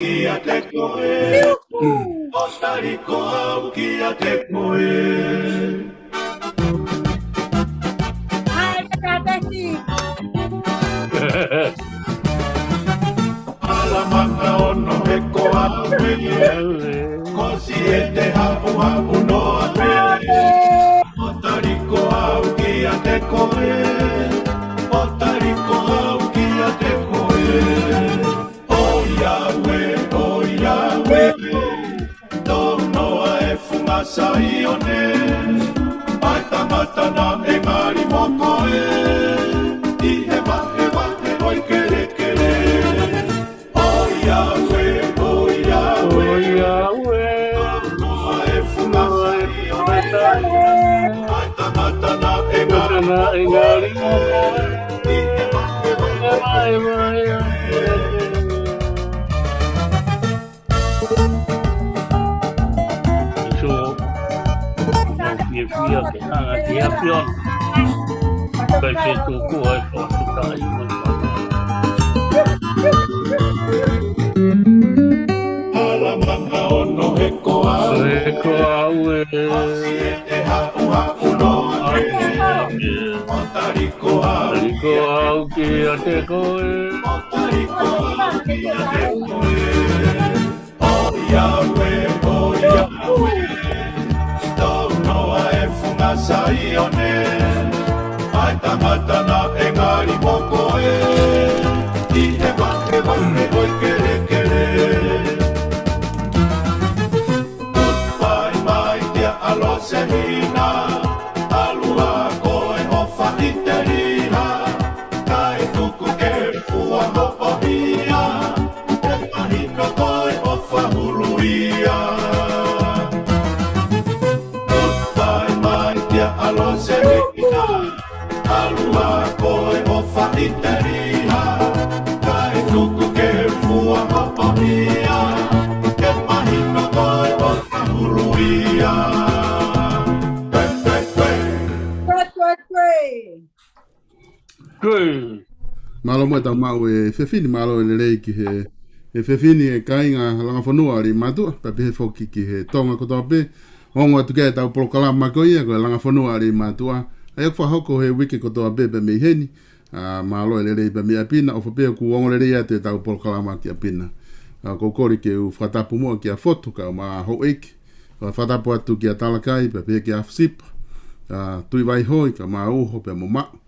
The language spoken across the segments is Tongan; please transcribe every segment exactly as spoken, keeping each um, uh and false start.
Kiate koe, ʻo tali ko au kiate koe. ʻAi, Tateki. Hala maka ono he ko au ē, ko siʻi ʻete haʻuhaʻu noa pē. ʻO tali ko au kiate koe, ʻo tali ko au kiate koe. ʻOiauē, ʻoiauē, tōnoa e funga Saione, ʻa e tangata naʻe ngali mo koe, ʻi he vahevahe ʻo e kelekele. ʻOiauē, ʻoiauē, ʻoiauē, tōnoa e funga Saione, ʻa e tangata naʻe ngali mo koe, ʻi he vahevahe ʻo e kelekele. ʻIo, ʻoku ou fiefia ke hanga ki he ʻAfiona. Kae ke tuku ai ʻo tuku ai mo e fana. Hala maka ono he ko au ē. He ko au ē. Ko siʻi ʻete haʻuhaʻu noa pē. ʻO tali ko au. Tali ko au kiate koe. ʻO tali ko au kiate koe. ʻOiauē, ʻoiauē, tōnoa e funga Saione, ʻa e tangata naʻe ngali mo koe, ʻi he vahevahe ʻo e kelekele. Goodbye, my dear ʻAlosehina, ʻalu ā ko e ʻofa ʻi te liha, kae tuku ke fua hoʻo hia, ke mahino ko e ʻofa hulu ia. Goodbye, my dear ʻAlosehina, ʻalu ā ko e ʻofa ʻi te liha, kae tuku ke fua hoʻo hia, ke mahino ko e ʻofa hulu ia. Kue, kue, kue. Kue, kue, kue. Mālō mo e tau maʻu e fefine, mālō e lelei ki he, he fefine e kāinga Langafonua ʻa Leimātuʻa, pea pehē foki ki he Tonga kotoa pē, ongo atu ki ai e tau polokalama ko ia, ko e Langafonua ʻa Leimātuʻa, ʻa ia ʻoku fakahoko he uike kotoa pē pea mei heni, ʻa, mālō e lelei pea mei ʻapi na, ʻofa pē ʻoku ongo lelei atu e tau polokalama ki ʻapi na. ʻA, ʻoku ou kole ke u fakatapu muʻa kia Fotu kae ʻumaʻā houʻeiki, ʻo fakatapu atu kia Talakai, pea pehē kia Afasipa, ʻa, Tuʻivaihoi, kae ʻumaʻā Uho, pea mo Maʻu,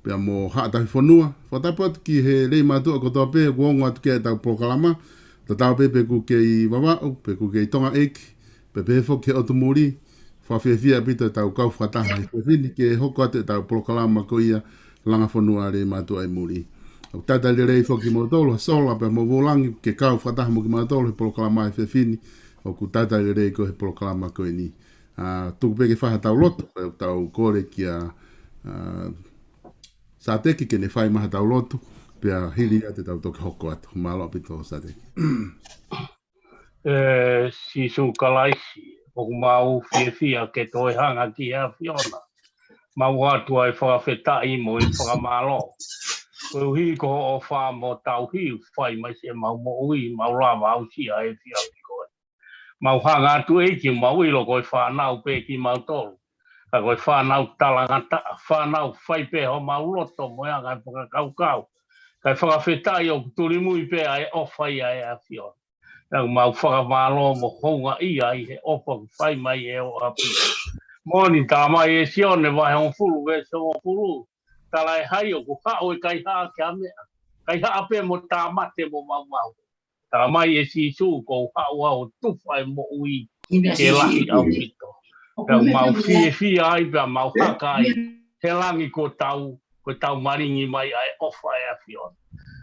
pea mo Haʻa Tahifonua. Fakatapu atu ki he Leimātuʻa kotoa pē, ʻoku ongo atu ki ai e tau polokalama, tatau pē pe ʻoku kei Vavaʻu, pe ʻoku kei Tongaʻeiki, pea pehē foki ki he ʻotu muli, fakafiefia ʻaupito e tau kau fakataha he fefine ke hoko atu e tau polokalama ko ia Langafonua ʻa Leimātuʻa ʻi muli. ʻOku talitali lelei foki kimoutolu, ʻa Sola pea mo Vulangi, ke kau fakataha mo kimautolu he polokalama he fefine, ʻoku talitali lelei ko e he polokalama ko eni. ʻA, tuku pē ke fai ha tau lotu, pea tau kole kia, ʻa, Sateki ke ne fai mai ha tau lotu, pea hili ia te tau toki hoko atu. Mālō ʻaupito Sateki. ʻE Sīsū Kalaisi, ʻoku mau fiefia ke toe hanga ki he ʻAfiona. Mau ʻoatu ʻa e fakafetaʻi mo e fakamālō. Koeʻuhi ko hoʻo ʻofa mo tauhi ʻoku fai mai siʻemau moʻui, mau lava aʻusia he efiafi ko eni. Mau hanga atu ʻEiki, mau ʻilo ko e fānau pē kimautolu. Ka ko e fānau talangataʻa, fānau fai pē homau loto mo e anga e fakakaukau. Kae fakafetaʻi ʻoku tulimui pē ʻa e ʻofa ia ʻa e ʻAfiona. Pea ʻoku mau fakamālō mo houngaʻia ʻi he ʻofa ʻoku fai mai ʻe ho ʻapi. Moʻoni, talamai ʻe Sione vahe hongofulu veesi hongofulu, talaʻehai ʻoku haʻu e kaihaʻa ki ha meʻa, kaihaʻa pē mo tāmate mo maumau. Talamai ʻe Sīsū, kuo u haʻu au ʻo tufa e moʻui ke lahi ʻaupito. Pea mau fiefia ai, pea mau haka ai he langi kuo tau, kuo tau malingi mai ʻa e ʻofa ʻa e ʻAfiona.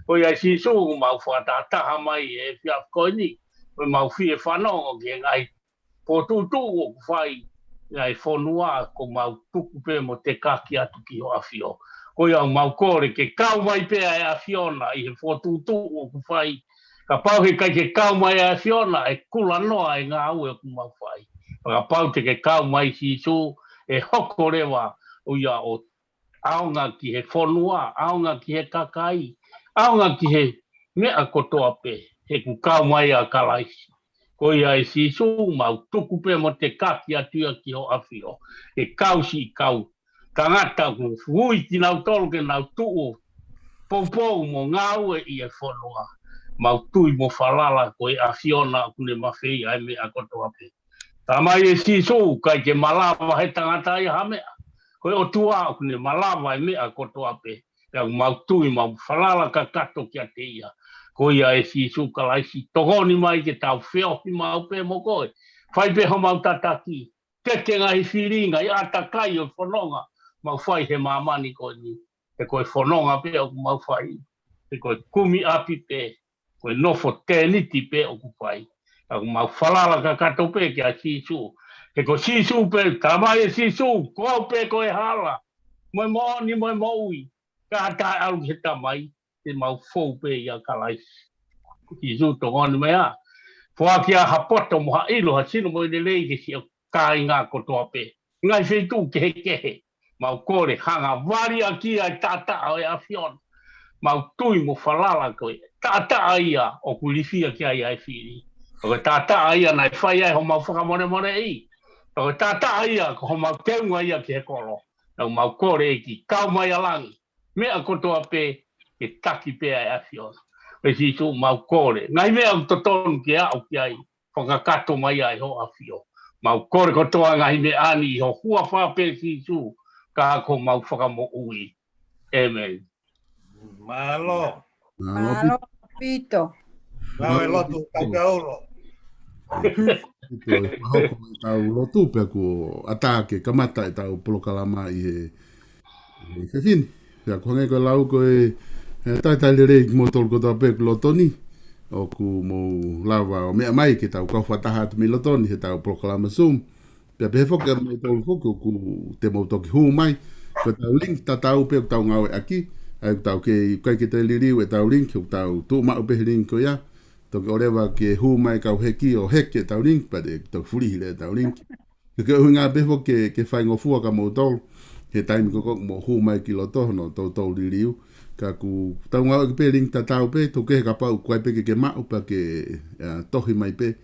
Ko ia ʻe Sīsū, mau fakatahataha mai he efiafi ko eni, ko e mau fie fanongo ki he ngaahi fokotuʻutuʻu ʻoku fai ʻi he fonua, kuo mau tuku pē mo tekaki atu ki ho ʻAfio. Ko ia ʻoku mau kole ke kau mai pē ʻa e ʻAfiona ʻi he fokotuʻutuʻu ʻoku fai. Kapau he ʻikai ke kau mai ʻa e ʻAfiona, ʻe kulanoa e ngāue ʻoku mau fai. Pea kapau te ke kau mai Sīsū, ʻe hoko leva ʻo ia ʻo ʻaonga ki he fonua, ʻaonga ki he kakai, ʻaonga ki he meʻa kotoa pē. he kuo kau mai ʻa Kalaisi. Ko ia ʻe Sīsū, mau tuku pē mo tekaki atu ia ki ho ʻafio. ʻE kau siʻi kau tangata kuo ui kinautolu ke nau tuʻu poupou mo ngāue ʻi he fonua. Mau tui mo falala ko e ʻAfiona ʻoku ne mafeia ʻa e meʻa kotoa pē. Tamai ʻe Sīsū, ʻikai ke malava he tangata ia ha meʻa. Ko e ʻOtua ʻoku ne malava e meʻa kotoa pē. Pea ʻoku mau tui mau falala kakato kiate ia. Ko ia ʻe Sīsū Kalaisi, tokoni mai ke tau feohi maʻu pē mo koe. Fai pē homau tataki. Ke ke ngaahi fili, ngaahi ʻātakai ʻo e fononga mau fai he māmani ko eni. He ko e fononga pē ʻoku mau fai. He ko e kumi ʻapi pē, ko e nofo tēniti pē ʻoku fai. Pea ʻoku mau falala kakato pē kia Sīsū. He ko Sīsū pē, Tamai ʻe Sīsū, ko au pē ko e hala, mo e moʻoni, mo e moʻui. Ka taʻeʻalu ki he Tamai, te mau fou pē ʻia Kalaisi. Sīsū, tokoni mai ā. Foaki ā ha poto mo ha ʻilo, ha sino mo e lelei ki siʻa kāinga kotoa pē. Ngaahi feituʻu kehekehe. Mau kole, hanga vali ʻaki ʻa e taʻataʻa ʻo e ʻAfiona. Mau tui mo falala ko e taʻataʻa ia ʻoku ilifia ki ai ʻa e fili. Ko e taʻataʻa ia naʻe fai ai homau fakamolemoleʻi. Ko e taʻataʻa ia ko homau teunga ia ki he kolo. Pea mau kole ʻEiki, kau mai ʻa langi. Meʻa kotoa pē, ke taki pē ʻa e ʻAfiona. ʻE Sīsū, mau kole. Ngaahi meʻa ʻoku totonu ke aʻu ki ai, fakakakato mai ʻa e ho ʻafio. Mau kole kotoa ngaahi meʻa ni ʻi ho huafa pē Sīsū, ka ko homau fakamoʻui. ʻĒmeni. Mālō. Mālō ʻaupito. Ngāue lotu, Taukei Aulo. ʻIo, ʻe fakahoko ʻetau lotu pea kuo ʻatā ke kamata ʻetau polokalama ʻi he, ʻi he fefine. Pea ʻoku hangē ko e lau ko e, ʻe talitali lelei kimoutolu kotoa pē ʻoku loto ni. ʻOku mou lava ʻo meʻa mai ke tau kau fakataha atu mei loto ni heʻetau polokalama Zoom. Pea pehē foki ʻa moutolu foki ʻoku te mou toki hū mai. Ko ʻetau link tatau pē ʻoku tau ngāueʻaki. ʻA ia ʻoku tau kei, ʻikai ke toe liliu ʻetau link, ʻoku tau tuʻu maʻu pē he link ko ia. Toki ʻoleva ke hū mai kau heki ʻo heki ʻetau link, pea te toki fulihi leva ʻetau link. Ke ke ʻuhinga pē foki ke, ke faingofua kia moutolu. He taimi ko ē ʻoku mou hū mai ki loto hono toutou liliu. Ka ʻoku tau ngāueʻaki pē link tatau pē, toki he kapau ʻoku ʻikai pē ke ke maʻu pea ke, ʻa, tohi mai pē.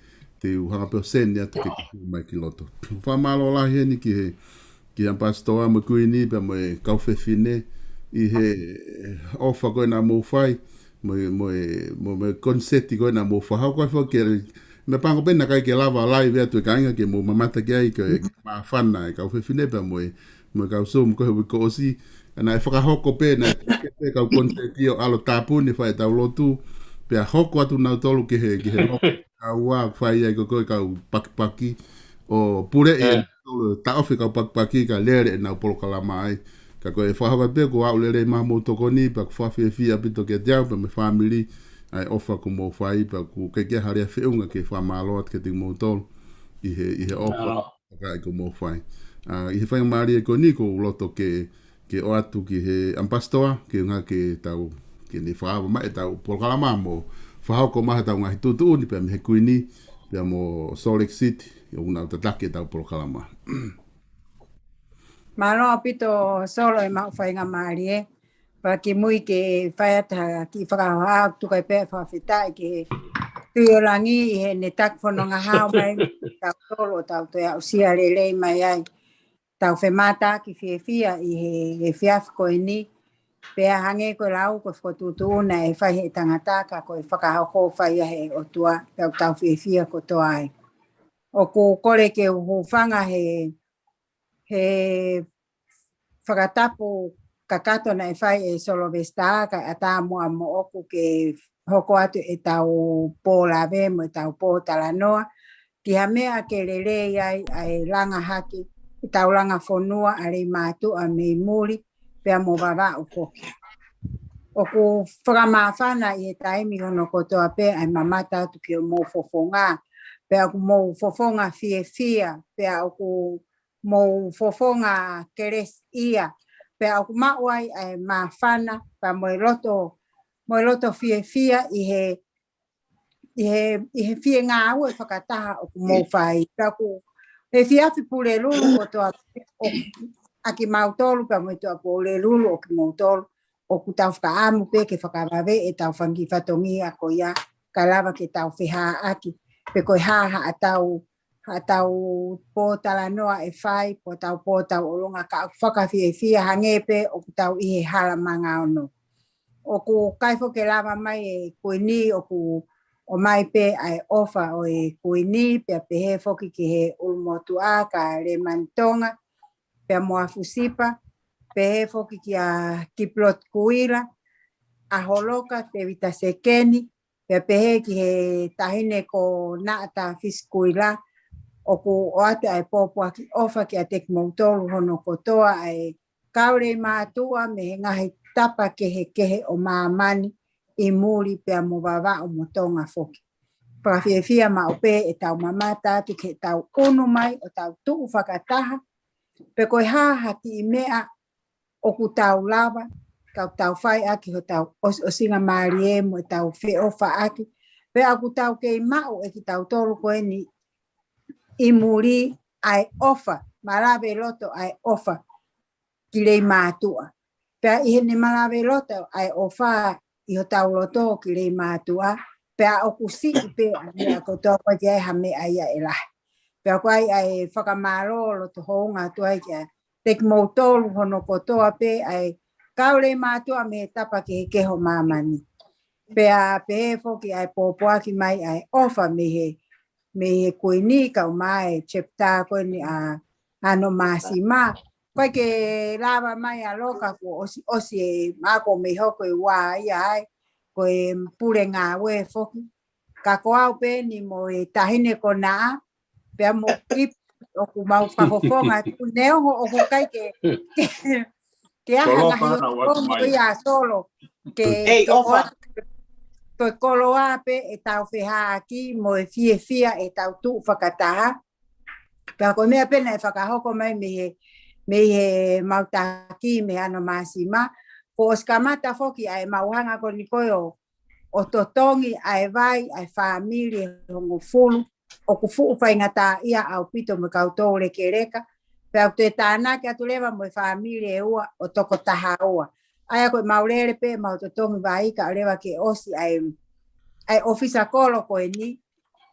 Te u hanga pē ʻo send atu ke ke hū mai ki loto. Fakamālō lahi heni ki he, ki he ʻAmipasitoa mo e Kuini pea mo e kau fefine ʻi he ʻofa ko ē naʻa mou fai, mo e, mo e, mo e, mo e koniseti ko ē naʻa mou fakahoko ai foki. Meʻapango pē naʻe ʻikai ke lava live atu e kāinga ke mou mamata ki ai, ko e māfana e kau fefine pea mo e, mo e kau Zoom ko ē he uike kuo ʻosi. Naʻe fakahoko pē, naʻe pē kau koniseti ʻo ʻalu ʻo tāpuni fai ʻetau lotu. Pea hoko atu nautolu ki he, ki he loki. Kau ʻa fai ai ko ē ko e kau pakipaki ʻo puleʻi ʻe nautolu, taʻofi e kau pakipaki ka lele ʻenau polokalama ai. Ka ko e fakahoko pē kuo aʻu lelei mai hoʻomou tokoni pea ʻoku fakafiefia ʻaupito kiate au pea mo e fāmili ʻa e ʻofa kuo mou fai pea ʻoku ʻikai ke ʻi ai ha lea feʻunga ke fakamālō atu kiate kimoutolu ʻi he, ʻi he ʻofa. Ka ʻoku mou fai. ʻA, ʻi he faingamālie ko eni ʻoku ou loto ke, ke ʻoatu ki he ʻAmipasitoa, ke ʻuhinga ke tau, ke ne fakaava mai ʻetau polokalama mo fakahoko mai haʻatau ngaahi tuʻutuʻuni pea mei he Kuini, pea mo Salt Lake City, ʻoku nau tataki ʻetau polokalama. Mālō ʻaupito Solo e maʻu faingamālie. Pea kimui ke fai atu ha kiʻi fakahoha, tuku ai pē fakafetaʻi ki he Tuʻi ʻo Langi ʻi heʻene taki fononga hao mai, tau tolo, tau toe aʻusia lelei mai ai. Tau femātaaki fiefia ʻi he, he efiafi ko eni. Pea hangē ko e lau ko e fokotuʻutuʻu naʻe fai he tangata ka ko e fakahoko fai ia he ʻOtua, pea tau fiefia kotoa ai. ʻOku kole ke u hūfanga he, he fakatapu kakato naʻe fai ʻe Solovesitā, kae ʻatā muʻa moʻoku ke hoko atu ʻetau pō lave mo ʻetau pō talanoa ki ha meʻa ke lelei ai ʻa e langa hake ʻetau langa fonua ʻa Leimātuʻa mei muli pea mo Vavaʻu foki. ʻOku fakamāfana ʻi he taimi hono kotoa pē ʻa e mamata atu ki hoʻomou fofonga, pea ʻoku mou fofonga fiefia, pea ʻoku mou fofonga kelesiʻia, pea ʻoku maʻu ai ʻa e māfana, pea mo e loto, mo e loto fiefia ʻi he, ʻi he, ʻi he fie ngāue fakataha ʻoku mou fai. Pea ʻoku, he efiafi Pulelulu kotoa pē ʻoku ʻa kimautolu, pea mo e Tuʻapulelulu ʻo kimautolu, ʻoku tau fakaʻamu pē ke fakavave ʻetau fanga kiʻi fatongia ko ia. kae lava ke tau fehāʻaki pe ko e hā haʻatau, haʻatau pōtalanoa ʻe fai, pōtau pōtau ʻolunga, ka ʻoku fakafiefia hangē pē ʻoku tau ʻi he hala manga ono. ʻOku ʻikai foki ke lava mai e Kuini, ʻoku ʻomai pē ʻa e ʻofa ʻo e Kuini, pea pehē foki ki he ʻulumotuʻa ka Lemani Tonga, pea mo ʻAfusipa, pehē foki kia Kiplot Kuila, ʻAholoka Tevita Sekeni, pea pehē ki he taʻahine ko Naʻata Fisikuila, ʻoku ʻoatu ʻa e pōpoaki ʻofa kiate kimoutolu hono kotoa ʻa e kau lei mātuʻa mei he ngaahi tapa kehekehe ʻo māmani ʻi muli pea mo Vavaʻu mo Tonga foki. Fakafiefia maʻu pē ʻetau mamata atu ke tau ʻunu mai ʻo tau tuʻu fakataha, pe ko e hā ha kiʻi meʻa ʻoku tau lava, ka tau fai ʻaki hotau ʻos-, ʻosinga mālie mo ʻetau feʻofaʻaki, pea ʻoku tau kei maʻu ʻe kitautolu ko eni ʻi muli ʻa e ʻofa, malave loto ʻa e ʻofa ki lei mātuʻa. Pea ʻi heʻene malave loto ʻa e ʻofa ʻi hotau loto ki lei mātuʻa, pea ʻoku siʻi pē ʻa e meʻa kotoa, ʻoku ʻikai ke ʻi ai ha meʻa ia ʻe lahi. Pea ʻoku ʻi ai ʻa e fakamālō loto hounga atu ai kiate kimoutolu hono kotoa pē ʻa e kau lei mātuʻa mei he tapa kehekehe ʻo māmani. Pea pehē foki ʻa e pōpoaki mai ʻa e ʻofa mei he, mei he Kuini, kau mai e chapter ko eni ʻa Ano Māsima. ʻOku ʻikai ke lava mai ʻa Loka, kuo ʻosi, ʻosi e mako mei hoko e ua ia ai, ko e pule ngāue foki. Ka ko au pē eni mo e taʻahine ko Naʻa, pea mo Kip, ʻoku mau fakafofonga atu, neongo ʻoku ʻikai ke, ke, ke aha Koloa ngaahi pana ʻoku atu ʻoku mai. Ia solo, ke, Ei, ke ʻofa. ʻOatu, ko e koloa pē ʻetau fehāʻaki mo e fiefia ʻetau tuʻu fakataha. Pea ko e meʻa pē naʻe fakahoko mai mei he, mei he mau taki mei Ano Māsima, kuo ʻosi kamata foki ʻa e mau hanga ko eni ko ē ʻo, ʻo totongi ʻa e vai ʻa e fāmili ʻe hongofulu, ʻoku fuʻu faingataʻaʻia ʻaupito mo e kau toulekeleka, pea ʻoku toe tānaki atu leva mo e fāmili ʻe ua ʻo toko taha ua. ʻA ia ko e mau lele pē mau totongi vai kae ʻoua leva ke ʻosi ʻa e, ʻa e ʻōfisa kolo ko eni,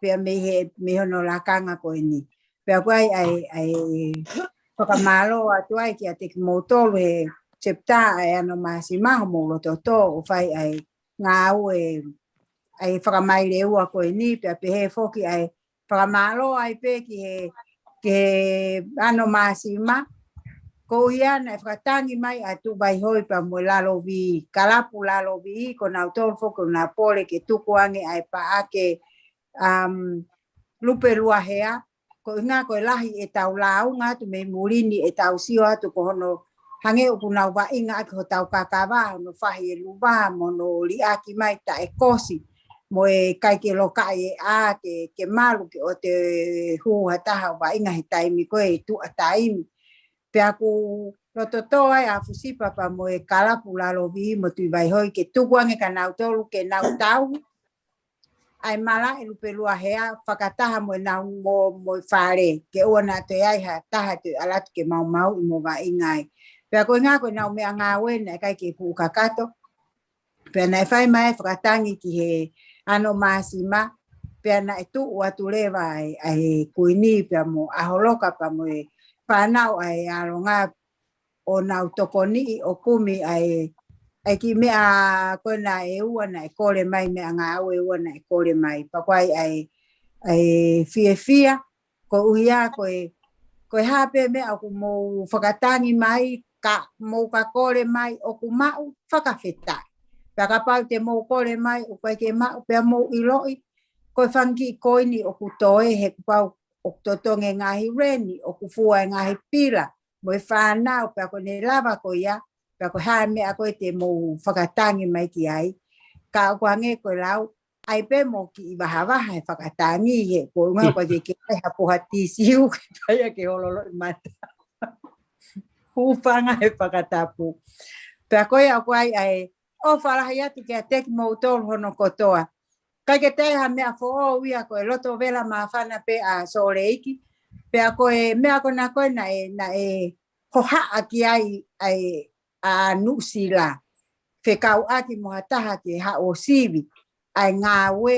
pea mei he, mei hono lakanga ko eni. Pea ʻoku ʻi ai ʻa e, ʻa e fakamālō atu ai kiate kimoutolu he chapter ʻa e Ano Māsima, homou loto tō ʻo fai ʻa e ngāue ʻa e fakamaileua ko eni, pea pehē foki ʻa e fakamālō ai pē ki he, ki he Ano Māsima, koeʻuhi naʻe fakatangi mai ʻa Tuʻi Vaihoi pea mo e Lalovi, Kalapu Lalovi, ko nautolu foki ʻoku na pole ke tuku ange ʻa e paʻake, um, Lupe Luahea, koeʻuhi ko e lahi ʻetau lāunga atu mei muli ni ʻetau sio atu ko hono hangē ʻoku nau vaʻinga ʻaki hotau kakava, hono fahi e luva, mo hono liʻaki mai taʻekosi, mo e ʻikai ke lokaʻi e ʻā ke, ke malu ke ʻoua te hū ha taha ʻo vaʻinga he taimi ko ē ʻi tuʻa taimi. Pea ʻoku loto tō ai ʻa Fusipa pea mo e Kalapu Lalovi mo Tuʻi Vaihoi ke tuku ange kia nautolu ke nau tauhi ʻa e malaʻe Lupe Luahea fakataha mo e nau mo, mo e fale, ke ʻoua naʻa toe ʻi ai ha taha toe ʻalu atu ke maumauʻi mo vaʻinga ai. Pea koeʻuhi ko e nau meʻangāue naʻe ʻikai ke fuʻu kakato, pea naʻe fai mai e fakatangi ki he Ano Māsima, pea naʻe tuʻu atu leva ʻa e, ʻa e Kuini pea mo ʻAholoka pea mo e fānau ʻa e ʻAlonga ʻo nau tokoniʻi ʻo kumi ʻa e, ʻa e kiʻi meʻa ko ē naʻe ua naʻe kole mai, meʻangāue ua naʻe kole mai. Pea ʻoku ʻi ai ʻa e, ʻa e fiefia, koeʻuhi ko e, ko e hā pē meʻa ʻoku mou fakatangi mai, ka mou ka kole mai ʻoku maʻu, fakafetaʻi. Pea kapau te mou kole mai ʻoku ʻikai ke maʻu, pea mou ʻiloʻi, ko e fanga kiʻi koini ʻoku toe he kuo pau ʻoku totongi e ngaahi reni, ʻoku fua e ngaahi pila, mo e fānau, pea ko ʻene lava ko ia, pea ko e hā e meʻa ko ē te mou fakatangi mai ki ai. Ka ʻoku hangē ko e lau, ʻai pē mo kiʻi vahavaha e fakatangi he, koeʻuhi ko e ke ke ʻai ha poha tisiu ke paia ke hololoʻi mata. Hūfanga he fakatapu. Pea ko ia ʻoku ʻi ai ʻa e ʻofa lahi atu kiate kimoutolu hono kotoa. ʻIkai ke toe ha meʻa foʻou ia, ko e loto vela māfana pē ʻa Sōleiki. Pea ko e meʻa ko ena ko ē naʻe, naʻe hohaʻa ki ai ʻa e, ʻa Nuʻusila. Fekauʻaki mo ha taha ke haʻu ʻo sivi. ʻa e ngāue,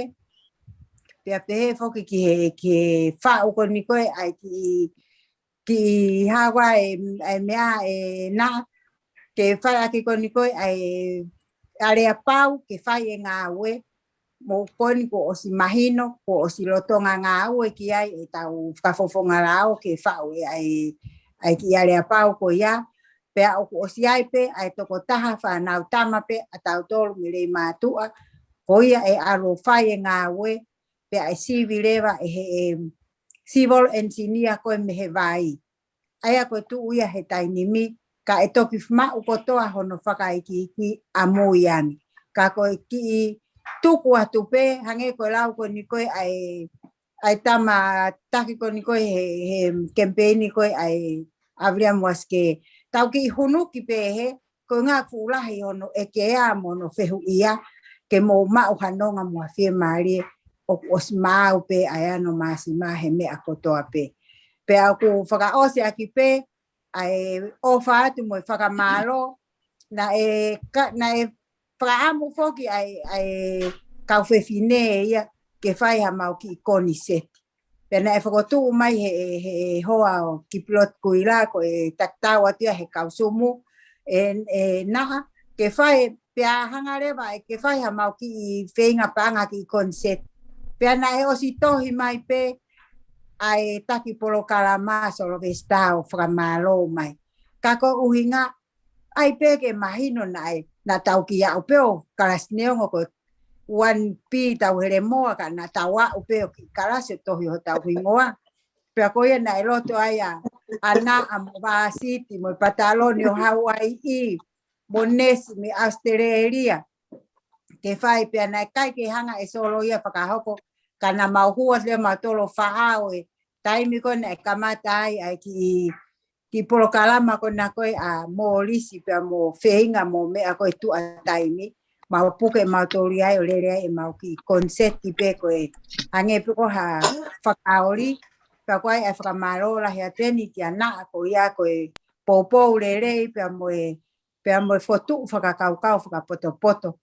pea pehē foki ki he, ki he faʻu ko eni ko ē ʻa e kiʻi, kiʻi hava e, e meʻa ʻe naʻa ke fai ʻaki ko eni ko ē ʻa e aleapau ke fai e ngāue, mo ko eni kuo ʻosi mahino, kuo ʻosi lolotonga ngāue ki ai ʻetau fakafofonga lao ke faʻu e ʻa e, ʻa e kiʻi aleapau ko ia, pea ʻoku ʻosi ʻi ai pē ʻa e tokotaha fānau tama pē ʻa tautolu mei Leimātuʻa, ko ia ʻe ʻalu ʻo fai e ngāue, pea ʻe sivi leva ʻe he, e, civil engineer ko ē mei he vai. ʻA ia ko e tuʻu ia he taimi ni, ka ʻe toki maʻu kotoa hono fakaikiiki ʻamui ange. Ka ko e kiʻi tuku atu pē, hangē ko e lau ko eni ko ē ʻa e, ʻa e tama taki ko eni ko ē he, he kemipeini ko ē ʻa e ʻAviliamu Uasikē. Tau kiʻi hunuki pē he, ko e ngaahi fuʻu lahi hono ʻekea mo hono fehuʻia, ke mou maʻu ha nonga mo ha fiemālie, ʻoku ʻosi maau pē ʻa e ano māsima he meʻa kotoa pē. Pea ʻoku fakaʻosi ʻaki pē ʻa e ʻofa atu mo e fakamālō, naʻe ka-, naʻe fakaʻamu foki ʻa e, ʻa e kau fefine ia ke fai ha mau kiʻi koniseti. Pea naʻe fokotuʻu mai he, he hoa ʻo Kipiloti Kuila ko e tatau atu ia he kau Sumu, ʻe, ʻe naʻa ke fai, pea hanga leva ʻe ke fai ha mau kiʻi feinga paʻanga kiʻi koniseti. Pea naʻe ʻosi tohi mai pē ʻa e taki polokalama Solovesita ʻo fakamālō mai. Ka ko e ʻuhinga, ʻai pē ke mahino naʻe, naʻa tau kiʻi aʻu pē ʻo kalasi neongo ko e one B tau helemoa ka naʻa tau aʻu pē ʻo kiʻi kalasi ʻo tohi hotau hingoa. Pea ko ia naʻe loto ai ʻa, ʻa naʻa mo Vāsiti mo e Pataloni ʻo Hauaiʻi, mo Nesi mei ʻAositelēlia. Ke fai pea naʻe ʻikai ke hanga ʻe Solo ia fakahoko, ka naʻa mau hū atu leva mautolu ʻo faʻao e taimi ko ē naʻe kamata ai ʻa e kiʻi, kiʻi polokalama ko ena ko ē ʻa Mōlisi pea mo Feinga mo e meʻa ko ē tuʻa taimi. Mau puke mautolu ai ʻo lele ai ʻemau kiʻi koniseti pē ko ē hangē pē ko ha fakaoli. Pea ko ia ʻa e fakamālō lahi atu eni kia naʻa ko ia ko e poupou lelei pea mo e, pea mo e fokotuʻu fakakaukau fakapotopoto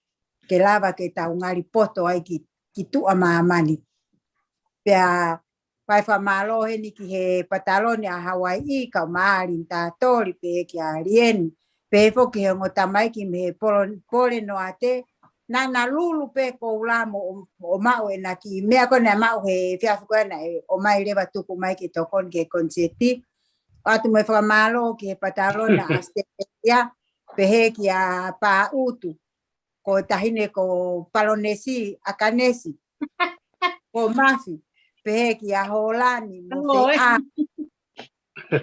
ke lava ke tau ngali poto ai ki, ki tuʻa māmani. Pea fai fakamālō heni ki he Pataloni ʻa Hauaiʻi, kau Mālini Tatoli, pehē kia Lieni, pehē foki he ongo tamaiki mei he Polo-, Pole Noate, naʻa na lulu pē koula mo, ʻo maʻu ʻena kiʻi meʻa ko ē naʻe maʻu he efiafi ko ē naʻe ʻomai leva tuku mai ke tokoni ki he koniseti. ʻOatu mo e fakamālō ki he Pataloni ʻa ʻAositelēlia, pehē kia Pāʻutu, ko e taʻahine ko Palonesi, ʻAkanesi, ko Mafi, pehē kia Hōlani, mo Feʻao,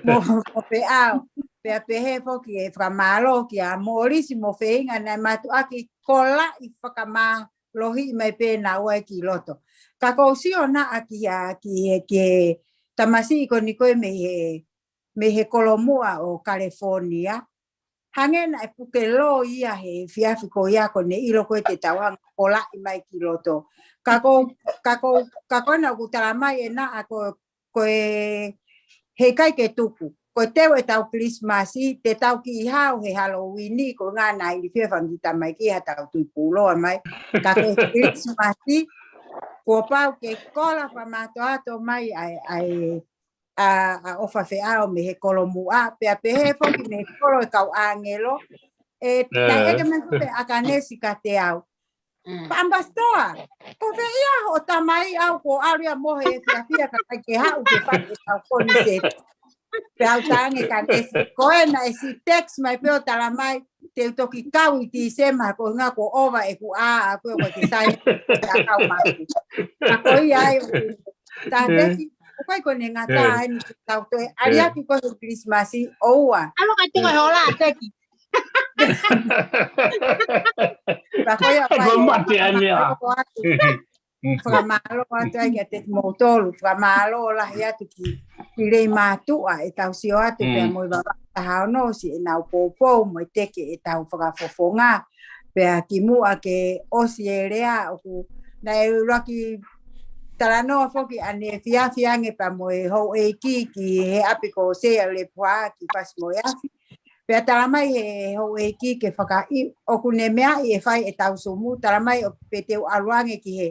mo, mo Feʻao, pea pehē foki e fakamālō kia Mōlisi mo Feinga naʻe mātuʻaki kolaʻi fakamālohiʻi mai pē naua ki loto. Ka ʻoku ou sio naʻa ki he, ki he, ki he tamasiʻi ko eni ko ē mei he, mei he Kolomuʻa ʻo California. Hangē naʻe puke loi ia he efiafi ko ia ko ʻene ʻilo ko ē te tau hanga ʻo kolaʻi mai ki loto. Ka ko, ka ko, ka ko ena ʻoku tala mai ʻe naʻa ko, ko e heʻikai ke tuku. Ko e teu ʻetau Kilisimasi, te tau kiʻi hao he Halloween, ko e ʻuhinga naʻe ilifia fanga kiʻi tamaiki ha tau tui puloa mai. Ka ko e Kilisimasi, kuo pau ke kola fakamātoato mai ʻa e, ʻa e, ʻa, ʻa ʻOfa Feʻao mei he Kolomuʻa, pea pehē foki mei he kolo e kau ʻāngelo, ʻe, naʻe ʻeke mai foki ʻe ʻAkanesi kiate au. Pea ʻAmbasitoa, ko fē ia hoʻo tamai? Au kuo ʻalu ia mo he efiafi ka ʻikai ke haʻu ke fai ʻetau koniseti. Pea u talaange kia ʻAkanesi, ko ena ʻe siʻi text mai pē ʻo tala mai, te u toki kau ʻi Tīsema, ko e ʻuhinga kuo ova ʻeku ʻā, ʻa ko e ʻoku ʻikai ke sai, ka kau maku. Ka ko ia ai, tā teki, ʻoku ʻikai ko ʻene ngata heni ke tau toe ʻaliaki ko e Kilisimasi, ʻoua. ʻAlu ka tuku e hola, teki. Ka ko ia, ko e mate ane a. Fakamālō atu ai kiate kimoutolu, fakamālō lahi atu ki, ki Leimātuʻa ʻetau sio atu pea mo e Vavaʻu taha ono siʻenau poupou mo e teke ʻetau fakafofonga. Pea kimuʻa ke ʻosi e lea ʻoku naʻe ʻuluaki talanoa foki ʻaneefiafi ange pea mo e houʻeiki ki he ʻapi ko Sea Lepuha ki Fasi-mo-e-Afi. Pea tala mai he houʻeiki ke fakaʻi, ʻoku ne meaʻi e fai ʻetau sumu, tala mai ʻo pē te u ʻalu ange ki he,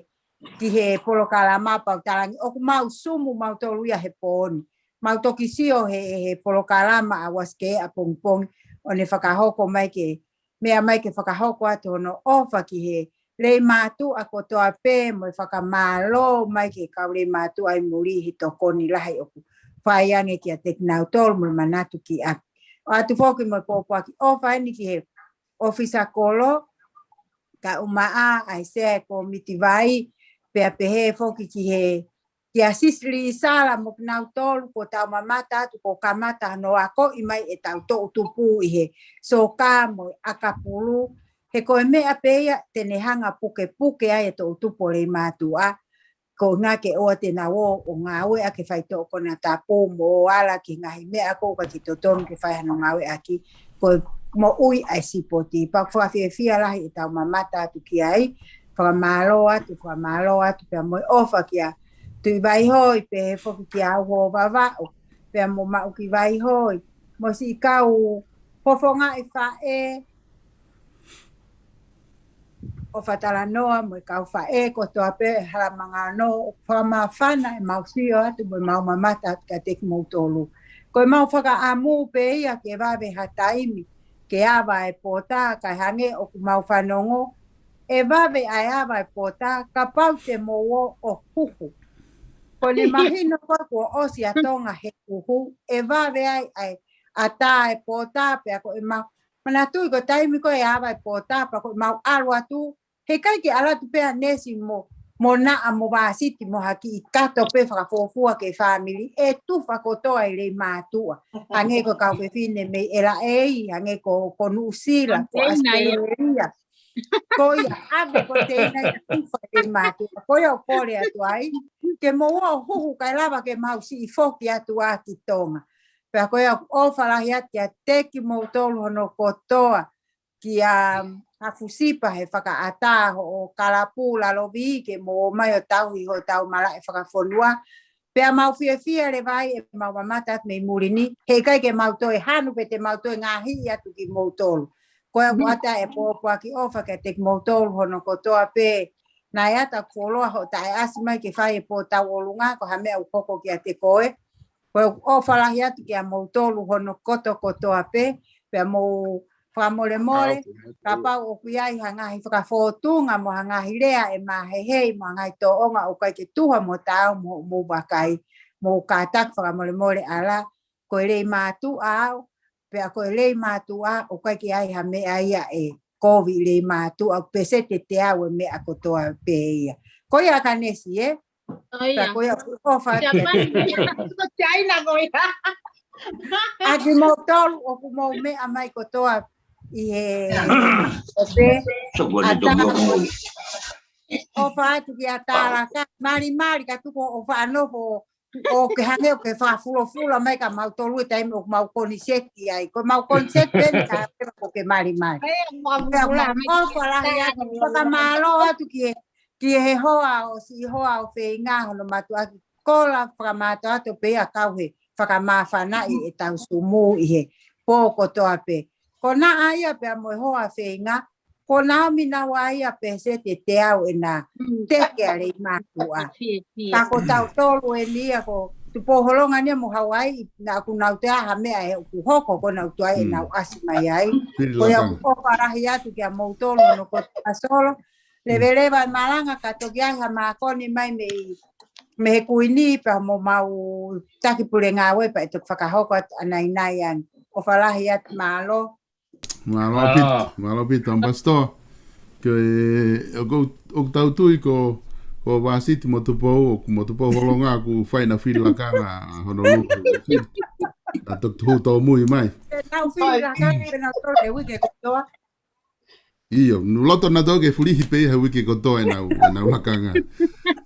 ki he polokalama pea u tala ange, ʻoku mau sumu mautolu ia he pō ni. Mau toki sio he, he polokalama ʻa Uasikē ʻapongipongi, ʻo ne fakahoko mai ke, meʻa mai ke fakahoko atu hono ʻofa ki he lei mātuʻa kotoa pē mo e fakamālō mai ki he kau lei mātuʻa ʻi muli he tokoni lahi ʻoku fai ange kiate kinautolu mo e manatu ki ʻapi. ʻO atu foki mo e pōpoaki ʻofa eni ki he ʻōfisa kolo, kae ʻumaʻā ʻa e sea e kōmiti vai, pea pehē foki ki he kia Sisili Sala mo kinautolu kuo tau mamata atu kuo kamata hono akoʻi mai ʻetau toʻutupu ʻi he soka mo e ʻakapulu. He ko e meʻa pē ia te ne hanga pukepuke ai e toʻutupu ʻo lei mātuʻa. Ko e ʻuhinga ke ʻoua te nau ō ʻo ngāueʻaki e faitoʻo konatapu mo ō ala ki he ngaahi meʻa ʻoku ʻikai ke totonu ke fai hano ngāueʻaki. Ko e moʻui ʻa e sipoti. Pea ʻoku fakafiefia lahi ʻetau mamata atu ki ai. Fakamālō atu, fakamālō atu pea mo e ʻofa kia Tuʻi Vaihoi, pehē foki kia Uho Vavaʻu, pea mo Maʻuki Vaihoi, mo siʻi kau fofongaʻi faʻē, ʻo Fatalanoa mo e kau faʻē kotoa pē ʻi Halamangano, ʻoku fakamāfana ʻemau sio atu mo ʻemau mamata atu kiate kimoutolu. Ko ʻemau fakaʻamu pē ia ke vave ha taimi ke ava e pota, kae hangē ʻoku mau fanongo, ʻe vave ʻa e ava e pota kapau te mou ō ʻo huhu. Ko ʻene mahino ko ē kuo ʻosi ʻa Tonga he huhu, ʻe vave ai ʻa e ʻatā e pota pea ko ʻemau, manatuʻi ko e taimi ko ē ʻe ava e pota pea ko ʻemau ʻalu atu, heʻikai ke ʻalu atu pē ʻa e neesi mo, mo naʻa mo vāsiti mo ha kiʻi kato pē fakafuofua ki he fāmili, ʻe tufa kotoa ʻe lei mātuʻa. Hangē ko e kau fefine mei ʻElaʻeiki, hangē ko, ko Nuʻusila, ko Konteina ia. ʻAositelēlia. Ko ia, ʻave konteina ia tufa ʻe lei mātuʻa. Ko ia ʻoku ou kole atu ai, ke mou ō ʻo huhu kae lava ke mau siʻi foki atu ā ki Tonga. Pea ko ia ʻoku ʻofa lahi atu kiate kimoutolu hono kotoa, kia Hafusipa he fakaʻatā hoʻo kalapu lalo vī ke mou ō mai ʻo tauhi hotau malaʻe fakafonua. Pea mau fiefia leva ai ʻemau mamata atu mei muli ni, heʻikai ke mau toe hanu pe te mau toe ngaohi atu kimoutolu. Ko ia ʻoku ʻoatu e pōpoaki ʻofa kiate kimoutolu hono kotoa pē. Naʻe ʻata kuo fuoloa hoʻo taʻeʻasi mai ke fai e pō tauʻolunga, ko ha meʻa ʻoku hoko kiate koe. Ko ia ʻoku ʻofa lahi atu kiate kimoutolu hono kotokotoa pē, pea mou fakamolemole, kapau ʻoku ʻi ai ha ngaahi fakafōtunga mo ha ngaahi lea ʻe mahehei mo ha ngaahi tōʻonga ʻoku ʻikai ke tuha mo taau mo, mo vakai, mou kātaki fakamolemole ala, ko e lei mātuʻa au, pea ko e lei mātuʻa ʻoku ʻikai ke ʻi ai ha meʻa ia ʻe kovi lei mātuʻa, ʻoku peseti ʻe teau e meʻa kotoa pē ia. Ko ia Kanesi, ē? ʻO ia. Pea ko ia ʻoku ʻofa atu. Ko China ko ia. ʻA kimoutolu ʻoku mou meʻa mai kotoa ʻi he ʻope. ʻAtā. ʻOfa atu kia Talaka. Malimali ka tuku ʻo faʻa nofo ʻo ke hangē ʻoku ke fakafulofula mai kia mautolu he taimi ʻoku mau koniseti ai. Ko mau koniseti pē ni ka pē ko ke malimali. Pea mau ʻofa lahi atu, fakamālō atu ki he, ki he hoa ʻo siʻi hoa ʻo Feinga hono mātuʻaki kola fakamātoato pē ia kau he fakamāfanaʻi ʻetau sumu ʻi he pō kotoa pē. Ko naʻa ia pea mo e hoa Feinga, ko Naomi Naua ia peseti ʻe teau ʻena teke ʻa lei mātuʻa. Ka ko tautolu eni ia ko Tupou Holonga ni ia mo Hauaiʻi, naʻa ku nau te aha meʻa ʻe ʻoku hoko ko nau tuai ʻenau ʻasi mai ai. Ko ia ʻoku ʻofa lahi atu kia moutolu hono kotoa Solo. Leveleva e malanga ka toki ai ha mākoni mai mei, mei he Kuini pea mo mau taki pule ngāue pea ʻe toki fakahoko atu ʻanainai ange. ʻOfa lahi atu, mālō. Mālō ʻaupito, mālō ʻaupito, Ambassador. Ko e, ʻoku, ʻoku tau tui ko, ko Vāsiti mo Tupou, ʻoku mo Tupou Holonga ʻoku fai ʻena fili lakanga hono luku. ʻA toki tuhu tōmui mai. Tau fili lakanga, pea nau tolo e uike kotoa. ʻIo, nau loto nautolu ke fulihi pē he uike kotoa ʻenau, ʻenau lakanga.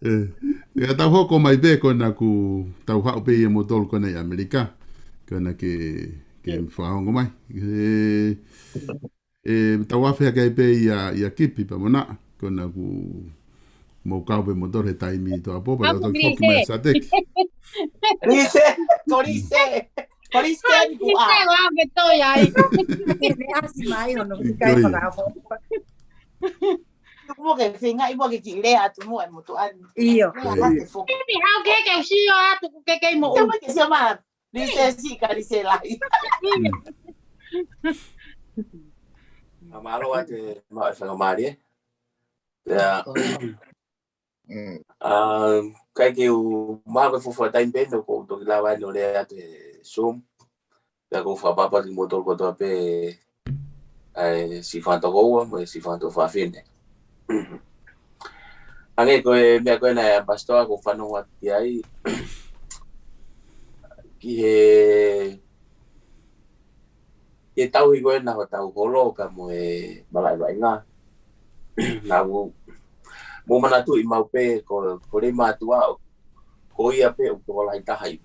ʻE, ʻe tau hoko mai pē ko ena ʻoku tau haʻu pē ia moutolu ko ena ʻi ʻAmelika. Ko ena ke, ke fakaongo mai. ʻE, ʻe tau afe hake ai pē ia, ia Kipi pea mo Naʻa. Ko ena ʻoku mou kau pē moutolu he taimi toʻa pō, pea tau toki foki mai Sateki. Lise, ko Lise. Ko Listen ku a. Ko au ke toi ai. Ke ne asi mai hono ki kai fakaafo. Mo ke feinga i mo ke ki lea atu mo e motu ani. Io. Lea ake fo. Ke mi hau ke ke usio atu ku ke kei mo. Tama ke sia ma. Listen si ka Listen lai. Mālō atu e ma e fanga mali e. Ya. A kai ke u ma ko fo fo time pendo ko toki lava no lea atu e Zoom. Pea ko fakapapa ki mo tolu kotoa pē ai si fanto ko ua mo si fanto fafine. Ange ko e mea ko ena e pastor ko fanongo atu ki ai ki he ke tauhi ko ena hotau holo ka mo e malaʻe vaʻinga. Na u mo manatuʻi mau pē ko ko Leimātuʻa ko ia pē ʻoku tokolahi taha i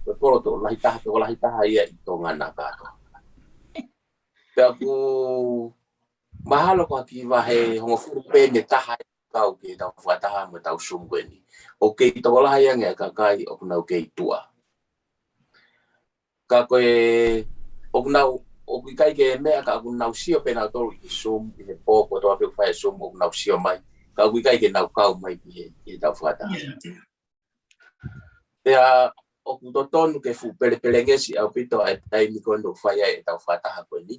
ko e kolo tokolahi taha tokolahi taha ia ʻi Tonga na kātoa. Pea ʻoku mahalo ko ha kiʻi vahe hongofulu pē mei taha e kau ke tau fakataha mo tau Zoom ko eni. ʻOku kei tokolahi ange e kakai ʻoku nau kei tuʻa. Ka ko e ʻoku nau ʻoku ʻikai ke meʻa ka ʻoku nau sio pē nautolu ʻi Zoom ʻi he pō kotoa pē ʻoku fai e Zoom ʻoku nau sio mai. Ka ʻoku ʻikai ke nau kau mai ki he ki he tau fakataha. Pea ʻoku totonu ke fuʻu pelepelengesi ʻaupito ʻa e taimi ko eni ʻoku fai ai e tau fakataha ko eni.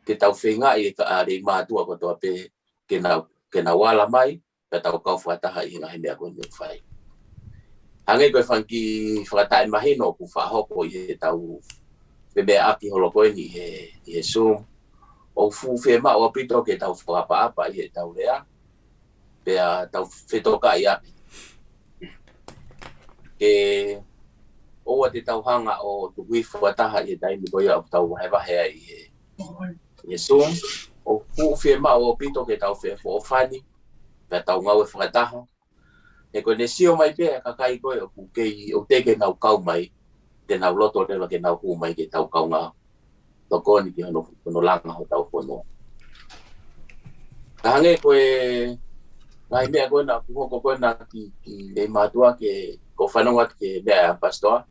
Ke tau feingaʻi e ka a Leimātuʻa kotoa pē ke nau ke nau ala mai. Pea tau kau fakataha ʻi he ngaahi meʻa ko eni ʻoku fai. Hangē ko e fanga kiʻi fakataʻemahino ʻoku fakahoko ʻi he tau femeʻaʻaki holo ko eni ʻi he ʻi he Zoom. ʻOku fuʻu fiemaʻu ʻaupito ke tau fakaʻapaʻapa ʻi he tau lea. Pea tau fetokaʻi ʻapi. Ke ʻoua te tau hanga ʻo tuku hifo fakataha ʻi he taimi ko ia ʻoku tau vahevahe ai ʻi he ʻi he Zoom. ʻOku fuʻu fiemaʻu ʻaupito ke tau feʻofoʻofani pea tau ngāue fakataha. He ko ʻene sio mai pē e kakai ko ē ʻoku kei ʻoku teʻeki ke nau kau mai te nau loto leva ke nau hū mai ke tau kaungā tokoni ki hono hono langa hotau fonua. Ka hangē ko e ngaahi meʻa ko ena ʻoku hoko ko ena ki ki Leimātuʻa ke ko fanongo atu ki he meʻa ʻa e pastor.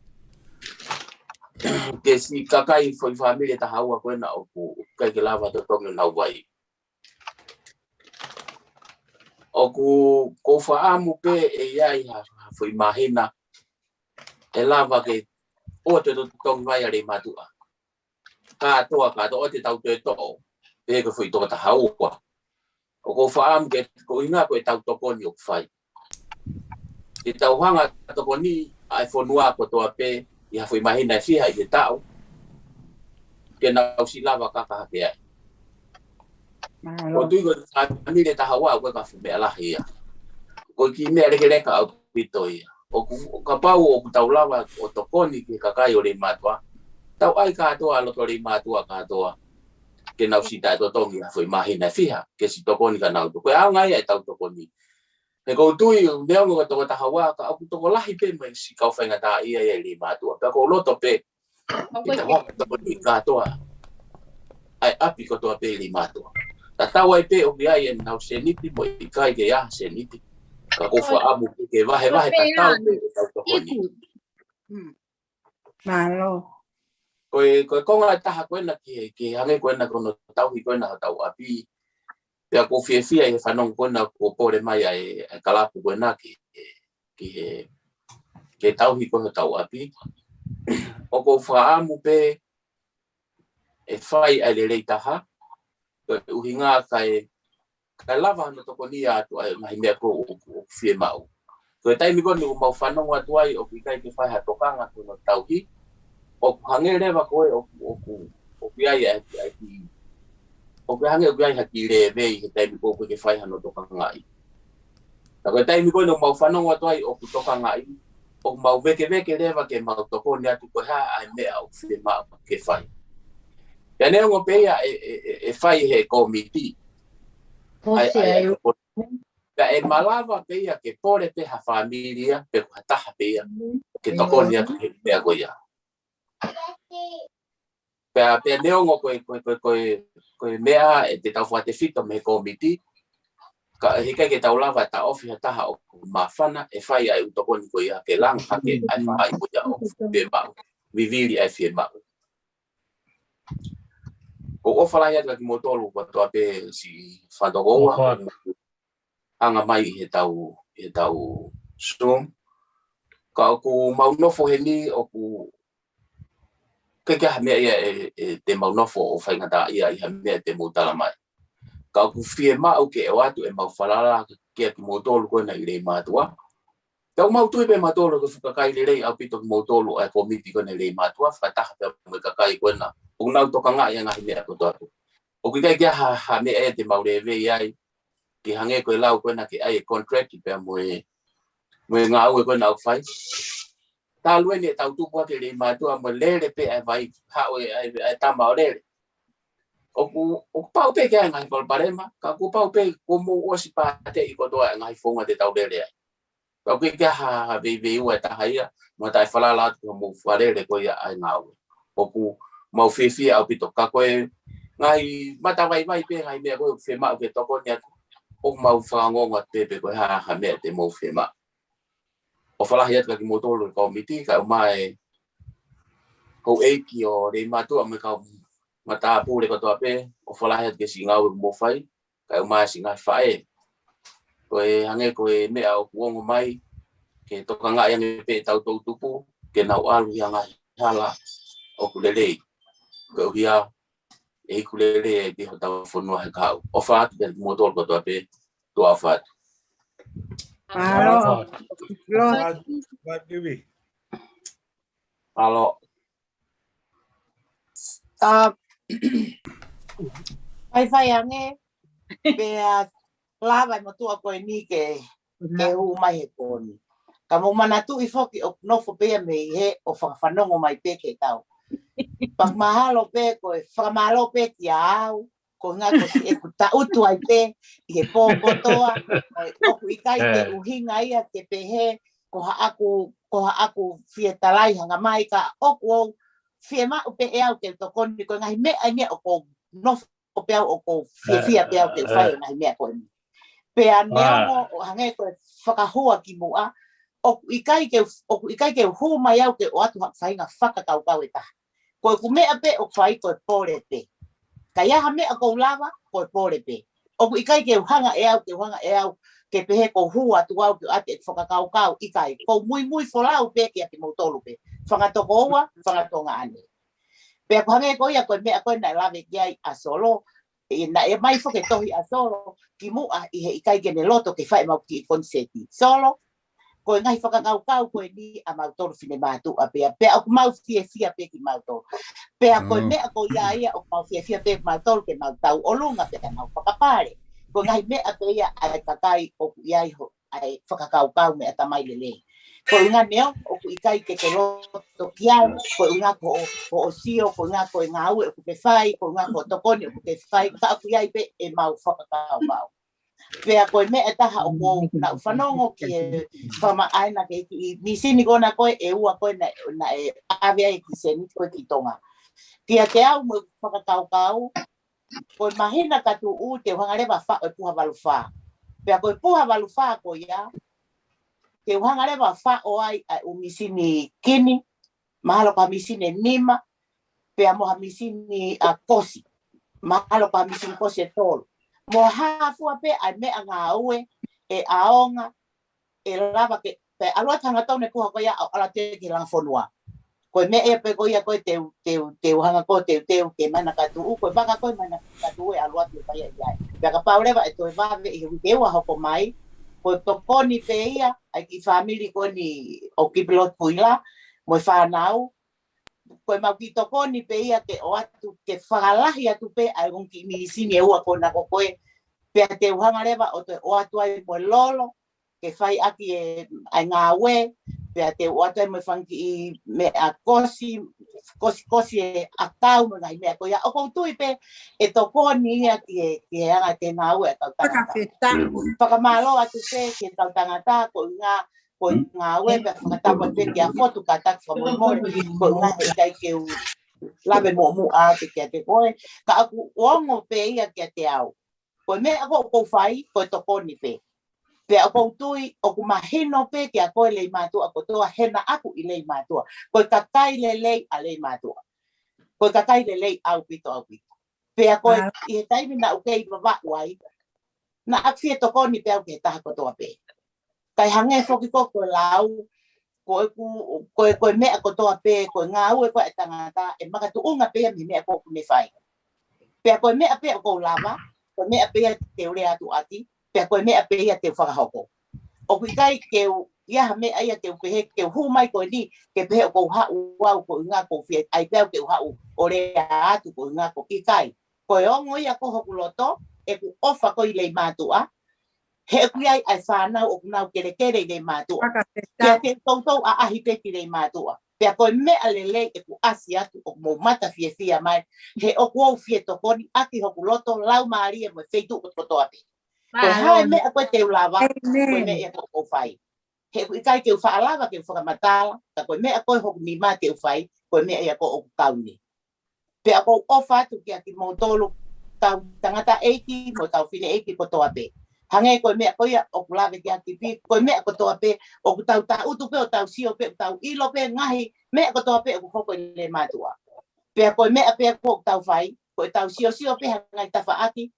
Ke siʻi kakai foʻi fāmili ʻe taha ua ko ena ʻoku ʻikai ke lava totongi honau vai. ʻOku ko u fakaʻamu pē ʻe ʻi ai ha ha foʻi māhina ʻe lava ke ʻoua toe totongi vai ʻa Leimātuʻa. Kātoa kātoa ʻoua te tau toe toʻo pē ko e foʻi toko taha ua. ʻOku ou fakaʻamu ke ko e ʻuhinga ko e tau tokoni ʻoku fai. Ke tau hanga tokoni ʻa e fonua kotoa pē ʻi ha foʻi māhina ʻe fiha ʻi he taʻu ke nau siʻi lava kaka hake ai. Ko e tui ko e fāmili ʻe taha ua ʻoku ʻikai ko ha fuʻu meʻa lahi ia. Ko e kiʻi meʻa lekeleka ʻaupito ia. ʻOku kapau ʻoku tau lava ʻo tokoni ki he kakai ʻo Leimātuʻa, tau ʻai kātoa loto Leimātuʻa kātoa ke nau siʻi taʻetotongi ha foʻi māhina ʻe fiha ke siʻi tokoni ka nau tokoni. Ko e ʻaonga ia e tau tokoni. He ko u tui neongo ko e toko taha ua ka ʻoku tokolahi pē mo e siʻi kau faingataʻaʻia ia ʻi Leimātuʻa. Pea ko u loto pē ke tau hanga tokoni kātoa ʻa e ʻapi kotoa pē ʻi Leimātuʻa. Tatau ai pē ʻoku ʻi ai ʻenau sēniti mo e ʻikai ke ʻi ai ha sēniti. Ka ko u fakaʻamu ke vahevahe tatau pē ʻetau tokoni. Mālō. Ko e ko e konga ʻe taha ko ena ki he ki he hangē ko ena ko hono tauhi ko ena hotau ʻapi. Pea ko u fiefia ʻi he fanongo ko ena kuo pole mai ʻa e ʻa e kalapu ko ena ki he ki he ke tauhi ko hotau ʻapi. ʻOku ou fakaʻamu pē ʻe fai ʻa e lelei taha. Ko e ʻuhinga kae kae lava hono tokoni atu ʻa e ngaahi meʻa ko ē ʻoku ʻoku fiemaʻu. Ko e taimi ko eni ʻoku mau fanongo atu ai ʻoku ʻikai ke fai ha tokanga ki hono tauhi. ʻOku hangē leva ko ē ʻoku ʻoku ʻoku ʻi ai ʻa e ʻa e kiʻi ʻoku hangē ʻoku ʻi ai ha kiʻi lēvei he taimi ko ē ʻoku ʻikai ke fai hano tokangaʻi. Ka ko e taimi ko eni ʻoku mau fanongo atu ai ʻoku tokangaʻi ʻoku mau vekeveke leva ke mau tokoni atu ko e hā ʻa e meʻa ʻoku fiemaʻu ke fai. Pea neongo pē ia ʻe ʻe ʻe ʻe fai he kōmiti. ʻAi ʻai ʻai tokoni. Pea ʻe malava pē ia ke pole pē ha fāmili ia pe ko ha taha pē ia ke tokoni atu he meʻa ko ia. Pea pea neongo ko e ko e ko e ko e ko e meʻa ʻe te tau fakatefito mei he kōmiti. Ka ʻe ʻikai ke tau lava taʻofi ha taha ʻoku māfana ʻe fai ʻa e ʻū tokoni ko ia ke langa hake ʻa e faʻahi ko ia ʻoku fiemaʻu. vivili ʻa e fiemaʻu. ʻOku ou ʻofa lahi atu kia kimoutolu kotoa pē siʻi fanga tokoua ʻoku anga mai ʻi heʻetau, ʻi heʻetau Zoom. Ka ʻoku mau nofo heni ʻoku ʻikai ke ʻi ai ha meʻa ia ʻe, ʻe te mau nofo ʻo faingataʻaʻia ʻi ha meʻa te mau tala mai. Ka ʻoku fiemaʻu ke ʻoatu ʻemau falala kia kimoutolu ko ena ʻi Leimātuʻa. Ka ʻoku mau tui pē mautolu ʻoku fakakai lelei ʻaupito kimoutolu ʻa e kōmiti ko ena ʻi Leimātuʻa, fakataha pē mo e kakai ko ena ʻoku nau tokangaʻi ʻa e ngaahi meʻa kotoa pē. ʻOku ʻikai ke ʻi ai ha, ha meʻa ia te mau lēvei ai, ke hangē ko e lau ko ena ke ʻai e contract pea mo e, mo e ngāue ko ena ʻoku fai. Talu eni ʻetau tupu hake ʻi Leimātuʻa mo e lele pē ʻa e vai, haʻu e, ʻa e, ʻa e tama ʻo lele. ʻOku, ʻoku pau pē ke ʻi ai e ngaahi palopalema, ka ʻoku pau pē kuo mou ʻosi pāteʻi kotoa e ngaahi founga te tau lele ai. Ka ʻoku ʻikai ke ʻi ai ha, ha veiveiua ʻe taha ia, mo taʻefalala atu ki hoʻomou fakalele ko ia ʻa e ngāue. ʻOku mau fiefia ʻaupito ka ko e ngaahi matavaivai pē ngaahi meʻa ko ē ʻoku fiemaʻu ke tokoni atu, ʻoku mau fakaongoongo atu pē pe ko e hā ha meʻa te mou fiemaʻu. ʻOfa lahi atu kia kimoutolu e kōmiti, kae ʻumaʻā e houʻeiki ʻo Leimātuʻa mo e kau matāpule kotoa pē, ʻofa lahi atu ki he siʻi ngāue ʻoku mou fai, kae ʻumaʻā e siʻi ngaahi faʻē. Ko e hangē ko e meʻa ʻoku ongo mai, ke tokangaʻi ange pē ʻetau toʻutupu, ke nau ʻalu ʻi ha ngaahi hala ʻoku lelei. Koeʻuhi ʻe iku lelei ai pē hotau fonua he kahaʻu. ʻOfa atu kia kimoutolu kotoa pē, tuʻa ʻofa atu. Mālō. Mālō. Mālō. ʻA, faifai ange, pea lava e motuʻa ko eni ke, ke hū mai he pō ni. Ka mou manatuʻi foki ʻoku nofo pē ia mei hē ʻo fakafanongo mai pē ki he tau. Pea mahalo pē ko e fakamālō pē kia au, ko e ʻuhinga ko siʻeku taʻutu ai pē ʻi he pō kotoa, ʻoku ʻikai ke ʻuhinga ia ke pehē, ko haʻaku, ko haʻaku fie talaihanga mai ka ʻoku ou fiemaʻu pē ʻe au ke tokoni ko e ngaahi meʻa eni ʻoku ou nofo pē au ʻoku ou fiefia pē au ke fai e ngaahi meʻa ko eni. Pea neongo ʻo hangē ko e fakahua ki muʻa, ʻoku ʻikai ke, ʻoku ʻikai ke hū mai au ke ʻoatu haʻaku faʻahinga fakakaukau ʻe taha. Ko ʻeku meʻa pē ʻoku fai ko e pole pē. Ka ʻi ai ha meʻa ʻoku ou lava, ko e pole pē. ʻOku ʻikai ke u hanga ʻe au, ke u hanga ʻe au, ke pehē ʻoku ou hū atu au ke ʻoatu ʻeku fakakaukau, ʻikai. ʻOku ou muimui folau pē kia kimoutolu pē. Fanga tokoua, fanga tuongaʻane. Pea ko e hangē ko ia ko e meʻa ko ē naʻe lave ki ai ʻa Solo, ʻe, naʻe ʻomai foki e tohi ʻa Solo, ki muʻa ʻi he ʻikai ke ne loto ke fai ʻemau kiʻi konisēti. Solo, ko e ngaahi fakakaukau ko eni ʻa mautolu finemātuʻa pea, pea ʻoku mau fiefia pē kimautolu. Pea ko e meʻa ko ia ia ʻoku mau fiefia pē kimautolu ke mau tauʻolunga pea mau fakapale. Ko e ngaahi meʻa pē ia ʻa e kakai ʻoku ʻi ai ho, ʻa e fakakaukau meʻa tamai lelei. Ko e ʻuhinga neongo ʻoku ʻikai ke ke loto ki ai, ko e ʻuhinga ko hoʻo, hoʻo sio, ko e ʻuhinga ko e ngāue ʻoku ke fai, ko e ʻuhinga ko e tokoni ʻoku ke fai, ka ʻoku ʻi ai pē ʻemau fakakaukau. Pea ko e meʻa ʻe taha ʻoku ou naʻu fanongo ki he fakamaʻaena ki he kiʻi mīsini ko ena ko ē ʻe ua ko ē naʻe, naʻe ʻave ai e kiʻi sēniti ko ē ki Tonga. Kiate au mo e fakakaukau, ko e māhina ka tuʻu te u hanga leva ʻo faʻo e puha valu fā. Pea ko e puha valu fā ko ia, te u hanga leva ʻo faʻo ai ʻa e ʻū mīsini kini, mahalo ko ha mīsini ʻe nima, pea mo ha mīsini ʻa kosi. Mahalo ko ha mīsini kosi ʻe tolu. Mo hā fua pē ʻa e meʻangāue ʻe ʻaonga, ʻe lava ke, pea ʻalu atu hangatonu e puha ko ia ʻo ʻalu atu ki he langa fonua. Ko e meʻa ia pē ko ia ko ē te u, te u, te u hanga ko ē ʻo teuteu ki he māhina ka tuʻu, ko e vaka ko ē māhina ka tuʻu ʻe ʻalu atu ʻo fai ai. Pea kapau leva ʻe toe vave ʻi he uike ua hoko mai, ko e tokoni pē ia ʻa e kiʻi fāmili ko eni ʻo Kipilotu Kuila mo e fānau, ko ʻemau kiʻi tokoni pē ia ke ʻoatu, ke fakalahi atu pē ʻa e ongo kiʻi mīsini ʻe ua ko ena ko ē. Pea te u hanga leva ʻo toe ʻoatu ai mo e lolo, ke fai ʻaki e, ʻa e ngāue, pea te u ʻoatu ai mo e fanga kiʻi meʻa kosi, kosikosi e ʻakau mo e ngaahi meʻa ko ia. ʻOku ou tui pē ʻe tokoni ia ki he, ki he anga ki he ngāue ʻa e kau tangata. Fakamālō atu pē ki he kau tangata, ko e ʻuhinga ko e ngāue pea fakatapu atu pē kia Fotu kātaki fakamolemole, ko e ʻuhinga he ʻikai ke u lave muʻomuʻa atu kiate koe. Ka ʻoku ongo pē ia kiate au. Ko e meʻa ko ē ʻoku ou fai, ko e tokoni pē. Pea ʻoku ou tui ʻoku mahino pē kia koe Leimātuʻa kotoa he naʻa ku ʻi Leimātuʻa. Ko e kakai lelei ʻa Leimātuʻa. Ko e kakai lelei ʻaupito, ʻaupito. Pea ko e, ʻi he taimi naʻa ku kei Vavaʻu ai, naʻa ku fie tokoni pē au ki he taha kotoa pē. Kae hangē foki ko e lau, ko e ku, ko e, ko e meʻa kotoa pē, ko e ngāue ko ē ʻa e tangata, ʻe makatuʻunga pē ia mei he meʻa ko ē ʻoku ne fai. Pea ko e meʻa pē ʻoku ou lava, ko e meʻa pē ia te u lea atu ʻaki, pea ko e meʻa pē ia te u fakahoko. ʻOku ʻikai ke u, ʻi ai ha meʻa ia ke u pehē, ke u hū mai ko eni, ke pehē ʻoku ou haʻu au ko e ʻuhinga ʻoku ou fie, ʻai pē au ke u haʻu ʻo lea atu ko e ʻuhinga ʻoku ʻikai. Ko e ongo ia ko hoku loto, ʻeku ʻofa ko ē ʻi Leimātuʻa, he ʻoku ʻi ai ʻa e fānau ʻoku nau kelekele ʻi Leimātuʻa. Kiate kitautolu ʻaʻahi pē ki Leimātuʻa. Pea ko e meʻa lelei ʻeku ʻasi atu ʻoku mou mata fiefia mai, he ʻoku ou fie tokoni ʻaki hoku loto, laumālie mo e feituʻu kotoa pē. Ko e hā e meʻa ko ē te u lava, ko e meʻa ia ʻoku ou fai. He ʻoku ʻikai ke u faʻa lava ke u fakamatala, ka ko e meʻa ko ē hoku nima te u fai, ko e meʻa ia ʻoku ou kauni. Pea ʻoku ou ʻofa atu kia kimoutolu kau tangataʻeiki mo e kau fineʻeiki kotoa pē. Hangē ko e meʻa ko ia ʻoku lave ki ai Kipi, ko e meʻa kotoa pē, ʻoku tau taʻutu pē, ʻo tau sio pē, ʻo tau ʻilo pē ngaahi meʻa kotoa pē ʻoku hoko ʻi Leimātuʻa. Pea ko e meʻa pē ʻoku tau fai, ko e tau siosio pē ha ngaahi tafaʻaki,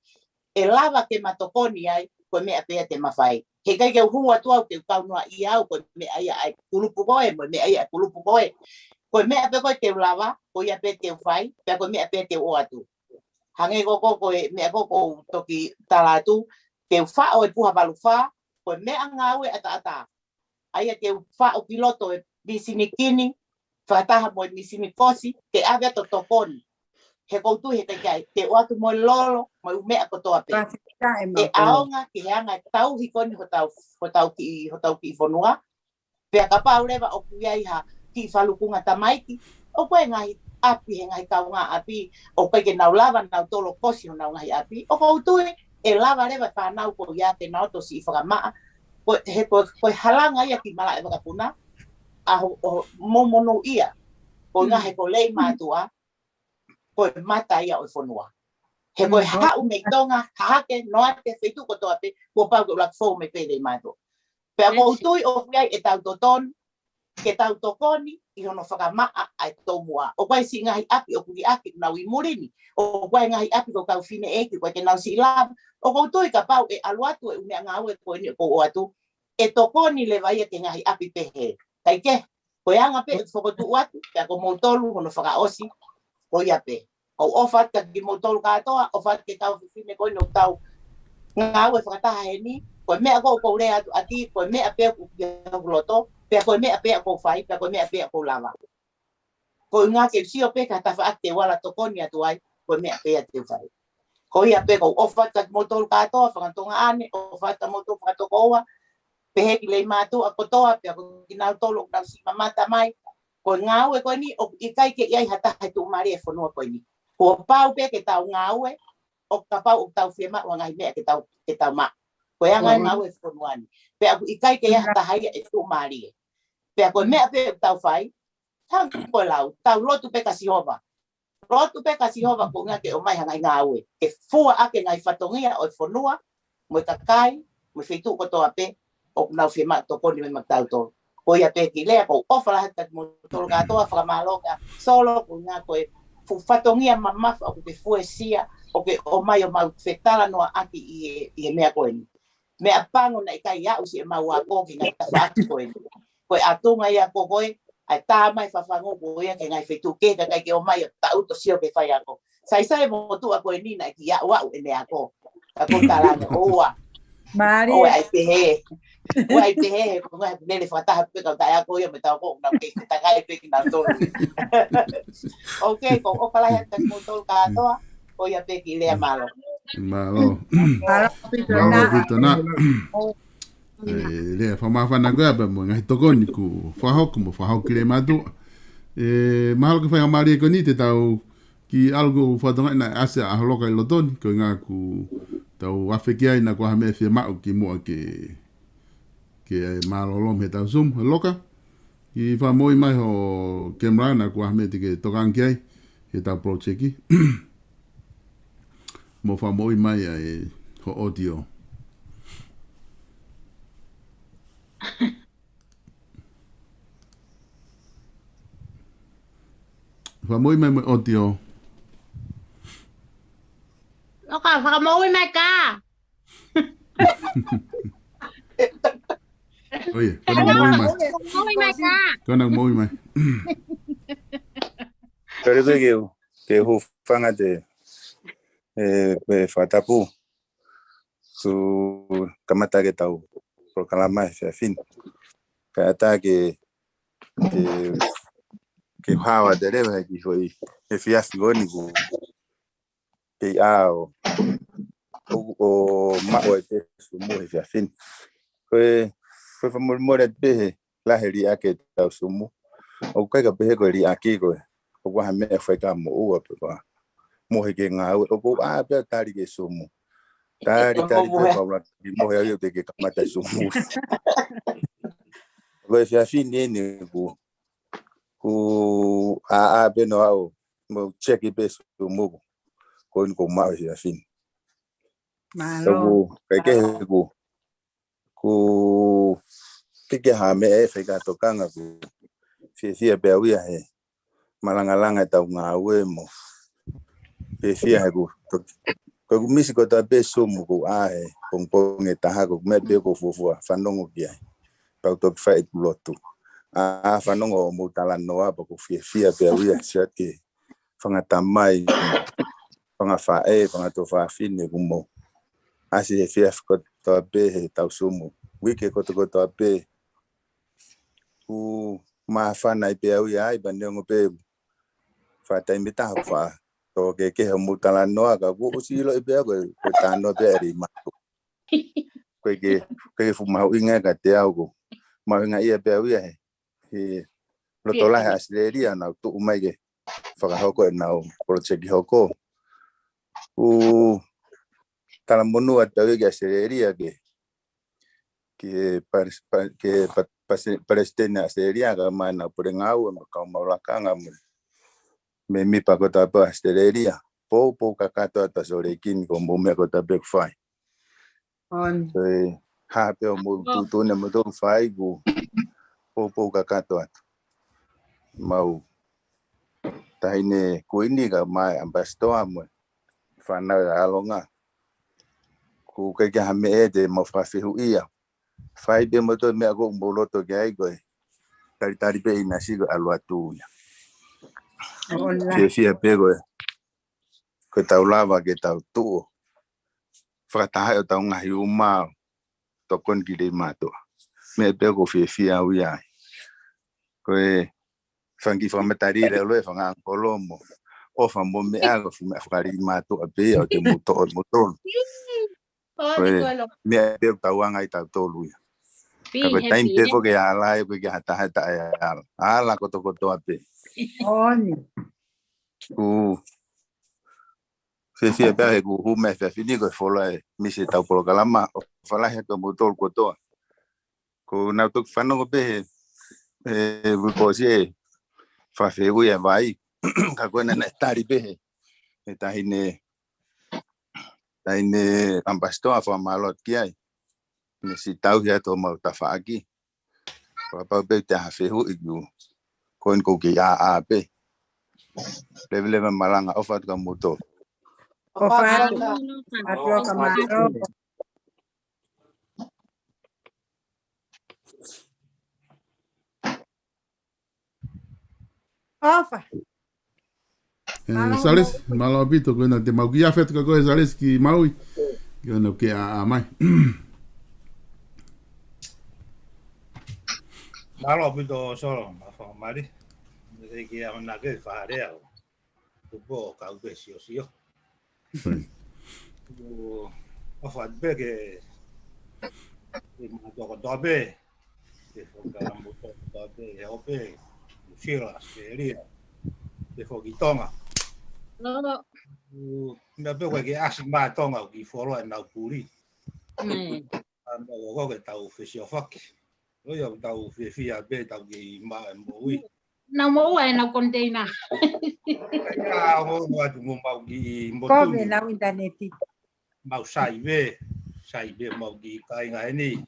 ʻe lava ke ma tokoni ai, ko e meʻa pē ia te ma fai. He ʻikai ke u hū atu au ke u kaunoaʻi au, ko e meʻa ia ʻa e kulupu ko ē, mo e meʻa ia ʻa e kulupu ko ē. Ko e meʻa pē ko ē te u lava, ko ia pē te u fai, pea ko e meʻa pē te u ʻoatu. Hangē ko, ko, ko e meʻa ko, ʻoku ou toki tala atu, ke u faʻo e puha valu fā, ko e meʻangāue ʻataʻatā. ʻA ia ke u faʻo ki loto e misini kini, fakataha mo e misini kosi, ke ʻave atu ʻo tokoni. He ʻoku ou tui he ʻikai ke ʻoatu mo e lolo, mo e ʻū meʻa kotoa pē. ʻE ʻaonga ki he anga e tauhi ko eni hotau, hotau kiʻi, hotau kiʻi fonua. Pea kapau leva ʻoku ʻi ai ha kiʻi falukunga tamaiki, ʻoku ʻi ai e ngaahi ʻapi, he ngaahi kaungāʻapi, ʻoku ʻikai ke nau lava nautolu ʻo kosi honau ngaahi ʻapi. ʻOku ou tui, ʻe lava leva e fānau ko ia ke nau ō ʻo siʻi fakamaʻa, ko, he ko, ko e halanga ia ki malaʻe vakapuna, ʻa ho, ʻo mo monūʻia, ko e ʻuhinga he ko Leimātuʻa, ko e mata ia ʻo e fonua. He ko e haʻu mei Tonga, hahake, noa atu ki he feituʻu kotoa pē, kuo pau ke ʻuluaki fou mai pē Leimātuʻa. Pea ʻoku ou tui ʻoku ʻi ai ʻetau totonu, ke tau tokoni ʻi hono fakamaʻa ʻa e tomuʻa. ʻOku ʻi ai siʻi ngaahi ʻapi ʻoku liʻaki ʻoku nau ʻi muli ni. ʻOku ʻi ai ngaahi ʻapi ko e kau fineʻeiki, ʻoku ʻikai ke nau siʻi lava. ʻOku ou tui kapau ʻe ʻalu atu e ʻū meʻangāue ko eni ʻoku ou ʻoatu, ʻe tokoni leva ia ki he ngaahi ʻapi pehē. Kae kehe, ko e anga pē ʻeku fokotuʻu atu, pea ko moutolu hono fakaʻosi, ko ia pē. ʻOku ou ʻofa atu kia kimoutolu kātoa, ʻofa atu ki he kau fefine ko eni ʻoku tau ngāue fakataha heni, ko e meʻa ko ē ʻoku ou lea atu ʻaki, ko e meʻa pē ʻoku ʻi hoku loto, pea ko e meʻa pē ʻoku ou fai, pea ko e meʻa pē ʻoku ou lava. Ko e ʻuhinga ke u sio pē ki ha tafaʻaki te u ala tokoni atu ai, ko e meʻa pē ia te u fai. Ko ia pē ʻoku ou ʻofa atu kia kimoutolu kātoa, fanga Tonga ʻaneafi, ʻofa atu kia moutolu fanga tokoua, pehē ki Leimātuʻa kotoa, pea ko kinautolu ʻoku nau siʻi mamata mai, ko e ngāue ko eni, ʻoku ʻikai ke ʻi ai ha taha ʻe tuʻumālie e fonua ko eni. Kuo pau pē ke tau ngāue, ʻo kapau ʻoku tau fiemaʻu ha ngaahi meʻa ke tau, ke tau maʻu. Ko e anga e ngāue e fonua ni. Pea ʻoku ʻikai ke ʻi ai ha taha ia ʻe tuʻumālie. Pea ko e meʻa pē ʻoku tau fai, hangē ko e lau, tau lotu pē kia Sihova. Lotu pē kia Sihova ko e ʻuhinga ke ʻomai ha ngaahi ngāue. Ke fua ʻaki e ngaahi fatongia ʻo e fonua, mo e kakai, mo e feituʻu kotoa pē, ʻoku nau fiemaʻu tokoni mai maʻatautolu. Ko ia pē kiʻi lea, ʻoku ou ʻofa lahi atu kia kimoutolu kātoa, fakamālō kia Solo, ko e ʻuhinga ko e fuʻu fatongia mamafa ʻoku ke fuesia, ʻoku ke ʻomai ʻo mau fetalanoaʻaki ʻi he, ʻi he meʻa ko eni. Meʻapango naʻe ʻikai aʻu siʻemau ako ki he ngaahi tafaʻaki ko eni. Ko e ʻatunga ia ko ē, ʻa e tā mai fafangu ko ia ki he ngaahi feituʻu kehe kae ʻikai ke ō mai ʻo taʻutu ʻo sio ki he faiako. Saisai e motuʻa ko eni naʻe kiʻi aʻuaʻu ʻene ako. Ka ko e tala ange, ʻoua. Mālie. ʻOua ʻai pehē. ʻOua ʻai pehē, he ko e ngaahi lele fakataha pē kau taʻeako ia mo e tau ko ē, ʻoku nau kei fetakai pē kinautolu. ʻOkei, ʻoku ou ʻofa lahi atu kia kimoutolu kātoa, ko ia pē kiʻi lea, mālō. Mālō. Mālō ʻaupito. Mālō ʻaupito, Nā. ʻE, lea fakamāfana ko ia pea mo e ngaahi tokoni kuo fakahoko mo fakahoko ki Leimātuʻa. ʻE, mahalo ke fai ha mālie ko eni te tau kiʻi ʻalu ko e fatongia naʻe ʻasi ʻa Holoka ʻi loto ni, ko e ʻuhinga ʻoku tau afe ki ai naʻa kuo ʻi ai ha meʻa fiemaʻu kimuʻa ke, ke mālōlō mei heʻetau Zoom, Holoka. Kiʻi fakamoʻui mai hoʻo camera naʻa kuo ʻi ai ha meʻa te ke tokanga ki ai, heʻetau project. Mo fakamoʻui mai ʻa e hoʻo audio. Fakamoʻui mai mo e audio. ʻOka, fakamoʻui mai ka. ʻOi, ko ena moʻui mai. Fakamoʻui mai ka. Ko ena moʻui mai. Kole ke u, ke u hūfanga te, ʻe, ʻe fakatapu. Su kamata ke tau polokalama he efiafi ni. Kae ʻatā ke, ke, ke hao atu leva he kiʻi foʻi efiafi ko eni kuo kei ʻā ʻo, ʻo, ʻo maʻu e te sumu he efiafi ni. Ko e, ko e fakamolemole atu pē he lahi e liʻaki ʻetau sumu. ʻOku ʻikai ke pehē ko e liʻaki ko ē. ʻOku ʻi ai ha meʻa fai ka moʻua pē ka mohe ke ngāue. ʻOku ou ʻā pē ʻo tali ke sumu. Tali, tali pē ka ʻoua ke mohe au ia ʻo teʻeki ke kamata e sumu. Ko e efiafi ni eni kuo, kuo ʻā, ʻā pē noa ʻo, mo check pē sumuku. Ko eni kuo maʻu he efiafi ni. Mālō. ʻOku, ʻikai ke he kuo, kuo, ʻikai ke ha meʻa ʻe fai ka tokanga kuo fiefia pē au ia he malangalanga ʻetau ngāue mo fiefia he kuo, ko, ko ʻeku misi kotoa pē sumu kuo ʻā he pongipongi ʻe taha, ko e meʻa pē ʻoku ou fuofua fanongo ki ai. Pea u toki fai ʻeku lotu. ʻA, ʻa fanongo hoʻomou talanoa pea ʻoku ou fiefia pē au ia, siʻi ʻa e fanga tamai, fanga faʻē, fanga tuofāfine kuo mou ʻasi he efiafi kotoa pē heʻetau sumu. Uike kotokotoa pē. Kuo māfana ai pē au ia ai, pea neongo pē faʻa taimi ʻe taha faʻa tō kehekehe hoʻomou talanoa ka kuo ʻosi ʻiloʻi pē au ko e, ko e talanoa pē ʻa e lima. Ko e ke, ko e fuʻu mahuʻinga ia kiate au ko e mahuʻinga ia pē au ia he, he loto lahi ʻAositelēlia naʻa nau tuʻu mai ke fakahoko ʻenau project hoko. ʻOku talamonū atu au ia ki ʻAositelēlia ke, ke pales-, pa-, ke pa-, pase-, palesiteni ʻAositelēlia kae ʻumaʻā ʻenau pule ngāue mo e kau maʻu lakanga mo e mēmipa kotoa pē ʻAositelēlia. Poupou kakato atu ʻa Sōleki ni ko hoʻomou meʻa kotoa pē ʻoku fai. ʻOni. Ko e hā pē hoʻomou tuʻutuʻuni ʻomoutolu fai kuo poupou kakato atu. Mau taʻahine kuini kae ʻumaʻā e ʻambasitoa mo e fānau ʻa e ʻAlonga. ʻOku ʻikai ke ha meʻa ʻe te mau fakafehuʻia. Fai pē moutolu e meʻa ʻoku mou loto ki ai ko e talitali pē ʻinasi ko e ʻalu atu ia. ʻOna. Fiefia pē ko e, ko ʻetau lava ke tau tuʻu ʻo fakatahaʻi hotau ngaahi uma ʻo tokoni ki Leimātuʻa. Meʻa pē ʻoku ou fiefia au ia ai. Ko e fanga kiʻi fakamatala lelei ʻa e fanga ʻangikolo mo ʻofa mo e meʻa ko e fuʻu meʻa fakaLeimātuʻa pē ia ʻoku te mou toʻo moutolu. Ko e meʻa pē ʻoku tau anga ai tautolu ia. Ka ko e taimi pē foki ʻe ala ai, ʻoku ʻikai ke ha taha ʻe taʻeala. Ala kotokotoa pē. ʻOni. ʻOku fiefia pē au he kuo hū mai he efiafi ni ko e fuoloa e misi ʻetau polokalama, ʻofa lahi atu kiate moutolu kotoa. Ko ʻenau toki fanongo pē he, he uike kuo ʻosi e fakafehuʻi ʻa e vai. Ka ko ena naʻe tali pē he, he taʻahine, taʻahine ʻambasitoa, fakamālō atu ki ai. Ne siʻi tauhi atu homau tafaʻaki. Kapau pē ʻe toe ʻi ai ha fehuʻi kuo, ko eni ʻoku ou kei ʻā, ʻā pē. Leveleva malanga, ʻofa atu kiate moutolu. ʻOfa atu. ʻOfa atu, ʻofa atu. ʻOfa. ʻE, Salesi, mālō ʻaupito, ko ena te mau kiʻi afe atu kia koe Salesi ki Maui. Ko ena ke ʻā, ʻā mai. Mālō ʻaupito Solo, ma fakamali. Mei ke au na ke fakalea. Tupu ʻo kau pē siosio. ʻOfa atu pē ke, ke mātuʻa kotoa pē. Ke foki ka moutolu kotoa pē, he ʻo pē, New Zealand, Australia. Ke foki Tonga. Meʻa pē ko e ke ʻasi mai Tonga ʻoku kiʻi fuoloa ʻenau puli. ʻA mau ʻoku ke tau fesiofaki. ʻOi ʻoku tau fiefia pē tau kei maʻu e moʻui. Nau moʻua ʻenau koniteina. Ka ia ʻoku atu mo mau kiʻi motu. Ko e nau ʻinitaneti. Mau saive, saive mau kiʻi kāinga eni.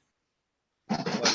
Mau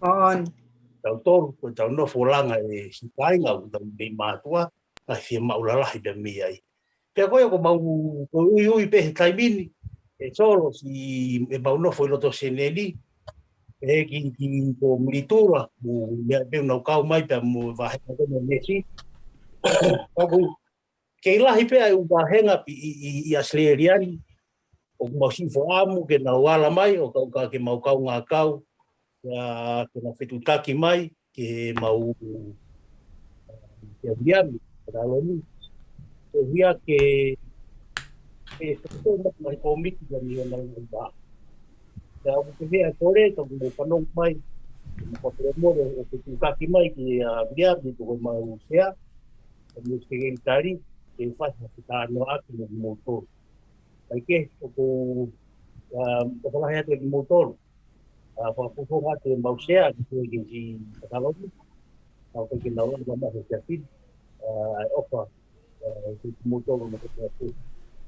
On. Tautolu, ko ʻetau nofo langa e siʻi kāinga ʻoku tau mei mātuʻa, ngaahi fiemaʻu lalahi pē mei ai. Pea ko ia ko mau, ko e uiui pē he taimi ni, ʻe Solo, siʻi, ʻemau nofo ʻi loto Seneli, ʻe ki, ki ko Militula, mo meʻa pē ʻoku nau kau mai pea mo e vāhenga ko ē mo e mesi. Ka ʻoku kei lahi pē ʻa e ʻū vāhenga ʻi, ʻi, ʻi, ʻi ʻAositelēlia ni, ʻoku mau siʻi fakaʻamu ke nau ala mai, ʻo kau ka ke mau kaungā kau, ʻa, ke nau fetuʻutaki mai, ke mau, ke Viliami, ke Taloni. Ko ia ke, ke sō mai mai kōmiti ka ni o nau ngai ba. Pea ʻoku pehē ʻa e kole, ka ʻoku mau fanongo mai, ke mau fakamolemole, ʻo fetuʻutaki mai, ke, ʻa, Viliami, ko mau sea, ka ni o ke ngai tali, ke fai ha fitanoaʻaki mo kimoutolu. Kae kehe, ʻoku, ʻa, ʻoku lahi atu kimoutolu. ʻA, fakafofonga atu ʻemau sea, ki he kiʻi Taloni. ʻA, ko e kiʻi lau ʻa e mamahi o Siapi. ʻA, ʻofa, ʻa, ki kimoutolu mo e kiʻi.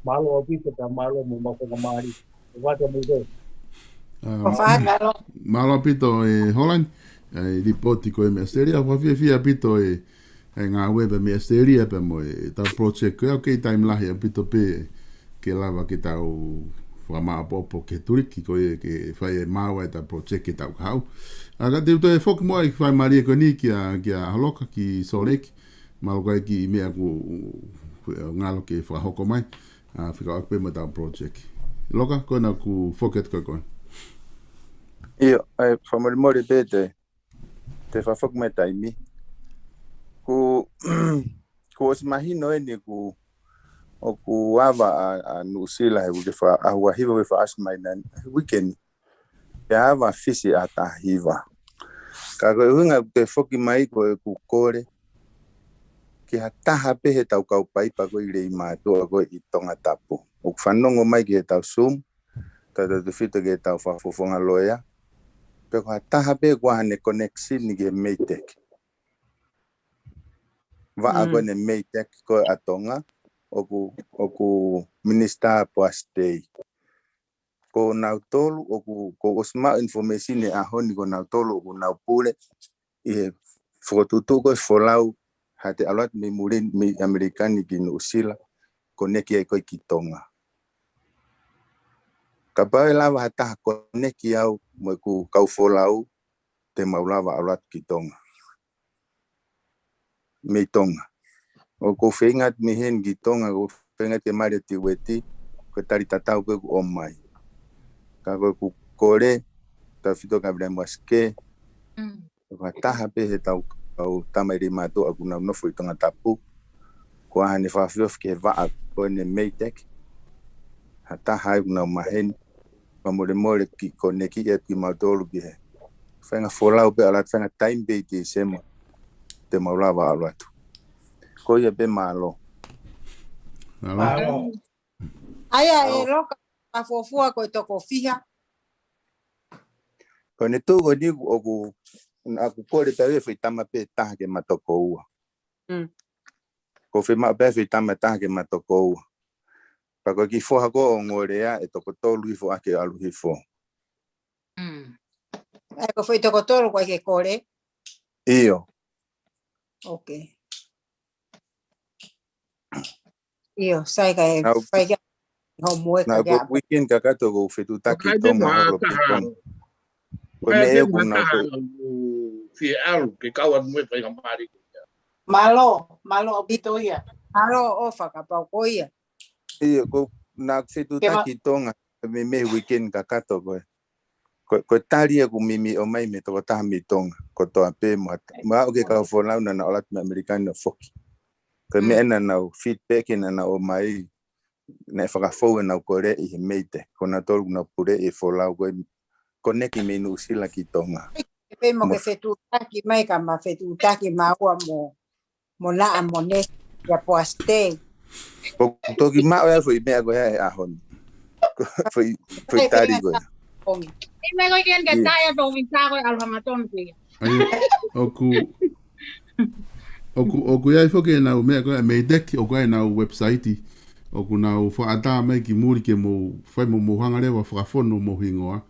Mālō ʻaupito, pea mālō mo mau faingamālie. ʻOfa atu mo e. ʻA, ʻofa atu, mālō. Mālō ʻaupito e Holani, ʻa e lipooti ko ē mei ʻAositelēlia, fakafiefia ʻaupito e, e ngāue pē mei ʻAositelēlia pea mo ʻetau project ko ia, ʻoku kei taimi lahi ʻaupito pē ke lava ke tau fakamāʻopoʻopo ki he tuliki ko ia ke fai e maau ʻa ʻetau project ke tau kahaʻu. ʻA, ka te u toe foki muʻa ʻi he faingamālie ko eni kia, kia Holoka ki Sōleki, mahalo ko e kiʻi meʻa ʻoku, ʻoku ngalo ke fakahoko mai, ʻa, fekauʻaki pē mo ʻetau project. Holoka, ko ena ʻoku foki atu ko ē koe. ʻIo, ʻa e, fakamolemole pē te, te fakafoki mai taimi. Ko, ko ʻosi mahino eni ʻoku, ʻoku ava ʻa, ʻa Nuʻusila he uike fā, ʻaho hiva uike fā ʻosi mai na, he uike ni. Pea ava Fisi ʻa taha hiva. Ka ko e ʻuhinga ʻoku te foki mai ko ʻeku kole ki ha taha pē he tau kau paipa ko ē ʻi Leimātuʻa ko ē ʻi Tongatapu. ʻOku fanongo mai ki heʻetau Zoom, tautautefito ki heʻetau fakafofonga loea. Pe ko ha taha pē ʻoku ʻi ai haʻane connection ki he MEIDECC. Vaʻa ko ē ʻa e MEIDECC ko ē ʻa Tonga, ʻoku, ʻoku Minisitā Poasi Tei. Ko nautolu, ʻoku, ko ʻosi maʻu information he ʻaho ni ko nautolu, ʻoku nau pule ʻi he fokotuʻutuʻu ko ē folau, haʻate ʻalu atu mei muli, mei ʻAmelika ni ki Nuʻusila, connect ai ko ē ki Tonga. Kapau ʻe lava ha taha connect au mo ʻeku kau folau, te mau lava ʻalu atu ki Tonga. Mei Tonga. ʻOku ou feinga atu mei heni ki Tonga, ʻoku ou feinga atu ke mali atu ki Ueti, ko e tali tatau ko ē ʻoku ʻomai. Ka ko ʻeku kole, tautautefito kia Viliami Uasike, ko ha taha pē he tau, tau tama ʻi Leimātuʻa ʻoku nau nofo ʻi Tongatapu, ʻoku ʻi ai haʻane fakafiefia ki he vaʻa ko eni MEIDECC, ha taha ai ʻoku nau maheni, ma mole mole ki koneki atu kimautolu ki he faʻahinga folau pē ʻalu atu, faʻahinga taimi pē ʻi Tīsema te mau lava ʻalu atu. Ko ia pē, mālō. Mālō. ʻAia ʻe Loka, ka fuofua ko e toko fiha? Ko ʻene tuʻu ko eni ʻoku, ʻoku kole pē ʻe foʻi tama pē taha ke ma toko ua. Mm. Ko e fiemaʻu pē foʻi tama taha ke ma toko ua. Pea ko e kiʻi foha ko ē ʻo Ngolea ʻe toko tolu hifo ʻaki ʻalu hifo. Mm. ʻE, ko e foʻi toko tolu ko ē ke kole? ʻIo. Ok. ʻIo, sai ka e Nau- fai ka homework Na ka ko e weekend kakato ʻoku ou fetuʻutaki ʻi Tonga holo pē Tonga. Ko e meʻa ʻoku nau ko Fie ʻalu ke kau atu mo e faingamālie. Mālō, mālō ʻaupito ia. Mālō ʻofa kapau ko ia. ʻIo, ko na fetuʻutaki ʻi Tonga, me me weekend kakato ko e. Ko, ko e tali ʻoku mimi ʻomai mei he tokotaha mei Tonga, kotoa pē mo, mo aʻu ki he kau folau naʻa nau ʻalu atu mei ʻAmelika ni ʻo foki. Ko e meʻa naʻa nau feedback naʻa nau ʻomai, naʻe fakafou ʻenau koleʻi he meite, ko nautolu ʻoku nau puleʻi e folau ko e koneki mei Nuʻusila ki Tonga. Ke pē mo ke fetuʻutaki mai ka ma fetuʻutaki maua mo, mo Naʻa mo Nesi ia Poasi Tei. ʻOku toki maʻu ʻa e foʻi meʻa ko ia he ʻaho ni. Ko e foʻi, foʻi tali ko ia. Ongi. ʻI mai ko i ken ke taʻe a tō vita ko e ʻalu hangatonu ko ia. ʻAi, ʻoku, ʻoku, ʻoku ʻi ai foki ʻenau meʻa ko ia mei teki, ʻoku ʻi ai ʻenau website, ʻoku nau fakaʻatā mai ki muli ke mou, fai mo mou hanga leva fakafonu homou hingoa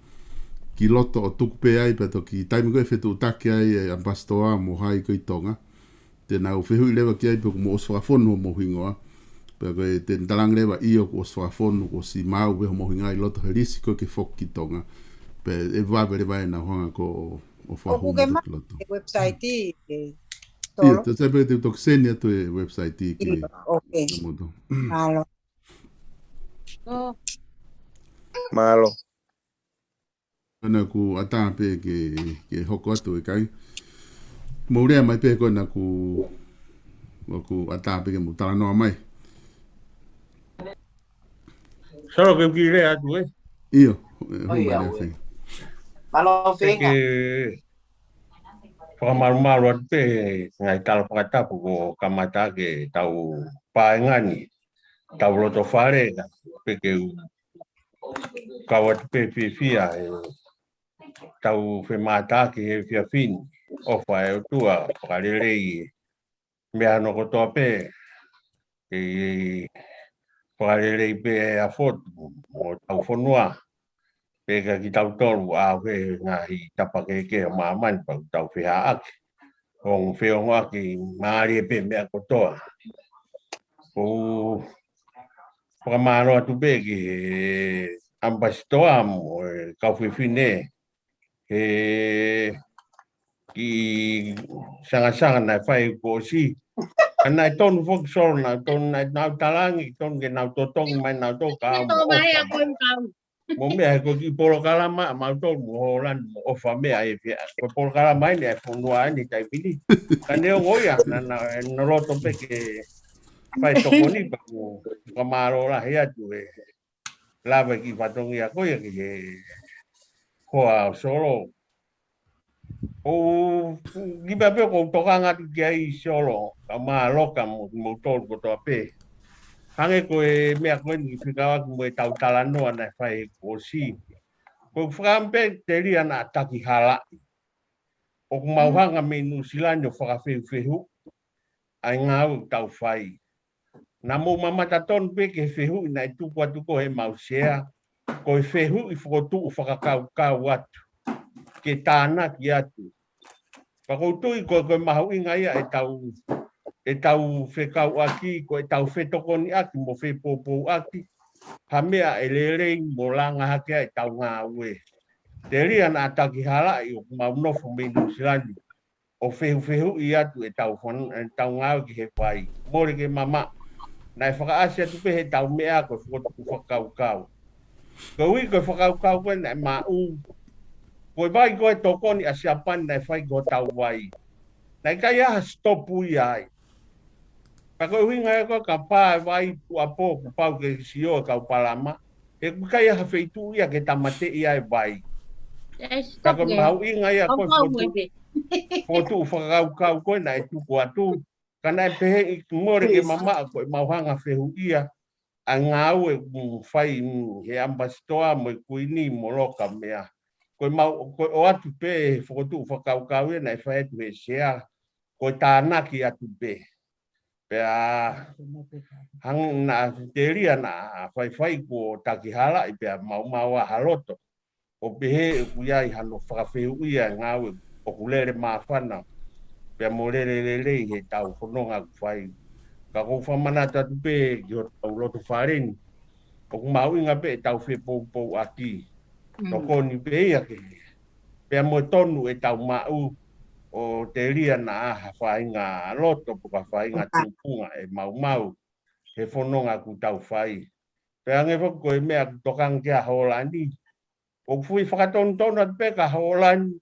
ki loto ʻo tuku pē ai pea toki taimi ko ē fetuʻutaki ai e ʻampasitoa mo hai ko ē ʻi Tonga. Te nau fehuʻi leva ki ai pe ʻoku mou ʻosi fakafonu homou hingoa. Pea ko e te ne talaange leva ʻio kuo ʻosi fakafonu, kuo ʻosi maau pē homou hingoa ʻi loto he lisi ko ē ke foki ki Tonga. Pea ʻe vave leva ʻenau hanga ko ē ʻo fakahū ʻOku ke mai ma- ki loto. E website e ʻIo, tolo. te sai pē te toki seni atu e website ki Ok. moto. Mālō. Mālō. Ana ku ʻatā pē ke, ke hoko atu e kai. Mou lea mai pē ko ena ku, ʻoku ʻatā pē ke mou talanoa mai. Solo ke u kiʻi lea atu ē. ʻIo, e, ʻIo, hū mai ʻio. fē. Mālō Feinga. Ke fakamalumalu atu pē ngaahi tala fakatapu ko kamata ke tau paenga ni, tau loto fale, pē ke u kau atu pē fiefia e tau femātaaki he efiafi ni, ʻofa e ʻOtua, fakalelei e meʻa hono kotoa pē, ke fakalelei pē ʻa Fotu mo tau fonua, pea ka kitautolu ʻa e ngaahi tapa kehekehe ʻo māmani pea tau fehaʻaki. Ongo feongoʻaki mālie pē meʻa kotoa. ʻOku fakamālō atu pē ki he ʻampasitoa mo e kau fefine he kiʻi sangasanga naʻe fai kuo ʻosi. Ka naʻe tonu foki Solo, naʻe tonu, naʻe nau talaange, tonu ke nau totongi mai nautolu ka mo ʻofa. Mo meʻa he ko e kiʻi polokalama ʻa mautolu mo Holani mo ʻOfa meʻa e fia. Ko e polokalama eni ʻa e fonua eni taimi ni. Ka neongo ia, naʻa, naʻa, naʻa loto pē ke fai tokoni pea ʻoku fakamālō lahi atu e lava e kiʻi fatongia ko ia ki he hoa ʻo Solo. ʻOku kipa pē ʻoku ou tokanga atu ki ai Solo, ka mālō ka mo, moutolu kotoa pē. Hangē ko e meʻa ko eni fekauʻaki mo e tau talanoa naʻe fai kuo ʻosi. Ko e fakahā pē telia naʻa taki halaʻi. ʻOku mau hanga mei Nuʻusila ni ʻo fakafehufehuʻi ʻa e ngāue ʻoku tau fai. Naʻa mou mamata tonu pē ki he fehuʻi naʻe tuku atu ko ē ʻe mau sea, ko e fehuʻi fokotuʻu fakakaukau atu ke tānaki atu. Pea ʻoku ou tui ko e, ko e mahuʻinga ia ʻetau, ʻetau fekauʻaki, ko ʻetau fetokoniʻaki mo fepoupouʻaki ha meʻa ʻe lelei mo langa hake ai ʻetau ngāue. Telia naʻa taki halaʻi ʻoku mau nofo mei Nuʻusila ni ʻo fehufehuʻi atu ʻetau fon-, ʻetau ngāue ki he vai. Mole ke mamaʻo. Naʻe fakaʻasi atu pē heʻetau meʻa ko e fokotuʻu fakakaukau. Koeʻuhi ko e fakakaukau ko ē naʻe maʻu, ko e vai ko ē tokoni ʻa Siapani naʻe fai ki hotau vai, naʻe ʻikai ha sitopu ia ai. Ka ko e ʻuhinga ia ko ē ka pā e vai tuʻuapō kuo pau ke sio e kau palama, He ʻoku ʻikai ha feituʻu ia ke tāmateʻi ai e vai. Ka ko e mahuʻinga ia ko e fokotuʻu fakakaukau ko ē naʻe tuku atu. Ka naʻe pehē ʻi mole ke mamaʻo ko e mau hanga fehuʻia ʻa e ngāue ʻoku fai he ʻamipasitoa mo e kuini mo Loka meʻa. Ko e mau, ko e ʻoatu pē he fokotuʻu fakakaukau ia naʻe fai atu he sea, ko e tānaki atu pē. Pea hangē naʻa Telia naʻa faifai kuo takihalaʻi pea maumau ʻa ha loto. ʻO pehē ʻoku ʻi ai hano fakafehuʻia e ngāue ʻoku lele māfana pea mo lele lelei he tau fononga ʻoku fai. Ka ʻoku ou fakamanatu atu pē ki hotau loto fale ni, ʻoku mahuʻinga pē ʻetau fepoupouaki. Tokoni pē ia ke, pea mo e tonu ʻetau maʻu ʻo Telia naʻa ha faʻahinga loto pe ko ha faʻahinga tupunga ʻe maumau he fononga ʻoku tau fai. Pea hangē foki ko e meʻa ʻoku tokanga ki ai ʻa Hōlani, ʻoku fui fakatonutonu atu pē kia Hōlani.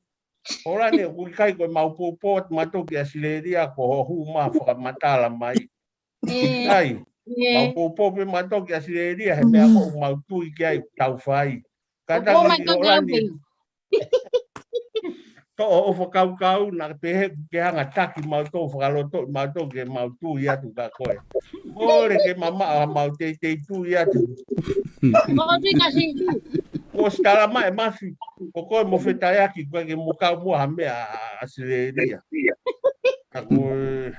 Hōlani, ʻoku ʻikai ko e mau poupou atu mautolu ki ʻAsilēlia ko hoʻo hū mai fakamatala mai. ʻIkai, mau poupou pē mautolu ki ʻAsilēlia he meʻa ko ē ʻoku mau tui ki ai ʻoku tau fai. Ka taki Hōlani, toʻo hoʻo fakakaukau naʻa pehē ke hanga taki mautolu, fakalotoʻi mautolu ke mau tui atu kia koe. Mole ke mamaʻo ha mau teitei tui atu. Kuo ʻosi tala mai ʻe Mafi, ko koe mo Fetaiaki, ʻoku ʻikai ke mo kau muʻa ha meʻa ʻa ʻAsilēlia. Ka ko e,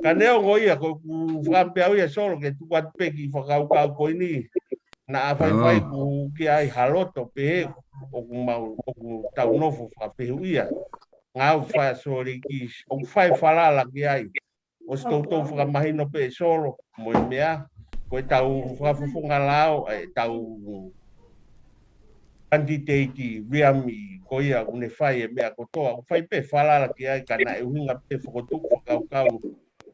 ka neongo ia, ko ʻeku fakaʻamu pē au ia Solo ke tuku atu pē kiʻi fakakaukau ko eni. Naʻa faifai kuo ʻi ai ha loto pehē ʻoku mau, ʻoku tau nofo fakafehuʻia. Ngāue ʻoku fai ʻa Sōleki, ʻoku fai falala ki ai. ʻOsi toutou fakamahino pē ʻe Solo mo e meʻa, ko ʻetau fakafofonga lao, ʻetau kanditeiti Liami, ko ia ʻoku ne fai e meʻa kotoa, ʻoku fai pē falala ki ai, ka naʻe ʻuhinga pē fokotuʻu fakakaukau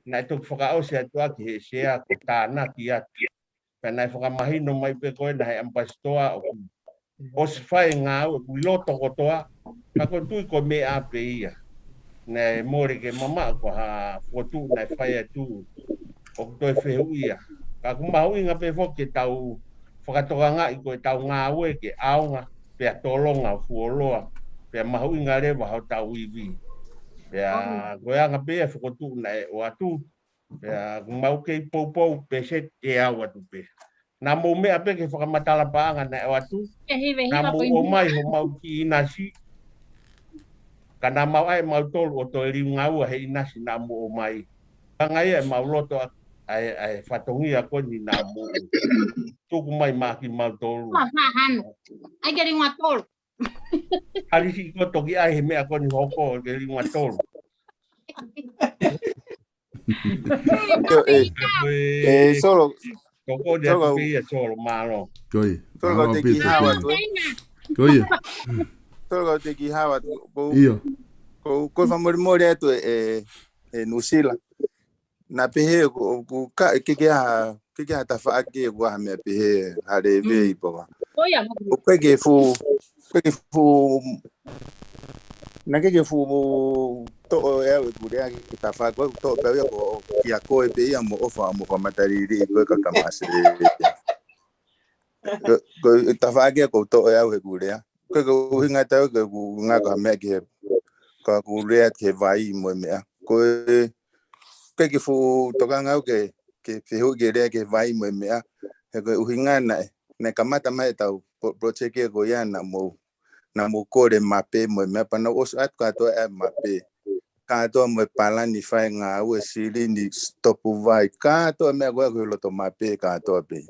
naʻe toki fakaʻosi atu ʻaki he sea ko e tānaki atu. Pea naʻe fakamahino mai pē ko ena he ʻamipasitoa ʻoku ʻosi fai e ngāue ʻoku ʻi loto kotoa, ka ko e tui ko e meʻa pē ia. Naʻe mole ke mamaʻo ko ha fokotuʻu naʻe fai atu ʻoku toe fehuʻia. Ka ʻoku mahuʻinga pē foki ke tau fakatokangaʻi ko ʻetau ngāue ke ʻaonga, pea tolonga ʻo fuoloa, pea mahuʻinga leva hotau ivi. Pea ko e anga pē ia e fokotuʻu naʻe ʻoatu, pea ʻoku mau kei poupou pē se te au atu pē. Naʻa mou meʻa pē ki he fakamatala paʻanga naʻe ʻoatu. Naʻa mou ʻomai homau kiʻi ʻinasi. Ka naʻa mau ʻai mautolu ʻo toe liunga ua he ʻinasi naʻa mou ʻomai. Ka ngai ʻa e mau loto ʻa, ʻa e, ʻa e fatongia ko eni naʻa mou tuku mai maʻa kimautolu. ʻAi ke liunga tolu. Alisi ko toki ʻai he meʻa ko eni hoko ke liunga tolu. ʻE, Solo, toko de Solo, pia Solo, mālō. Ko ia. Solo, kau te kiʻi hao atu. Ko ia. Solo, kau te kiʻi hao atu. Ko, ko fakamolemole atu ʻe, ʻe Nuʻusila. Naʻa pehē ko, ko ka, ke ke ha, ke ke ha tafaʻaki ʻe ua ha meʻa pehē ha leve i poa. Ko ia, mo. ʻOku ke fu, ʻoku ke fu, naʻa ke ke fu toʻo ʻe au ʻeku lea ki he tafaʻaki, ko e toʻo pē ia ko kia koe pē ia mo ʻofa mo fakamatala lelei ko e ka kamase. Ko, ko e tafaʻaki ko e toʻo ʻe au ʻeku lea. Ko e, ko e ʻuhinga tau ke ʻoku ngata ha meʻa ki he, ka ʻoku lea ki he vai mo e meʻa. Ko e, ke ke fu tokanga au ke, ke fehuʻi ke lea ki he vai mo e meʻa. He ko e ʻuhinga naʻe, naʻe kamata mai ʻetau po-, project ko ia naʻa mou, naʻa mou kole mape mo e meʻa pea naʻa ʻosi ʻatu kātoa e mape. Kātoa mo e palani fai ngāue silini topu vai. Kātoa meʻa ko ē ʻoku ʻi loto mape kātoa pē.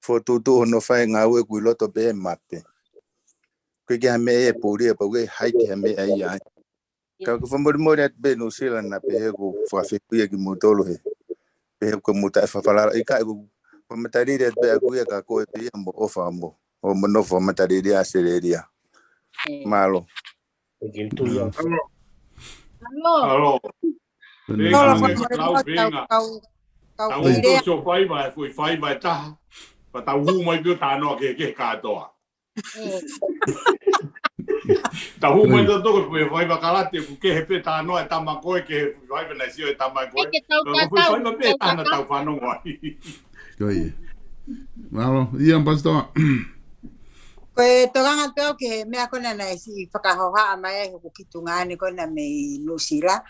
Fokotuʻutuʻu hono fai ngāue ʻoku ʻi loto pē mape. ʻOku ʻikai ha meʻa ia ʻe puli ʻe pau ke hai ki ha meʻa ia ai. Ka ʻoku fakamolemole atu pē Nuʻusila naʻa pehē ʻoku fakafehuʻia kimoutolu he. Pehē ʻoku mou taʻefafalala. ʻIkai ʻoku fakamatala lelei atu pē ʻaku ia kia koe pē ia mo ʻofa mo. ʻO mo nofo fakamatala lelei ʻAsilēlia. Mālō. Thank you, too young. Hello. Hello. Hello. Venga, Solo, venga, fakamolemole atu, venga. Tau, tau, tau kei lea. Tau sio faiva, e foʻi faiva ʻe taha. Pea tau hū mai pē ʻo talanoa kehekehe kātoa. Tau hū mai tau toko e foʻi faiva kalate, ʻoku kehe pē talanoa e tama ko ē, kehe foʻi faiva naʻe sio e tama ko ē. Ke tau, ka ko e foʻi faiva pē ʻe taha naʻa tau fanongo ai. Ko ia. Mālō, ia Pasitoa. Ko e tokanga pē au ki he meʻa ko ena naʻe siʻi fakahohaʻa mai ai hoku kiʻi tuongaʻane ko ena mei Nuʻusila.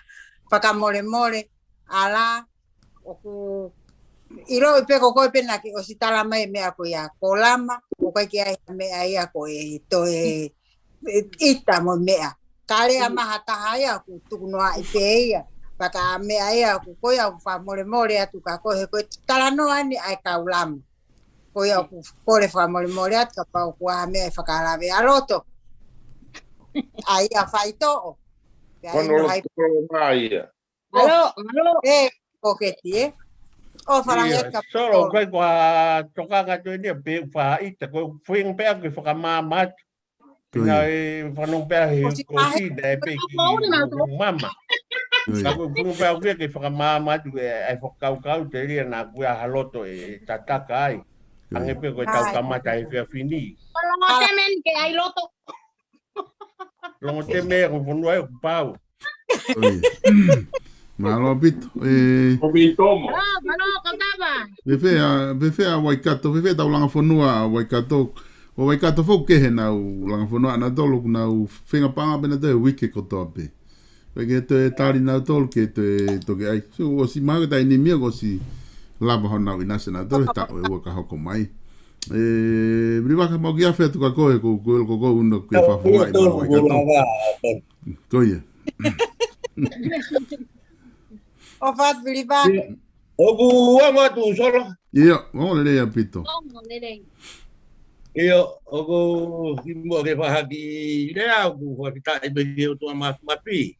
Fakamolemole, ʻalā, ʻoku ʻiloʻi pē ko koe pē naʻa ke ʻosi tala mai e meʻa ko ia ko Lama, ʻoku ʻikai ke ʻi ai ha meʻa ia ko e toe ʻita mo e meʻa. Ka lea mai ha taha ia ʻoku tukunoaʻi pē ia. Pea ko e meʻa ia ʻoku ko ia ʻoku fakamolemole atu kia koe he ko e talanoa eni ʻa e kau Lama. Ko ia ʻoku kole fakamolemole atu kapau ʻoku ʻi ai ha meʻa ʻe fakalave ʻa loto. ʻA ia faitoʻo. Pea ʻi ai ha loto mai ia. Mālō, mālō. ʻE, ko ke tie. ʻO fakalave atu kapau. Solo, ko e ko e tokanga atu eni pē ʻoku faʻa ʻita, ko e feinga pē ʻaku ke fakamaama atu. Ko ia. Naʻe fanongo pē he ko e ʻosi naʻe pē ki mama. Ko ia. Ka ko e feinga pē ʻaku ke fakamaama atu e, e fakakaukau telia naʻa kuo ʻi ai ha loto ʻe tataka ai. Ko ia. Hangē pē ko e tau kamata he efiafi ni. Palongo te men ke ʻai loto. Longo te me ko fonua e pau. Ko ia. Mālō ʻaupito. ʻE, Ko mi tomo. Mālō, mālō, ko tava. Fēfē ʻa, fēfē ʻa Waikato, fēfē ʻetau langa fonua ʻa Waikato. ʻO Waikato foki kehe ʻenau langa fonua ʻanautolu ʻoku nau feinga paʻanga pē ʻanautolu he uike kotoa pē. Pea ke toe tali nautolu ke toe toki ʻai. So, ʻosi mahalo ko e taimi ni ia kuo ʻosi lava honau ʻinasi ʻanautolu he taʻu ʻe ua ka hoko mai. ʻE, Vilivaka, mau kiʻi afe atu kia koe, ko, ko, ko, ko, uno ke fakafoʻou mai Waikato. Ko ia. ʻOfa atu Vilivaka. ʻOku ongo atu Solo. ʻIo, ongo lelei ʻaupito. Ongo lelei. ʻIo, ʻoku kimuʻa ke fai ha kiʻi lea, ʻoku fakafetaʻi pē ki he ʻOtua Mafimafi.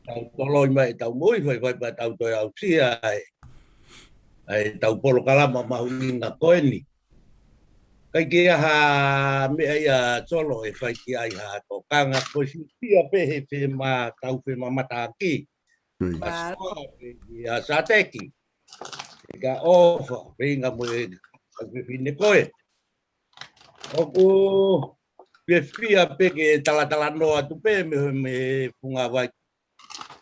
Tau toloi mai ʻetau moʻui, faifai pea tau toe aʻusia ai ʻetau polokalama mahuʻinga ko eni. ʻIkai ke ʻi ai ha meʻa ia Solo ʻe fai ki ai ha tokanga, ko e fiefia pē he fema, tau femamataʻaki. Ko ia. Mālō. Pea ko e ʻa Sateki. ʻIkai ʻofa, feinga mo e kau fefine ko ē. ʻOku fiefia pē ke talatalanoa atu pē mei, mei he funga vai,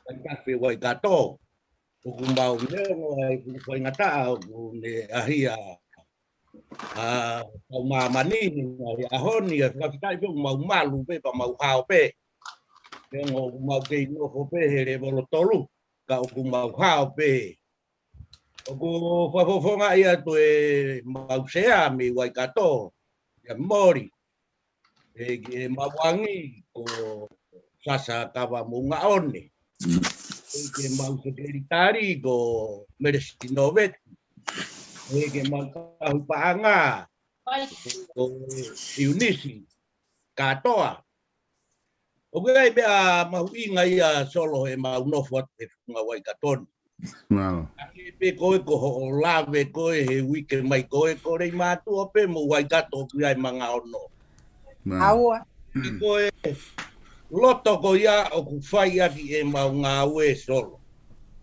vai kafe Waikato. ʻOku mau neongo ai ʻoku faingataʻa ʻoku ne ʻaʻahi ʻa, ʻa, kau māmani ni ʻaʻahi ʻaho ni, ʻa fakafetaʻi pē ʻoku mau malu pē, pea mau hao pē. Neongo ʻoku mau kei nofo pē he lēvolo tolu, ka ʻoku mau hao pē. ʻOku fakafofongaʻi atu ʻemau sea mei Waikato, ʻia Moli, ʻe, ʻe mau angi ko Sasa Kavamoʻungaʻone, ʻe, ke mau sekelitali ko Melesi Noveti, ʻe, ke mau kahu paʻanga ko Iunisi Katoa. ʻOku ʻi ai e meʻa mahuʻinga ia Solo ʻemau nofo atu he funga Waikato ni. Mālō. Hangē pē ko e ko hoʻo lave ko ē he uike mai ko ē ko Leimātuʻa pē mo Waikato ʻoku ʻi ai e manga ono. Mālō. ʻAua. Ko e loto ko ia ʻoku fai ʻaki ʻemau ngāue Solo.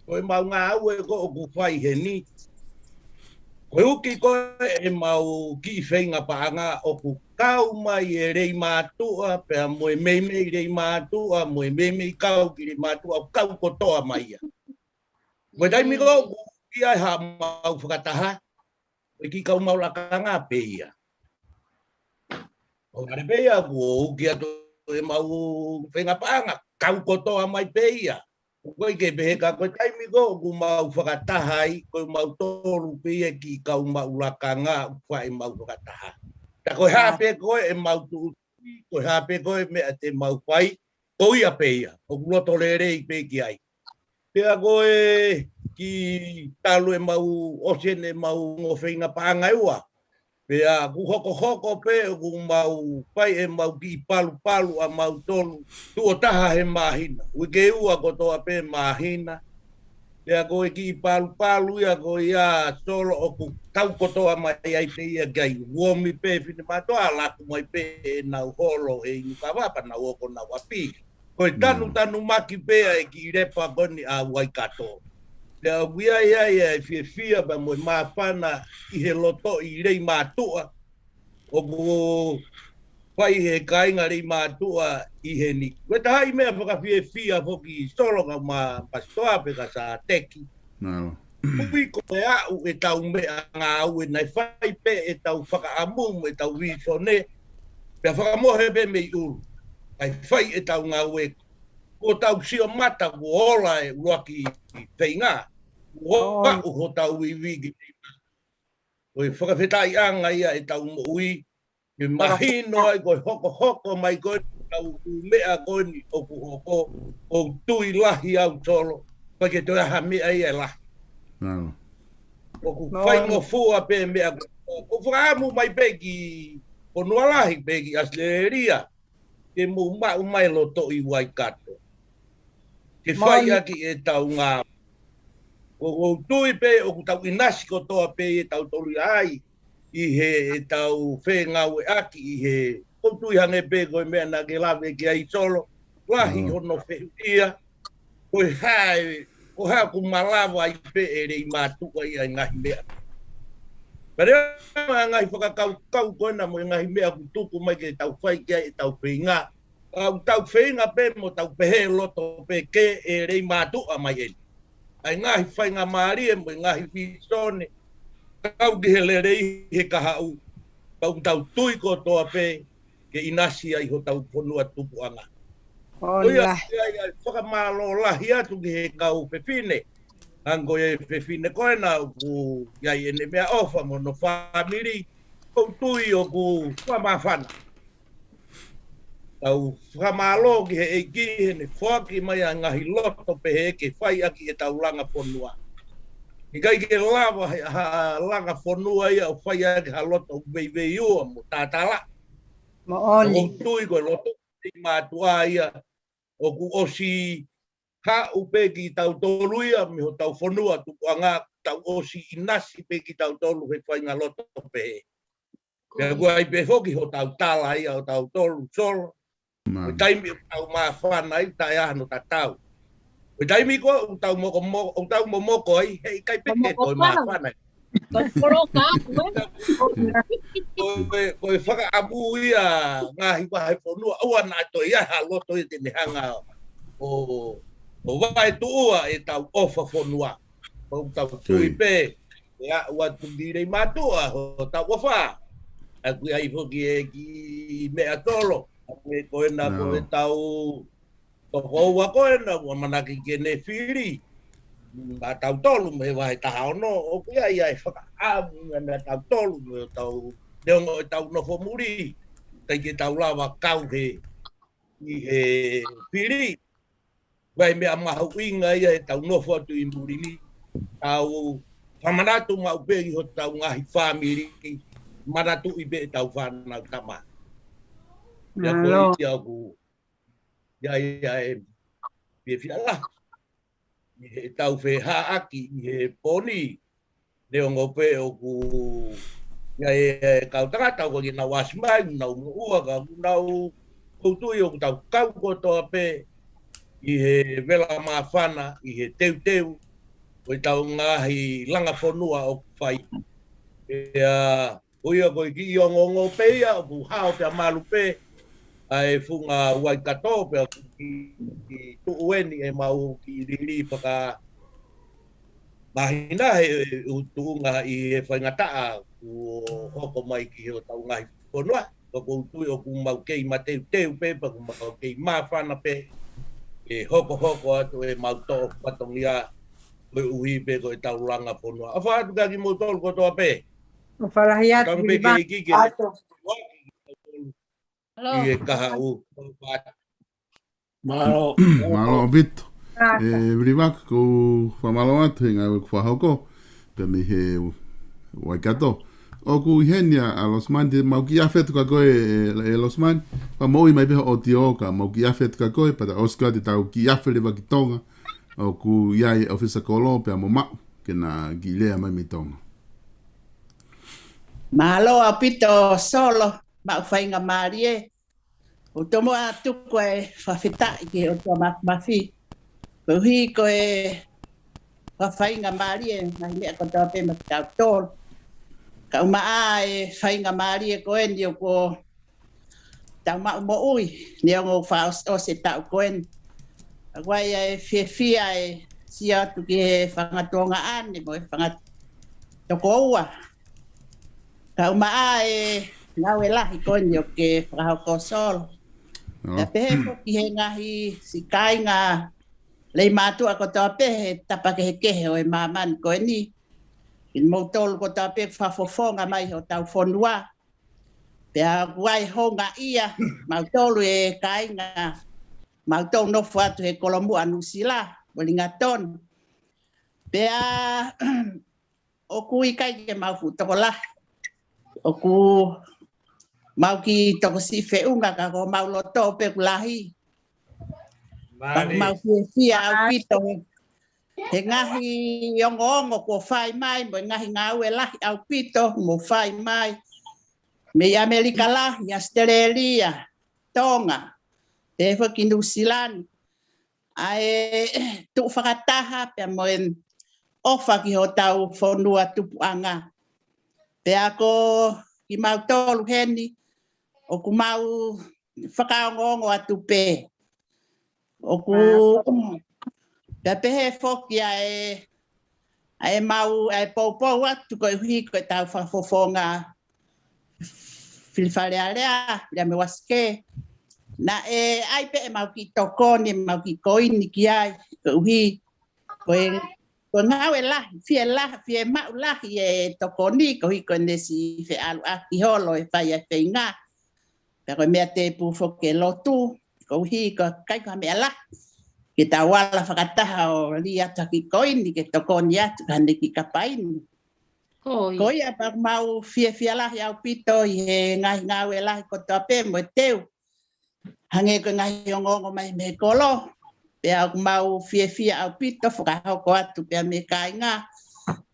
Ko ʻemau ngāue ko ē ʻoku fai heni. Ko e uki ko ē ʻemau kiʻi feinga paʻanga ʻoku kau mai e Leimātuʻa, pea mo e meimei Leimātuʻa, mo e meimei kau ki Leimātuʻa, ʻoku kau kotoa mai ia. Ko e taimi ko ē ʻoku ʻi ai haʻamau fakataha, ko e kiʻi kau maʻu lakanga pē ia. ʻO vale pē ia kuo uki atu ʻemau feinga paʻanga, kau kotoa mai pē ia. ʻOku ʻikai ke pehē ka ko e taimi ko ē ʻoku mau fakataha ai, ko e mau tolu pē ia kiʻi kau maʻu lakanga ʻoku fai ʻemau fakataha. Ka ko e hā pē ko ē ʻemau tuʻutuʻuni, ko e hā pē ko ē meʻa te mau fai, ko ia pē ia, ʻoku loto lelei pē ki ai. Pea ko e kiʻi talu ʻemau ʻosi eni ʻemau ongo feinga paʻanga ʻe ua. Pea ʻoku hokohoko pē ʻoku mau fai ʻemau kiʻi palupalu ʻamautolu tuʻo taha he māhina. Uike ua kotoa pē māhina. Pea ko e kiʻi palupalu ia ko ia Solo ʻoku kau kotoa mai ai pē ia ki ai, uomi pē finemātuʻa, laku mai pē ʻenau holo he inu kava pea nau ō ki honau ʻapi. Ko e tanu, mm, tanumaki pē ʻa e kiʻi lepa ko eni ʻa Waikato. Pea ʻoku ʻi ai ʻa e fiefia pea mo e māfana ʻi he loto ʻi Leimātuʻa. ʻOku fai he kāinga Leimātuʻa ʻi heni. Ko e taha e meʻa fakafiefia foki Solo kae ʻumaʻā Pasitoa pea kia Sateki. Mālō. ui ko e aʻu ʻetau meʻangāue naʻe fai pē ʻetau fakaʻamu mo ʻetau vīsone, pea fakamohe pē mei ʻulu. Kae fai ʻetau ngāue, kuo tau sio mata kuo ola e ʻuluaki feinga, kuo aʻu hotau ivi ki. Ko e fakafetaʻiʻanga ia ʻetau moʻui, ke mahino ai ko e hokohoko mai ko eni ʻetau ʻū meʻa ko eni ʻoku hoko, ʻoku ou tui lahi au Solo, ʻikai ke toe ʻi ai ha meʻa ia ʻe lahi. ʻOku faingofua pē meʻa ko, ʻoku ou fakaʻamu mai pē ki fonua lahi pē ki ʻAositelēlia, ke mou maʻu mai loto ʻi Waikato. Ke fai ʻaki ʻetau ngāue. ʻOku ou tui pē ʻoku tau ʻinasi kotoa pē ʻi heʻetau tolu ai, ʻi heʻetau fengāueʻaki, ʻi he, ʻoku ou tui hangē pē ko e meʻa naʻa ke lave ki ai Solo, lahi hono fehuʻia, ko e hā e, ko e hā ʻoku malava ai pē ʻe Leimātuʻa ia e ngaahi meʻa. Pea lea ngaahi fakakaukau ko ena mo e ngaahi meʻa ʻoku tuku mai ke tau fai ki ai ʻetau feinga. ʻOku tau feinga pē mo tau pehē loto pē ke ʻe Leimātuʻa mai eni. ʻA e ngaahi faingamālie mo e ngaahi vīsone, kau ki he lelei he kahaʻu, ka ʻoku tau tui kotoa pē ke ʻinasi ai hotau fonua tupuʻanga. Ko ia, ia, ia, fakamālō lahi atu ki he kau fefine. Hangē ko e fefine ko ena ʻoku ʻi ai ʻene meʻaʻofa mo hono fāmili, ʻoku ou tui ʻoku fakamāfana. Tau fakamālō ki he ʻEiki heʻene foaki mai ʻa e ngaahi loto pehē ke fai ʻaki ʻetau langa fonua. ʻIkai ke lava he ha langa fonua ia ʻo fai ʻaki ha loto veiveiua mo tatala. ʻOku ou tui ko e loto Leimātuʻa ia ʻoku ʻosi haʻu pē kitautolu ia mei hotau fonua tupuʻanga, tau ʻosi ʻinasi pē kitautolu he faʻahinga loto pehē. Pea ʻoku ʻi ai pē foki hotau tala ia ʻotautolu Solo. Ko e taimi ʻoku tau māfana ai, taʻe ʻi ai hano tatau. Ko e taimi ko ē ʻoku tau mokomoko, ʻoku tau momoko ai, heʻikai pē ke toe māfana ai. Ko e, ko e fakaʻamu ia ngaahi vahefonua, ʻoua naʻa toe ʻi ai ha loto ia te ne hanga ʻo, ʻo vaetuʻua ʻetau ʻofa fonua. ʻOku tau tui pē, ʻe aʻu atu ki Leimātuʻa hotau ʻofa. ʻOku ʻi ai foki e kiʻi meʻa Solo, ko ena ko ʻetau tokoua ko ena ʻoku ʻamanaki ke ne fili maʻatautolu mei he vahe taha ono, ʻoku ʻi ai e fakaʻamu ia maʻatautolu mo ʻetau, neongo ʻetau nofo muli, ʻikai ke tau lava kau he, ʻi he fili. ʻOku ʻi ai e meʻa mahuʻinga ia ʻetau nofo atu ʻi muli ni, tau fakamanatu maʻu pē ki hotau ngaahi fāmili, manatuʻi pē ʻetau fānau tama. Pea ko ia ʻoku ʻi ai e fiefia lahi ʻi heʻetau feʻaʻaki ʻi he pō ni, neongo pē ʻoku ʻi ai e kau tangata ʻoku ʻikai ke nau ʻasi mai, nau moʻua ka ʻoku nau, ʻoku ou tui ʻoku tau kau kotoa pē ʻi he vela māfana, ʻi he teuteu ʻo ʻetau ngaahi langa fonua ʻoku fai. Pea ko ia ko e kiʻi ongoongo pē ia, ʻoku hao pea malu pē ʻa e funga Waikato, pea ʻoku kiʻi, kiʻi tuʻu eni ʻemau kiʻi lili fakamāhina he ʻū tuʻunga ʻi he faingataʻa kuo hoko mai ki hotau ngaahi fonua. Ka ʻoku ou tui ʻoku mau kei mateuteu pē, pea ʻoku mau kei māfana pē, ʻe hokohoko atu ʻemau toʻo fatongia, koeʻuhi pē ko ʻetau langa fonua. ʻOfa atu kia kimoutolu kotoa pē. ʻOfa lahi atu, Viliva. Atu. ʻI he kahaʻu. Mālō. Mālō ʻaupito. ʻE Viliva, ʻoku ou fakamālō atu he ngāue ʻoku fakahoko pē mei he Waikato. ʻOku ʻi heni ʻa Loseman, te mau kiʻi afe atu kia koe ʻe, ʻe Loseman. Fakamoʻui mai pē hoʻo ʻotiō ka mau kiʻi afe atu kia koe, pea ta ʻosi ko ia te tau kiʻi afe leva ki Tonga. ʻOku ʻi ai e ʻōfisa kolo pea mo maʻu ke na kiʻi lea mai mei Tonga. Mālō ʻaupito Solo, maʻu faingamālie. ʻOku ou tomuʻa tuku e fakafetaʻi ki he ʻOtua Māfimafi. Koeʻuhi ko e fakafaingamālie, ngaahi meʻa kotoa pē maʻatautolu. Kae ʻumaʻā e faingamālie ko eni ʻoku tau maʻu moʻui, neongo ʻoku fakaʻosiʻosi e taʻu ko eni. ʻOku ʻi ai e fiefia e sio atu ki he fanga tuongaʻane mo e fanga tokoua. Ka ʻumaʻā e ngāue lahi ko eni ʻoku ke fakahoko, Solo. Pea pehē foki ki he ngaahi siʻi kāinga lei mātuʻa kotoa pē he tapa kehekehe ʻo e māmani ko eni. Kimoutolu kotoa pē fakafofonga mai hotau fonua. Pea ʻoku ʻi ai houngaʻia mautolu e kāinga, mautolu nofo atu he Kolomuʻa Nuʻusila, Wellington. Pea ʻoku ʻikai ke mau fuʻu tokolahi. ʻOku mau kiʻi tokosiʻi feʻunga ka ko homau loto pē ʻoku lahi. Pea ʻoku mau fiefia ʻaupito he, he ngaahi ongoongo kuo fai mai, mo e ngaahi ngāue lahi ʻaupito mo fai mai mei ʻAmelika lahi, ʻAositelēlia, Tonga, pehē foki Nuʻusila ni. ʻA e tuʻu fakataha pea mo e ʻofa ki hotau fonua tupuʻanga. Pea ko kimautolu heni, ʻoku mau fakaongoongo atu pē. ʻOku, pea pehē foki ʻa e, ʻa e mau, ʻa e poupou atu koeʻuhi ko ʻetau fakafofonga Fili Fale Alea, Viliami Uasike. Naʻe ʻi ai pē ʻemau kiʻi tokoni, ʻemau kiʻi koini ki ai, koeʻuhi ko e, ko e ngāue lahi, fie lahi, fiemaʻu lahi e tokoni, koeʻuhi ko ʻene siʻi feʻaluʻaki holo e fai ʻa e feinga. Pea ko e meʻa tēpū foki e lotu, koeʻuhi ko e ʻikai ko ha meʻa lahi ke tau ala fakataha ʻo lī atu ha kiʻi koini ke tokoni atu ki haʻane kiʻi kapaini. Ko ia. Ko ia pea ʻoku mau fiefia lahi ʻaupito ʻi he ngaahi ngāue lahi kotoa pē mo e teu. Hangē ko e ngaahi ongoongo mai mei he kolo. Pea ʻoku mau fiefia ʻaupito fakahoko atu pea mei he kāinga,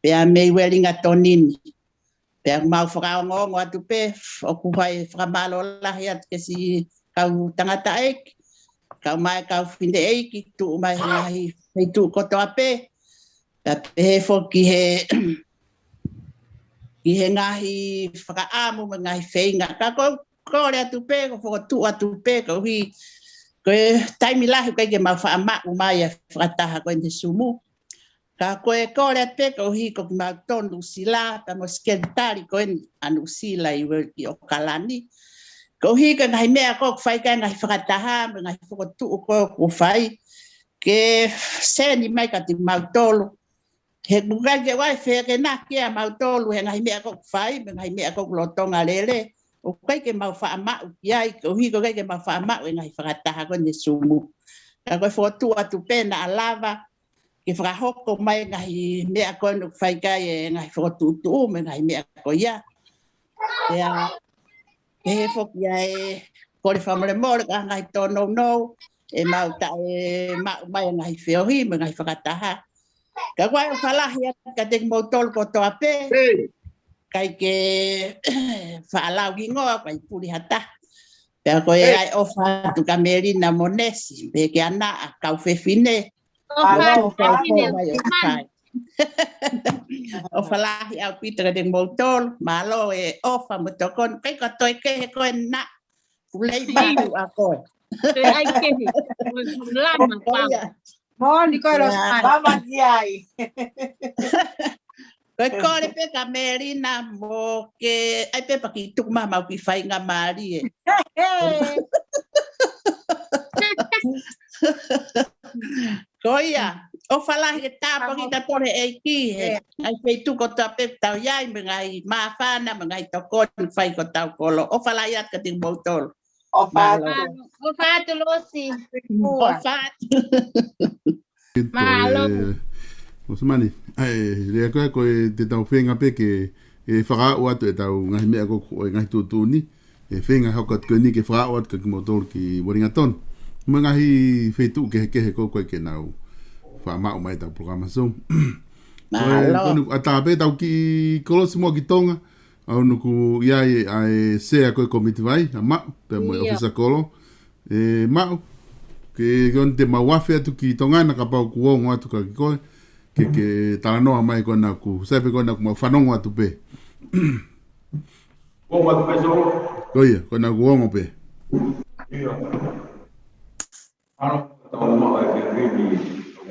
pea mei Wellington ni. Pea ʻoku mau fakaongoongo atu pē, ʻoku fai fakamālō lahi atu ki he siʻi kau tangataʻeiki, kau mai kau fineʻeiki, tuʻu mai he ngaahi feituʻu kotoa pē. Pea pehē foki ki he, ki he ngaahi fakaʻamu mo e ngaahi feinga. Ka ʻoku ou kole atu pē, ʻoku ou fokotuʻu atu pē, koeʻuhi ko e taimi lahi ʻoku ʻikai ke mau faʻa maʻu mai ʻa e fakataha ko eni he Sumu. Ka ko e kole atu pē koeʻuhi ko kimautolu Nuʻusila, pea mo e sekelitali ko eni ʻa Nuʻusila ʻi Uel-, ʻi ʻOkalani. Koeʻuhi ko e ngaahi meʻa ʻoku fai ki ai e ngaahi fakataha, mo e ngaahi fokotuʻu ʻoku fai, ke seni mai kiate kimautolu. He ʻoku ʻikai ke ʻi ai ha fekeʻikeʻi ʻa mautolu he ngaahi meʻa ʻoku fai, mo e ngaahi meʻa ʻoku lolotonga lele. ʻOku ʻikai ke mau faʻa maʻu ki ai, koeʻuhi ʻoku ʻikai ke mau faʻa maʻu e ngaahi fakataha ko eni he Sumu. Ka ko e fokotuʻu atu pē naʻa lava ke fakahoko mai e ngaahi meʻa ko eni ʻoku fai ki ai e ngaahi fokotuʻutuʻu mo e ngaahi meʻa ko ia. Pea pehē foki ʻa e kole fakamolemole ki he ngaahi tōnounou, ʻemau taʻemaʻu mai e ngaahi feohi mo e ngaahi fakataha. Ka ʻoku ʻi ai e ʻofa lahi atu kiate kimoutolu kotoa pē. ʻIkai ke faʻa lau hingoa, ʻikai puli ha taha. Pea ko e ʻai ʻofa atu kia Melina mo Nesi, pehē kia Naʻa, kau fefine. ʻOfa atu, kau fefine, fō mai ʻo fai. ʻOfa lahi ʻaupito kiate kimoutolu, mālō e ʻofa mo e tokoni, ʻikai ko e toe kehe ko ē Naʻa, pulei mātuʻa koe. Pea ʻai kehe, ko e lama pau. Moʻoni ko e Losmani. Lama ki ai. Ko e kole pē kia Melina mo ke, ʻai pē pea kiʻi tuku mai haʻamau kiʻi faingamālie. Ko ia, ʻofa lahi ke tāpuakiʻi kitautolu ʻe he ʻEiki he ngaahi feituʻu kotoa pē ʻoku tau ʻi ai, mo e ngaahi māfana, mo e ngaahi tokoni fai ki hotau kolo. ʻOfa lahi atu kiate kimoutolu. ʻOfa atu. Mālō. ʻOfa atu, Losi. ʻOfa atu. Mālō. Ko e, Losmani, ʻa e lea ko ē, ko e te tau feinga pē ke, ʻe fakaaʻu atu ʻetau ngaahi meʻa ko ē, ʻo e ngaahi tuʻutuʻuni, ʻe feinga hoko atu ko eni ke fakaaʻu atu kia kimoutolu ki Wellington. Mo e ngaahi feituʻu kehekehe ko ē ʻoku ʻikai ke nau faʻa maʻu mai ʻetau polokalama Zoom. Mālō. Ko e, ko eni ʻatā pē ʻetau kiʻi kolosi muʻa ki Tonga, ʻa hono ʻoku ʻi ai ʻa e sea ko ē Komiti Vai, ʻa Maʻu, pea mo e ʻofisa kolo. ʻE Maʻu, ke, ke ʻoua te mau afe atu ki Tonga na kapau ʻoku ongo atu kia koe, ke, ke talanoa mai ko ena ʻoku, sai pē ko ena ʻoku mau fanongo atu pē. Ongo atu pē, Solo? Ko ia, ko ena ʻoku ongo pē. Ia. Ano, tau maʻu e ke rini.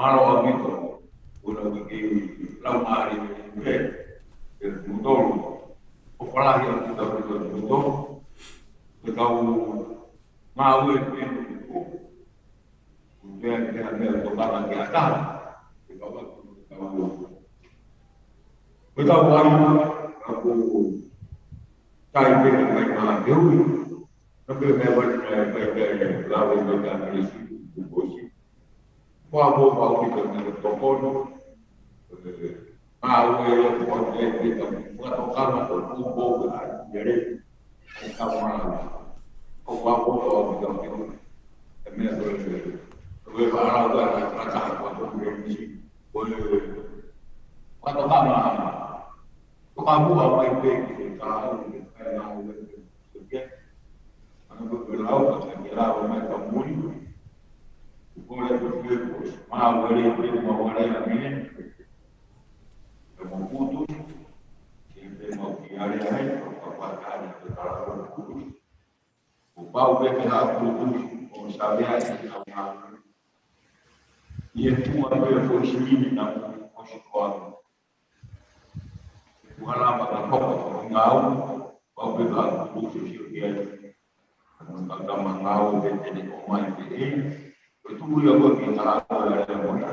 Mālō ʻaupito. Ua wiki lau mālie pē, ʻe mutolu. ʻOku lahi ʻaupito ʻaupito mutolu. Ko e kau ngāue pē ko e meʻa, meʻa, meʻa tokanga ki ha taha. Ko e kau, ko e kau, ko e kau ai, ka ko tai pē ka kai mā ke ui. Ka pē meʻa wai kai, kai, kai, kai, lau e kai kai kai si, ko si. Ko a ko kau ki ka meʻa tokoni. Ē, ngāue ʻa e ʻOtua ke, ke tau fakatokanga ko e kupu ko e ʻai, ʻi he lea. ʻAi ka mā. Ko e kupu ko e ʻai ka mā. E meʻa ko e, ko e whakarau ka, ka, ka, ka, ko e misi. Ko e, fakatokanga. Toka mua mai pē ki he kahaʻu, ki he kahaʻu, ki he kahaʻu. Ana ko e lau, ka, ka, ke lau mai ka muli. Ko e, ko e, ko e, mā wale, ko e, mā wale, a mene. Ke mo kutu, ke pe mo ki ale ai, ko ka pata ai, ke tala ko kutu. Ko pau ke ke ha kutu, ko savea ai, ke tau na. Ia tua pe ko sili na ko si koa. Ko hala ma ka toko ko ngau, pau ke ha kutu, ke sio ki ai. Ka ka ma ngau, ke te ne ko mai ke e. Ko tu ia ko ke tala ko ia mo ia.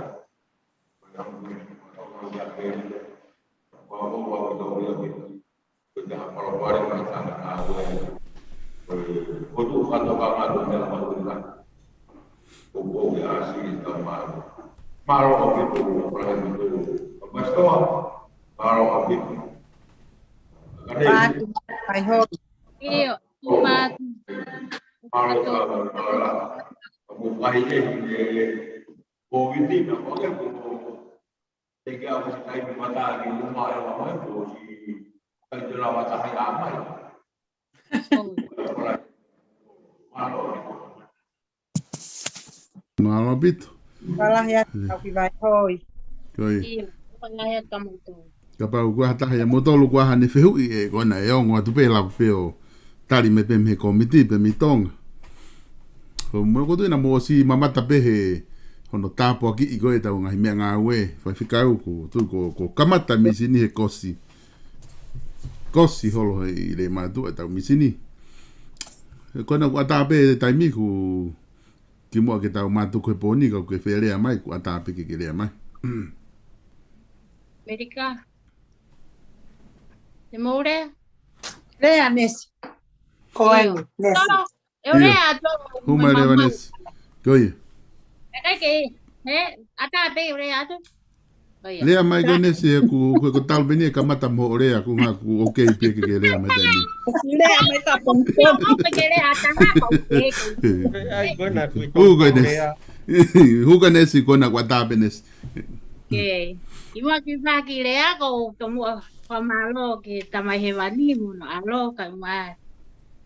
Mālō ʻaupito. Mālō ʻaupito. ʻIo, ʻumaʻā. Mālō ʻaupito. Ko e vitina, ko e ko. Te ke au si kai ni mata ni uma e wa mai ko si kai te la mata hai a mai. Mālō. Mālō ʻaupito. Walahi atu au ki vai hoi. Koi. ʻIo, walahi atu ka mutolu. Kapau ko ha taha ia mutolu ko ha ne fehuʻi ʻe kona e ongo atu pē lau feo. Tali mai pē mei he kōmiti pē mei Tonga. Ko mo ko tu ina mo si mamata pē he hono tāpuakiʻi ko ē ʻetau ngaahi meʻangāue, faifekau, ko, tu, ko, ko kamata misini he kosi. Kosi holo he ʻi Leimātuʻa ʻetau misini. Ko ena kuo ʻatā pē taimi kuo kimuʻa ke tau mātuku he pō ni, ka ʻoku ke fie lea mai, kuo ʻatā pē ke ke lea mai. Melika. Te mou lea? Lea, Nesi. Ko eni, Nesi. Tolo, ʻe ʻIo. Lea atu. Hū mai leva, Nesi. Ko ia. ʻE kai ke, he, ʻatā pē ʻo lea atu. Ko ia. Lea mai ko ē, Nesi, he ʻoku, ʻoku, ʻoku talu pē eni ʻe kamata mo hoʻo lea, ʻoku ngā ʻoku ʻokei pē ke ke lea mai taimi. Lea mai ka pong. Pio, ʻoku ke lea ʻatā, ʻoku ke. Ai, ko ena kuo Hū ko ē, Nesi. Lea. Hū ko ē, Nesi, ko ena kuo ʻatā pē, Nesi. Ke, ʻi muʻa ke u fai ha kiʻi lea, ʻoku ou tomuʻa fakamālō ki he Tamai Hēvani mo hono ʻAlo, kae ʻumaʻā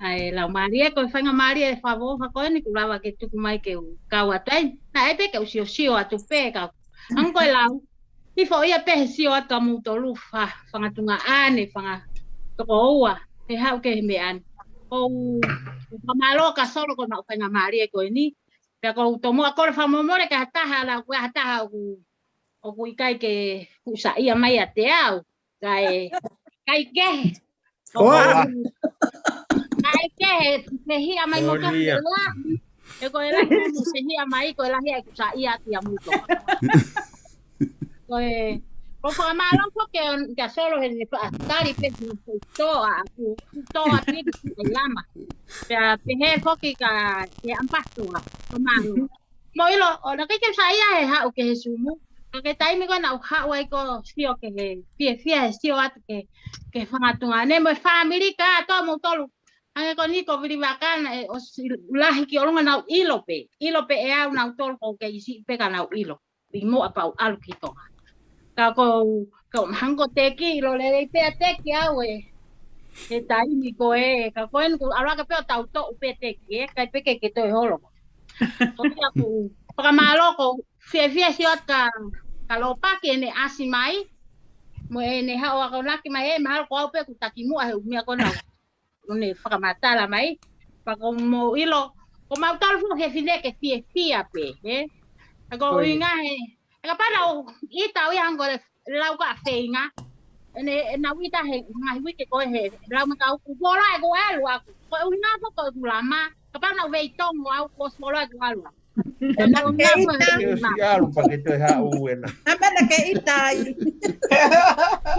ʻa e Laumālie, ko e faingamālie ʻe fakaʻofoʻofa ko eni kuo lava ke tuku mai ke u kau atu ai. Naʻe pē ke u siosio atu pē ka hangē ko e lau, hifo ia pē he sio atu ʻa moutolu fa-, fanga tuongaʻane, fanga tokoua, he haʻu ki he meʻa ni. ʻOku ou fakamālō kia Solo ko hono faingamālie ko eni. Pea ʻoku ou tomuʻa kole fakamolemole ki ha taha, ʻa ia ko ha taha ʻoku, ʻoku ʻikai ke kusaʻia mai ʻiate au. Kae, kae kehe. Koa. Kae kehe, fehiʻa mai mo Korea. He ko e lahi mo fehiʻa mai, ko e lahi ʻa e kusaʻia kia moutolu. Ko e, ʻoku ou fakamālō foki kia Solo he ne faʻa tali pē ki he toa, ʻoku toa pē ki he lama. Pea pehē foki kia, kia ʻAmipatoa, ko mālō. Mou ʻilo, ʻoku ʻikai ke u saiʻia he haʻu ki he Zoom. Ka ko e taimi ko ē naʻa ku haʻu ai ʻoku ou sio ki he fiefia he sio atu ki he, ki he fanga tuongaʻane mo e fāmili kātoa moutolu. Hangē ko eni ko Vili Vakana ē ʻosi lahi ki ʻolunga naʻa ku ʻilo pē. ʻIlo pē ʻe au nautolu ʻoku kei siʻi pē ka naʻa ku ʻilo. ʻI muʻa pea u ʻalu ki Tonga. Ka ʻoku, ka hangē ko Teki, ʻilo lelei pē ʻa Teki au ē. He taimi ko ē, ka ko eni kuo u ʻalu hake pē ʻo tau toʻu pē Teki ē, ʻikai pē ke ke toe holo. Ko ia ʻoku ou fakamālō ʻoku ou fiefia sio atu kia, kia Lopaki ʻene ʻasi mai. Mo ʻene haʻu akonaki mai ē, mahalo ko au pē kuo taki muʻa he ʻū meʻa ko ena ʻoku ne fakamatala mai. Pea ʻoku mou ʻilo, ko mautolu foki he fefine ke fiefia pē, ē? ʻOku ou ʻuhinga he, ʻe kapau naʻa ku ʻita au ia hangē ko e lau ko ē ʻa Feinga. ʻEne, ʻe naʻa ku ʻita he ngaahi uike ko ē he lau mai kia au kuo fuoloa ʻeku ʻalu ʻaʻaku. Ko e ʻuhinga foki ko ʻeku lama, kapau naʻa ku veitongo au kuo fuoloa ʻeku ʻalu ʻaʻaku. Naʻa ke ʻita. Ke ʻosi ʻalu pea ke toe haʻu ena. Naʻa ke ʻita ai.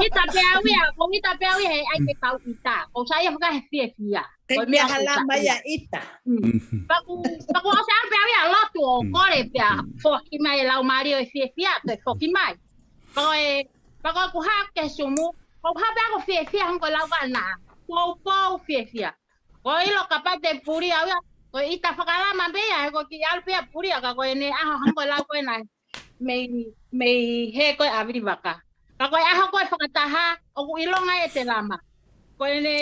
ʻIta pē au ia, ʻoku ou ʻita pē au ia he ʻai ke tau ʻita. ʻOku ou saiʻia foki he fiefia. Ko e meʻa hala mai ʻa ʻita. Mm. Pea ʻoku, pea ʻoku ou saiʻia pē au ia lotu ʻo kole pea foki mai e laumālie ʻo e fiefia, toe foki mai. Pea ko e, pea ko ʻeku haʻu ki he Zoom, ʻoku ou haʻu pē au ʻo fiefia hangē ko e lau ko ena. Poupou fiefia. ʻOku ou ʻilo kapau te u puli au ia, ko e ʻita fakalama pē ia, he ko e kiʻi ʻalu pē ia puli ia, ka ko ʻene ʻaho hangē ko e lau ko ena. Mei, mei he ko ē ʻa Vili Vaka. Ka ko e ʻaho ko ē fakataha, ʻoku ʻilonga ʻete lama. Ko ʻene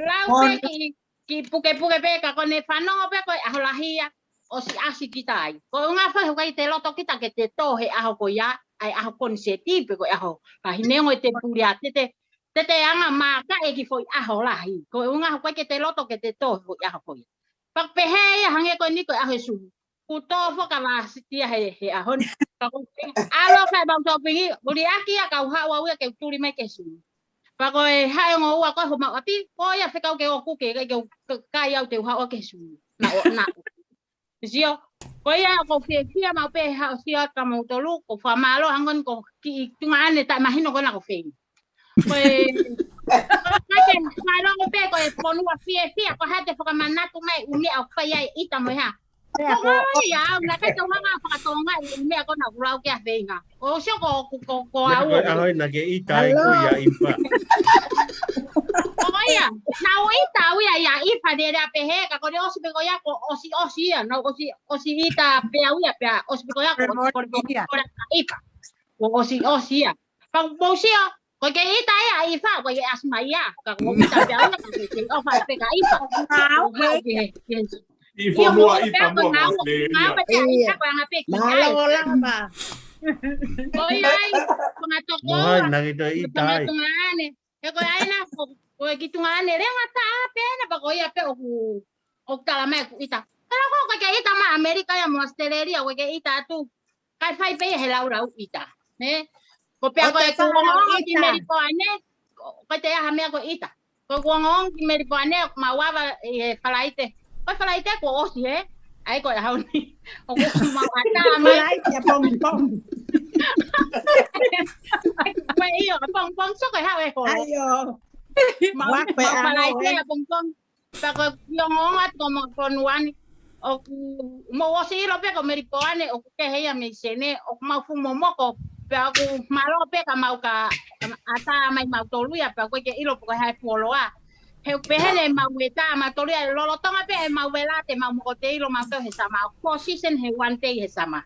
lau pē kiʻi, kiʻi pukepuke pē, ka ko ʻene fanongo pē ko e ʻaho lahi ia, ʻosi ʻasi kita ai. Ko e ʻuhinga foki he ʻoku ʻikai te loto kita ke te tō he ʻaho ko ia, ʻa e ʻaho koniseti pe ko e ʻaho lahi neongo ʻete puli ʻa te te, te te anga maka e kiʻi foʻi ʻaho lahi. Ko e ʻuhinga he ʻoku ʻikai ke te loto ke te tō he foʻi ʻaho ko ia. Pea pehē ia hangē ko eni ko e ʻaho e Zoom. Kuo tō foki ʻa Vasitia he, he ʻaho ni. Ka ʻoku ou ʻalu fai mau tau pingi, ʻo liʻaki ia kau haʻu au ia ke u tuli mai ki he Zoom. Pea ko e haʻu e ongo ua ko ē homau ʻapi, ko ia fekau ke ʻoku ke, ke, ke, ke kai au te u haʻu ki he Zoom. Naʻa, naʻa. Sio, ko ia ʻoku ou fiefia maʻu pē he haʻu ʻo sio atu kia moutolu, ʻoku ou fakamālō hangē ko e kiʻi tuongaʻane taʻemahino ko ena ko Feinga. Ko e, ko e, ko e, ko e, ko e, ko e, ko e fonua fiefia, ko e hā te fakamanatu mai ʻū meʻa ʻoku fai ai ʻita mo e hā. Ko e hā ia, au, naʻe ʻikai te u hanga ʻo fakatonga ʻi he meʻa ko ena ʻoku lau kia Feinga. ʻOku ou sio ko, ko, ko, ko au. Ko e ʻaho ia naʻa ke ʻita ai ko ia ʻIfa. Ko ia, naʻa ku ʻita au ia ʻia ʻIfa lele pehē, ka ko ʻene ʻosi pē ko ia, kuo ʻosi ʻosi ia, naʻa ku ʻosi, ʻosi ʻita pē au ia pea, ʻosi pē ko ia, kuo ʻosi, kuo ʻosi, kuo ʻosi ʻIfa. Kuo ʻosi ʻosi ia. Pea mou sio, ʻoku ʻikai ke ʻita ia ʻa ʻIfa, ʻoku ʻikai ke ʻasi mai ia. Ka ʻoku ou ʻita pē au ia, ka ʻoku ʻikai ke ʻofa pē kia ʻIfa. ʻOku ou ke, ke, ʻI fonua ʻIfa mo ʻAositelēlia. Mālō lava. Ko ia ai, ko e ngaahi tokoua, mo hai naʻa ke toe ʻita ai. He ko e ʻai ena, ko, ko e kiʻi tuongaʻane lelei taha pē ena, pea ko ia pē ʻoku, ʻoku tala mai ʻoku ʻita. Ka ʻoku ʻikai ke ʻita mai ʻAmelika ia mo ʻAositelēlia, ʻoku ʻikai ke ʻita atu. Kae fai pē ia he laulau ʻita. Ne? Ko pea ko e kuongoongo ki Melipoane, ko e te aha meʻa ko ʻita. Ko e kuongoongo ki Melipoane, ʻoku mau ava ʻi he Falaite. Ko e Falaite kuo ʻosi he. ʻAi ko e ʻaho ni. ʻOku mau ʻatā mai. Falaite ʻapongipongi. Ko e ʻio, ʻapongipongi, so ko e hao e holo. ʻAi ʻio. Mau, mau Falaite ʻapongipongi. Pea ko e ongoongo atu ko mo Konuani, ʻoku mou ʻosi ʻilo pē ko Melipoane, ʻoku kehe ia mei Senē, ʻoku mau fuʻu momoko, pea ʻoku mālō pē ka mau ka ʻatā mai mautolu ia, pea ʻoku ʻikai ke ʻilo pe ko e hā e fuoloa. He ʻoku pehē ni mau ʻatā mautolu ia, lolotonga pē ʻemau vela te mau moko te ʻilo mautolu he summer, ʻoku four season he one day he summer.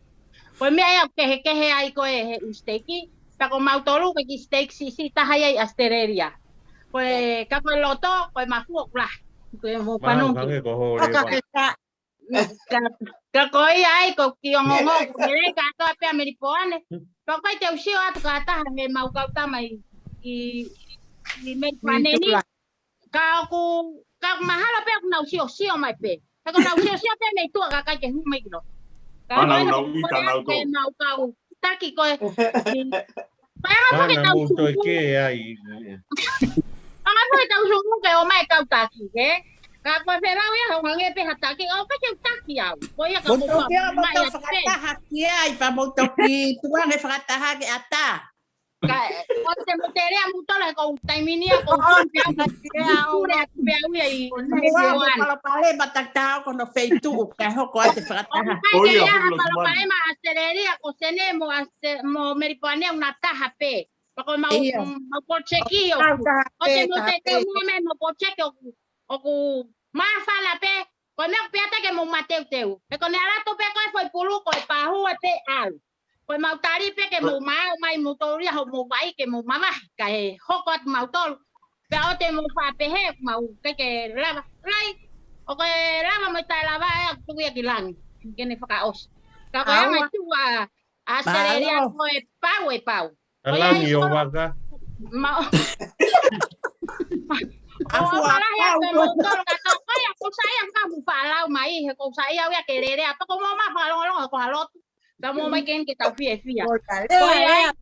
Ko e meʻa ia ʻoku kehekehe ai ko e he ʻū siteiki, pea ko mautolu ko e kiʻi siteiki siʻisiʻi taha ia ʻi ʻAositelēlia. Ko e ka ko e loto, ko e mafu ʻoku lahi. Ko e mo panu. Ka, ka ko ia ai ko e kiʻi ongoongo, ko e lelei kātoa pē ʻa Melipoane. Pea ʻoku ʻikai te u sio atu kātoa he mau kau tama ʻi, ʻi, ʻi Melipoane ni. Ka ʻoku, ka ʻoku mahalo pē ʻoku nau siosio mai pē. He ʻoku nau siosio pē mei tuʻa ka ʻikai ke hū mai ki loto. Ka ʻoku nau ʻita nau tō. Mau kau taki ko e. Ko e anga foki e tau sumuku. Anga foki e tau sumuku ke ō mai kau taki, he? Ka ko e felau ia, hau ngangē pē ha taki, ʻoku ʻikai ke u taki au. Ko ia ka mo tau pea mo mai tau fakataha ki ai, pea mo tau ki tuange fakataha ke ʻatā. Ka, ʻoua te mou lea mou tolo he ʻoku ou taimi ni ʻoku ou tui pē au, pea u ia ʻi, ʻoua mo palopalema takitaha ko hono feituʻu, kae hoko atu e fakataha. ʻOku ʻikai ke ʻi ai ha palopalema ʻAositelēlia, ko Senē mo ʻAose-, mo Melipoane ʻoku na taha pē. Pea ko mau, mau project ʻoku, ʻoua te mou te teu mai mau project ʻoku, ʻoku māfana pē, ko e meʻa ʻoku pehē atu ke mou mateuteu. He ko ʻene ʻalu atu pē ko e foʻi pulu, ko e pāhua te ʻalu. Ko e mau tali pē ke mou maau mai mou tōlia hoʻomou vai ke mou mavahe, kae hoko atu mautolu. Pea ʻoua te mou faʻa pehē, mau ʻikai ke lava, lai, ʻoku ke lava mo taʻe lava ʻe ʻoku tuku ia ki langi, ke ne fakaʻosi. Ka ko e anga e tuʻu ʻa ʻAositelēlia ko e pau e pau. Ko ia ʻi langi ʻo vaka. Mau. ʻOku ou ʻofa lahi atu kiate kimoutolu kātoa. Ko ia, ʻoku ou saiʻia ka mou faʻa lau mai, he ʻoku ou saiʻia au ia ke lele, ʻa toko mou ma fakalongolongo ko ha lotu. Ka mou mai ke ni ke tau fiefia. Ko ia ai.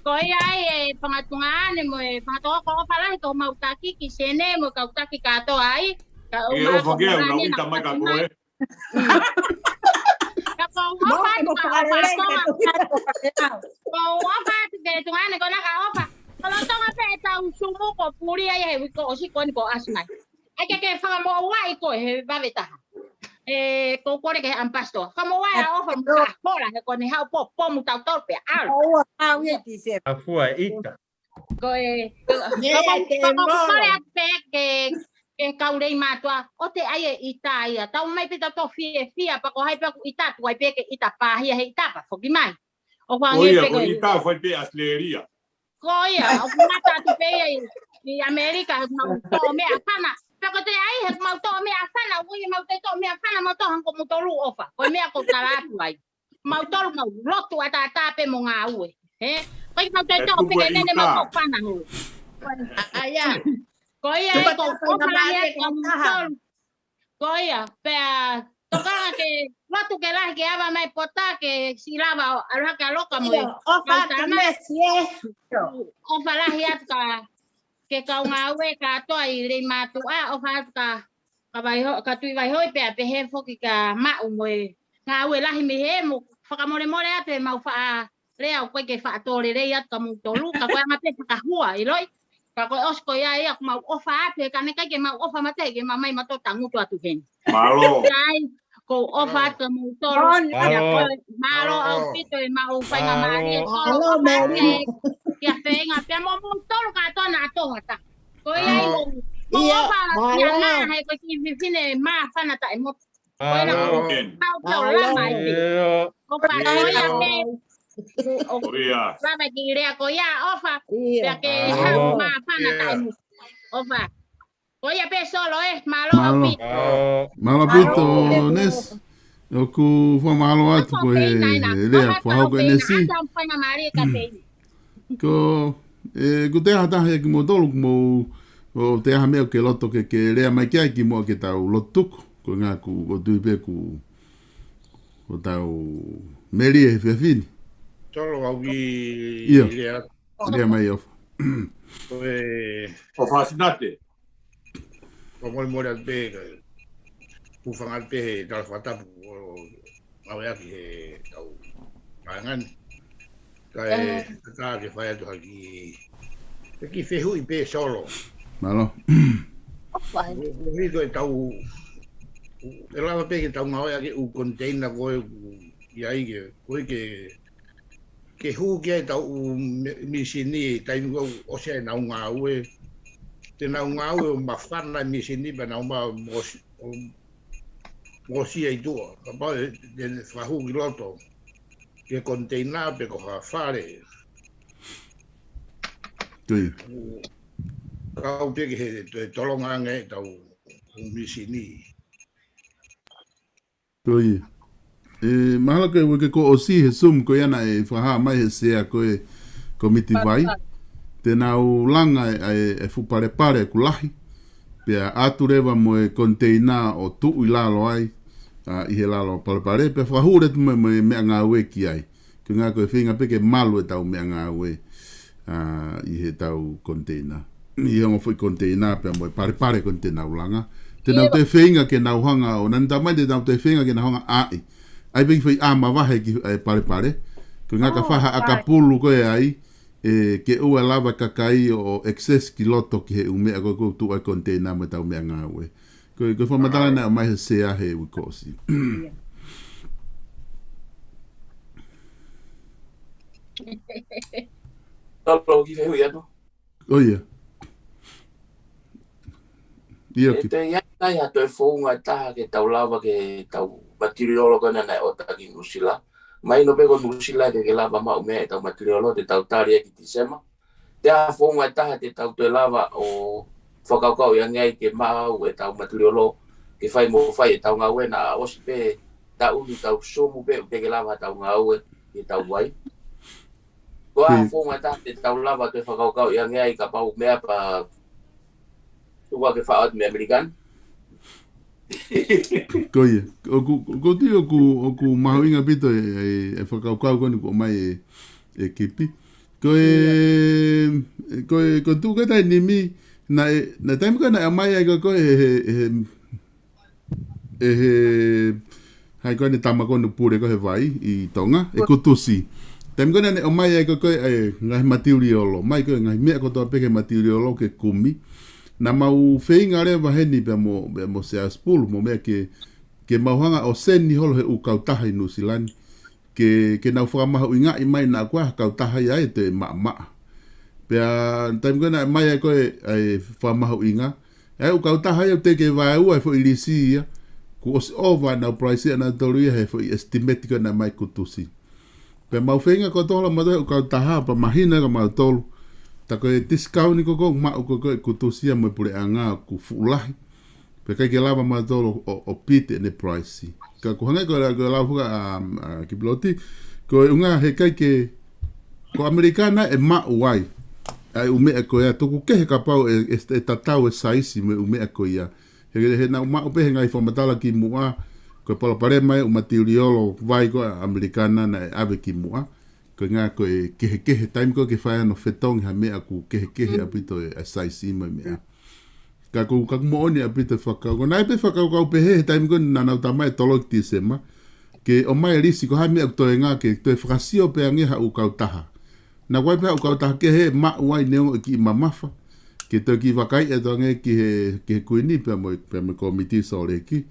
Ko ia ai e fanga tuongaʻane mo e fanga toko ʻofa lahi ko mau taki ki Senē mo kau taki kātoa ai. Ka ʻoku mau ʻofa ke au, nau ʻita mai ka ko e. Ka ʻoku ou ʻofa atu ka ʻofa atu. ʻOku ou ʻofa atu ke tuongaʻane ko ena ka ʻofa. Ko lolotonga pē ʻetau sumuku ʻoku puli ai he uike ʻosi ko eni kuo ʻasi mai. ʻAi ke ke fakamoʻua ʻi ko e he vave taha. ʻE, ʻoku ou kole ki he ʻamipasitoa. Fakamoʻua ʻa e ʻofa mo ka hola he ko eni haʻu pō, pō mo tau tau pē. ʻAlu. ʻOua, ʻa, ʻi Tīsema. ʻA fua e ʻita. Ko e, ko, ko, ko, ko, ko, kole atu pē ke, ke kau lei mātuʻa, ʻoua te ʻai e ʻita ia. Tau mai pē tau tō fiefia, pea ko hai pē ʻoku ʻita atu ai pē ke ʻita pāhia he ʻita pea foki mai. ʻOku ʻange pē ko e ʻita fai pē ʻAositelēlia. Ko ia, ʻoku ngata atu pē ia ʻi, ʻi ʻAmelika, he mau tō meʻa fana. Pea ko te ai, he mau tō meʻa fana, ui mau te tō meʻa fana, mau tō hangē ko moutolu ʻofa. Ko e meʻa ʻoku ou tala atu ai. Mautolu mau lotu ʻataʻatā pē mo ngāue. He? Ko ia mau toe tō pē ke nene mau tō fana hulu. ʻA ia. Ko ia e ko ʻofa lahi atu kia moutolu. Ko ia, pea tokanga ke lotu ke lahi ke ava mai pota ke siʻi lava ʻo ʻalu hake ʻa Loka mo e. ʻOfa atu Mesi e. ʻOfa lahi atu ka ke kau ngāue kātoa ʻi lei mātuʻa, ʻofa atu ka ka Vaiho-, ka Tuʻi Vaihoi pea pehē foki kia Maʻu mo e ngāue lahi mei he mo fakamolemole atu he mau faʻa lea ʻoku ʻikai ke faʻa tō lelei atu kia moutolu, ka ko e anga pē fakahua ʻi loi. Ka ko e ʻosi ko ia ia ʻoku mau ʻofa atu, he ka ne ʻikai ke mau ʻofa mate, ke mau mai mautolu tangutu atu heni. Mālō. Sai, ʻoku ou ʻofa atu kia moutolu. Mālō. Mālō ʻaupito e mau faingamālie. Mālō, mālō. Kia feinga, pea mo moutolu kātoa naʻa tō ha taha. Ko ia ai mo, mo ʻofa kia na, he ko e kiʻi fefine māfana taʻemotu. Ko ena ko, kau kau lama ai. ʻIo. Ko ka ko ia pē, ʻo lava ki lea ko ia ʻofa. Pea ke haʻu māfana taʻemotu. ʻOfa. Ko ia pē Solo e, mālō ʻaupito. Mālō ʻaupito, Nesi. ʻOku fakamālō atu ko e lea fakahoko ʻe Nesi. Ko, ʻe, ʻoku te aha taha ia kimoutolu, ʻoku mou, ʻoku te aha meʻa ʻoku ke loto ke, ke lea mai ki ai kimuʻa ke tau lotu tuku. Ko e ngaahi ʻoku, ʻoku ou tui pē ʻoku, ʻoku tau Melie he efiafi ni. Solo au ki Ia. Lea. Lea mai ʻOfa. Ko e ʻOfa Sinate. Ko mole mole atu pē ka. Ku fanga atu pē he tala fakatapu o au ea ki he tau. Pangan. Ka e tā ke fai atu haki. Ke ki fehuʻi pē solo. Mālō. Ko hito e tau. E lava pē ke tau ngāue ake u container ko e ku i ai ke. Ko e ke ke hū ki ai tau u misini taimi ko ʻosi ai nau ngāue. Te nau ngāue ʻo mafana misini pea nau ma mosi ai tua. Kapau te fakahū ki loto ke container pe ko ha fale. Tui. Kau pē ke he tolonga ange tau misini. Ko ia. E, mahalo ke uike kuo ʻosi he Zoom ko ia naʻe fakahā mai he sea ko e komiti vai. Te nau langa e, e, e fuʻu palepale ʻoku lahi. Pea ʻatu leva mo e container ʻo tuʻu ʻi lalo ai. ʻA, ʻi he lalo palepale. Pea fakahū leva mo, mo e meʻangāue ki ai. Ko e ʻuhinga ko e feinga pē ke malu e tau meʻangāue. ʻA, ʻi he tau container. ʻI he ongo foʻi container pea mo e palepale ko eni te nau langa. Te nau toe feinga ke nau hanga ʻo, naʻa nau tā mai te nau toe feinga ke nau hanga ʻai. ʻAi pē ki foʻi ʻā mavahe ki he palepale. Ko e ʻuhinga ka fai ha ʻakapulu ko e ai, e, ke ʻoua lava kakai ʻo access ki loto ki he ʻū meʻa ko e ko e tuʻu ai container mo e tau meʻangāue. Ko e, ko e fakamatala naʻe ʻomai he sea he uike kuo ʻosi. Talo ki fehuʻi atu. ʻO ia. Ia E te ia tai ha toe founga ʻe taha ke tau lava ke tau matiliolo ko ena naʻe ʻota ki Nuʻusila. Mahino pē ko Nuʻusila ke ke lava maʻu meʻa ʻe tau matiliolo te tau tali ʻaki Tisema. Te ʻa founga ʻe taha te tau toe lava ʻo fakakaukau ʻi ange ai ke maʻu e tau matiliolo ke fai mo fai e tau ngāue naʻa ʻosi pē taʻu ni tau sumu pē ʻo te ke lava tau ngāue ke tau vai. Ko ʻa founga ʻe taha te tau lava toe fakakaukau ʻi ange ai kapau meʻa pa tua ke faʻa atu mei ʻAmelika ni. Ko ia. ʻOku, ʻoku tui ʻoku, ʻoku mahuʻinga ʻaupito e, e, e fakakaukau ko eni kuo ʻomai e, e Kipi. Ko e, ko e, ko e tuʻu ko e taimi ni, naʻe, naʻe taimi ko ē naʻe ʻomai ai ko e, ko e, he, he, he, he, hai ko eni tama ko eni pule ko e he vai ʻi Tonga, e Kutusi. Taimi ko ē naʻe ʻomai ai ko e, ko e, e, ngaahi matiliolo, mai ko e ngaahi meʻa kotoa pē ke matiliolo ke kumi. Naʻa mau feinga leva heni pea mo, pea mo Sea Sipulu, mo meʻa ke, ke mau hanga ʻo seni holo he ʻū kautaha ʻi Nuʻusila ni. Ke, ke nau fakamahuʻingaʻi mai naʻa ko e kautaha ia ʻe toe maʻamaʻa. Pea, taimi ko ē naʻe ʻomai ai ko e, e fakamahuʻinga. ʻA e ʻū kautaha ia ʻoku teʻeki vaeua e foʻi lisi ia. Kuo ʻosi ʻova ʻenau price ʻanautolu ia he foʻi estimate ko ē naʻe ʻomai Kutusi. Pea mau feinga kotoa ʻo maʻu e ʻū kautaha pea mahino kia mautolu. Tā ko e discount ko ē ʻoku maʻu ko ē ʻe Kutusi ia mo e puleʻanga ʻoku fuʻu lahi. Pea ʻikai ke lava mautolu ʻo, ʻo beat ʻene price. Ka ʻoku hangē ko e, ko e lau faka ʻa, ʻa Kipiloti. Ko e ʻuhinga he ʻikai ke, ko ʻAmelika naʻe maʻu ai ʻa e ʻū meʻa ko ia, tuku kehe kapau ʻe, ʻe, ʻe tatau e saisi mo e ʻū meʻa ko ia. He, he naʻa mau maʻu pē he ngaahi fakamatala kimuʻa, ko e palopalema e ʻū matiliolo vai ko ē ʻa ʻAmelika naʻe ʻave kimuʻa. Ko e ʻuhinga ko e kehekehe taimi ko ē ke fai hano fetongi ha meʻa ʻoku kehekehe ʻaupito e, e saisi mo e meʻa. Ka ʻoku, ka ʻoku moʻoni ʻaupito e fakakaukau. Ko e naʻe pē fakakaukau pehē he taimi ko ē naʻa nau tā mai e tolo ki Tisema. Ke ʻomai e lisi ko e hā e meʻa ʻoku toe ngā ke toe fakasio pē ange ha ʻū kautaha. Naʻa ko e pē ha ʻū kautaha kehe maʻu ai neongo e kiʻi mamafa. Ke toe kiʻi vakaiʻi atu ange ki he, ki he Kuini pea mo, pea mo e komiti Sōleki.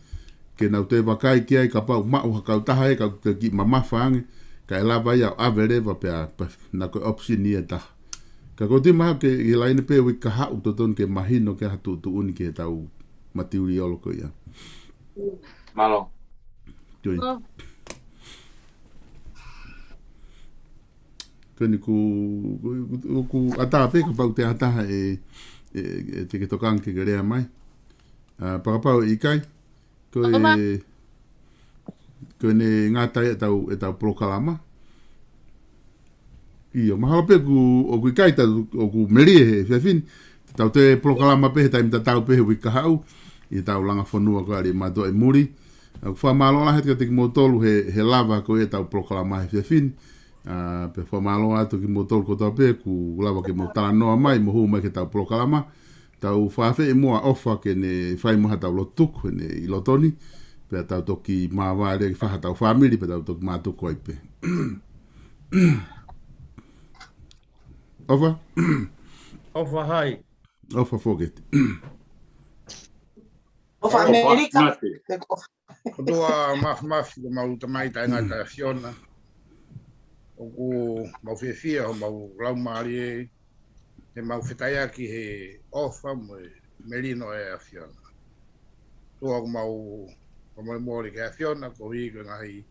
Ke nau toe vakai ki ai kapau maʻu ha kautaha ē ka toe kiʻi mamafa ange. Kae lava ia ʻo ʻave leva pea, pea naʻa ko e option ia ʻe taha. Ka ʻoku ou tui mahalo ke ʻi he laine pē uike kahaʻu totonu ke mahino ke ha tuʻutuʻuni ki he tau matiliolo ko ia. Mālō. Tui. Ko eni ʻoku, ʻoku, ʻoku ʻatā pē kapau te ʻatā ʻe, ʻe, ʻe te ke tokanga ke ke lea mai. ʻA, pea kapau ʻe ʻikai, ko e, ko ʻene ngata ai ʻetau, ʻetau polokalama. ʻIo, mahalo pē ʻoku, ʻoku ʻikai tau, ʻoku melie he efiafi ni. Tau toe polokalama pē he taimi tatau pē he uike kahaʻu. ʻI heʻetau langa fonua ko ē ʻa e mātuʻa ʻi muli. ʻOku fakamālō lahi atu kiate kimoutolu he, he lava ko ia ʻetau polokalama he efiafi ni. ʻA, pea fakamālō atu kimoutolu kotoa pē kuo lava ke mou talanoa mai, mou hū mai ki heʻetau polokalama. Tau fakaafeʻi muʻa ʻOfa ke ne fai mai haʻatau lotu tuku heʻene ʻi loto ni. Pea tau toki māvae leva ki fē haʻatau fāmili, pea tau toki mātuku ai pē. ʻOfa? ʻOfa hai? ʻOfa Foketi. ʻOfa ʻAmelika. ʻOtua Māfimafi, ko homau Tamai taʻengata ʻAfiona. ʻOku mau fiefia ʻi homau laumālie, he mau fetaiaki he ʻofa mo e melino ʻa e ʻAfiona. ʻOtua ʻoku mau fakamolemole ki he ʻAfiona, koeʻuhi ko e ngaahi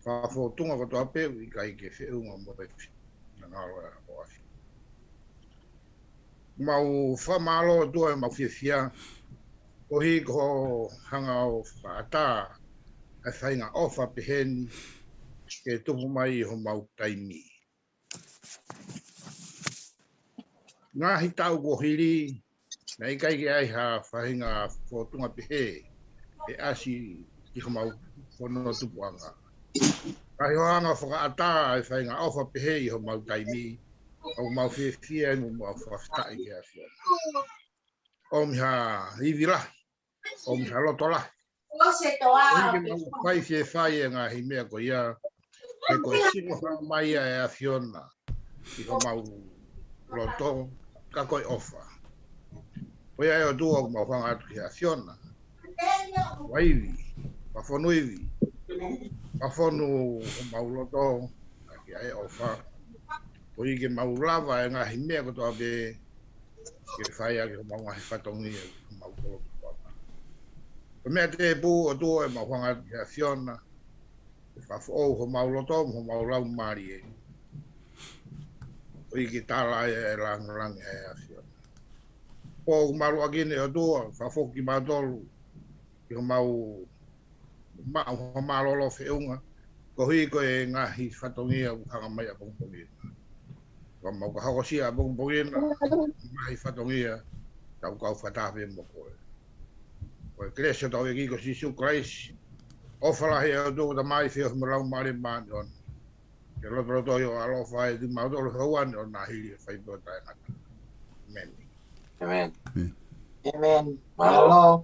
fakafōtunga kotoa pē ʻoku ʻikai ke feʻunga mo e finangalo ʻo e ʻAfiona. Mau fakamālō ʻOtua ʻi homau fiefia, koeʻuhi ko hoʻo hanga ʻo fakaʻatā ʻa e faʻahinga ʻofa pehē ni ke tupu mai ʻi homau taimi. Ngaahi taʻu kuo hili, naʻe ʻikai ke ʻi ai ha faʻahinga fōtunga pehē ʻe ʻasi ki homau fono tupuʻanga. Ka ʻi hoʻo hanga ʻo fakaʻatā ʻa e faʻahinga ʻofa pehē ʻi homau taimi, ʻoku mau fiefia mo mau fakafetaʻi ki he ʻAfiona. ʻOmi ha ivi lahi, ʻomi ha loto lahi. Koeʻuhi ke mau fai fiefia ʻi he ngaahi meʻa ko ia, he ko e sino hanga mai ʻa e ʻAfiona ʻi homau loto, ka ko e ʻofa. Ko ia ʻe ʻOtua ʻoku mau hanga atu ki he ʻAfiona, ʻo ivi, ʻo fonu ivi, ʻo fonu homau loto, ʻaki ʻa e ʻofa. Koeʻuhi ke mau lava ʻa e ngaahi meʻa kotoa pē ke fai ʻaki homau ngaahi fatongia, homau koloa kotoa pē. Ko e meʻa tēpū ʻOtua ʻoku mau hanga atu ki he ʻAfiona, ke fakafoʻou homau loto mo homau laumālie, koeʻuhi ke tala ai ʻa e lāngilangi ʻa e ʻAfiona. Pea ʻoku mālōlō ʻaki ʻe ʻOtua, fakafoki kimautolu ʻi homau maʻu ha mālōlō feʻunga, koeʻuhi ko e ngaahi fatongia ʻoku hanga mai ʻapongipongi ni. Ka mau ka hokosia ʻapongipongi ni, ngaahi fatongia, tau kau fakataha pē mo koe. Ko e kelesi ʻa hotau ʻEiki ko Sīsū Kalaisi, ʻofa lahi ʻa e ʻOtua ko e Tamai, feohi mo e Laumālie Māʻoniʻoni, ke lotolotoʻi ʻo ʻaloʻofa ʻiate kimautolu he ʻaho ni ʻo nā hili ʻo fai pē ʻo taʻengata. ʻĒmeni. ʻĒmeni. ʻĒmeni. Mālō.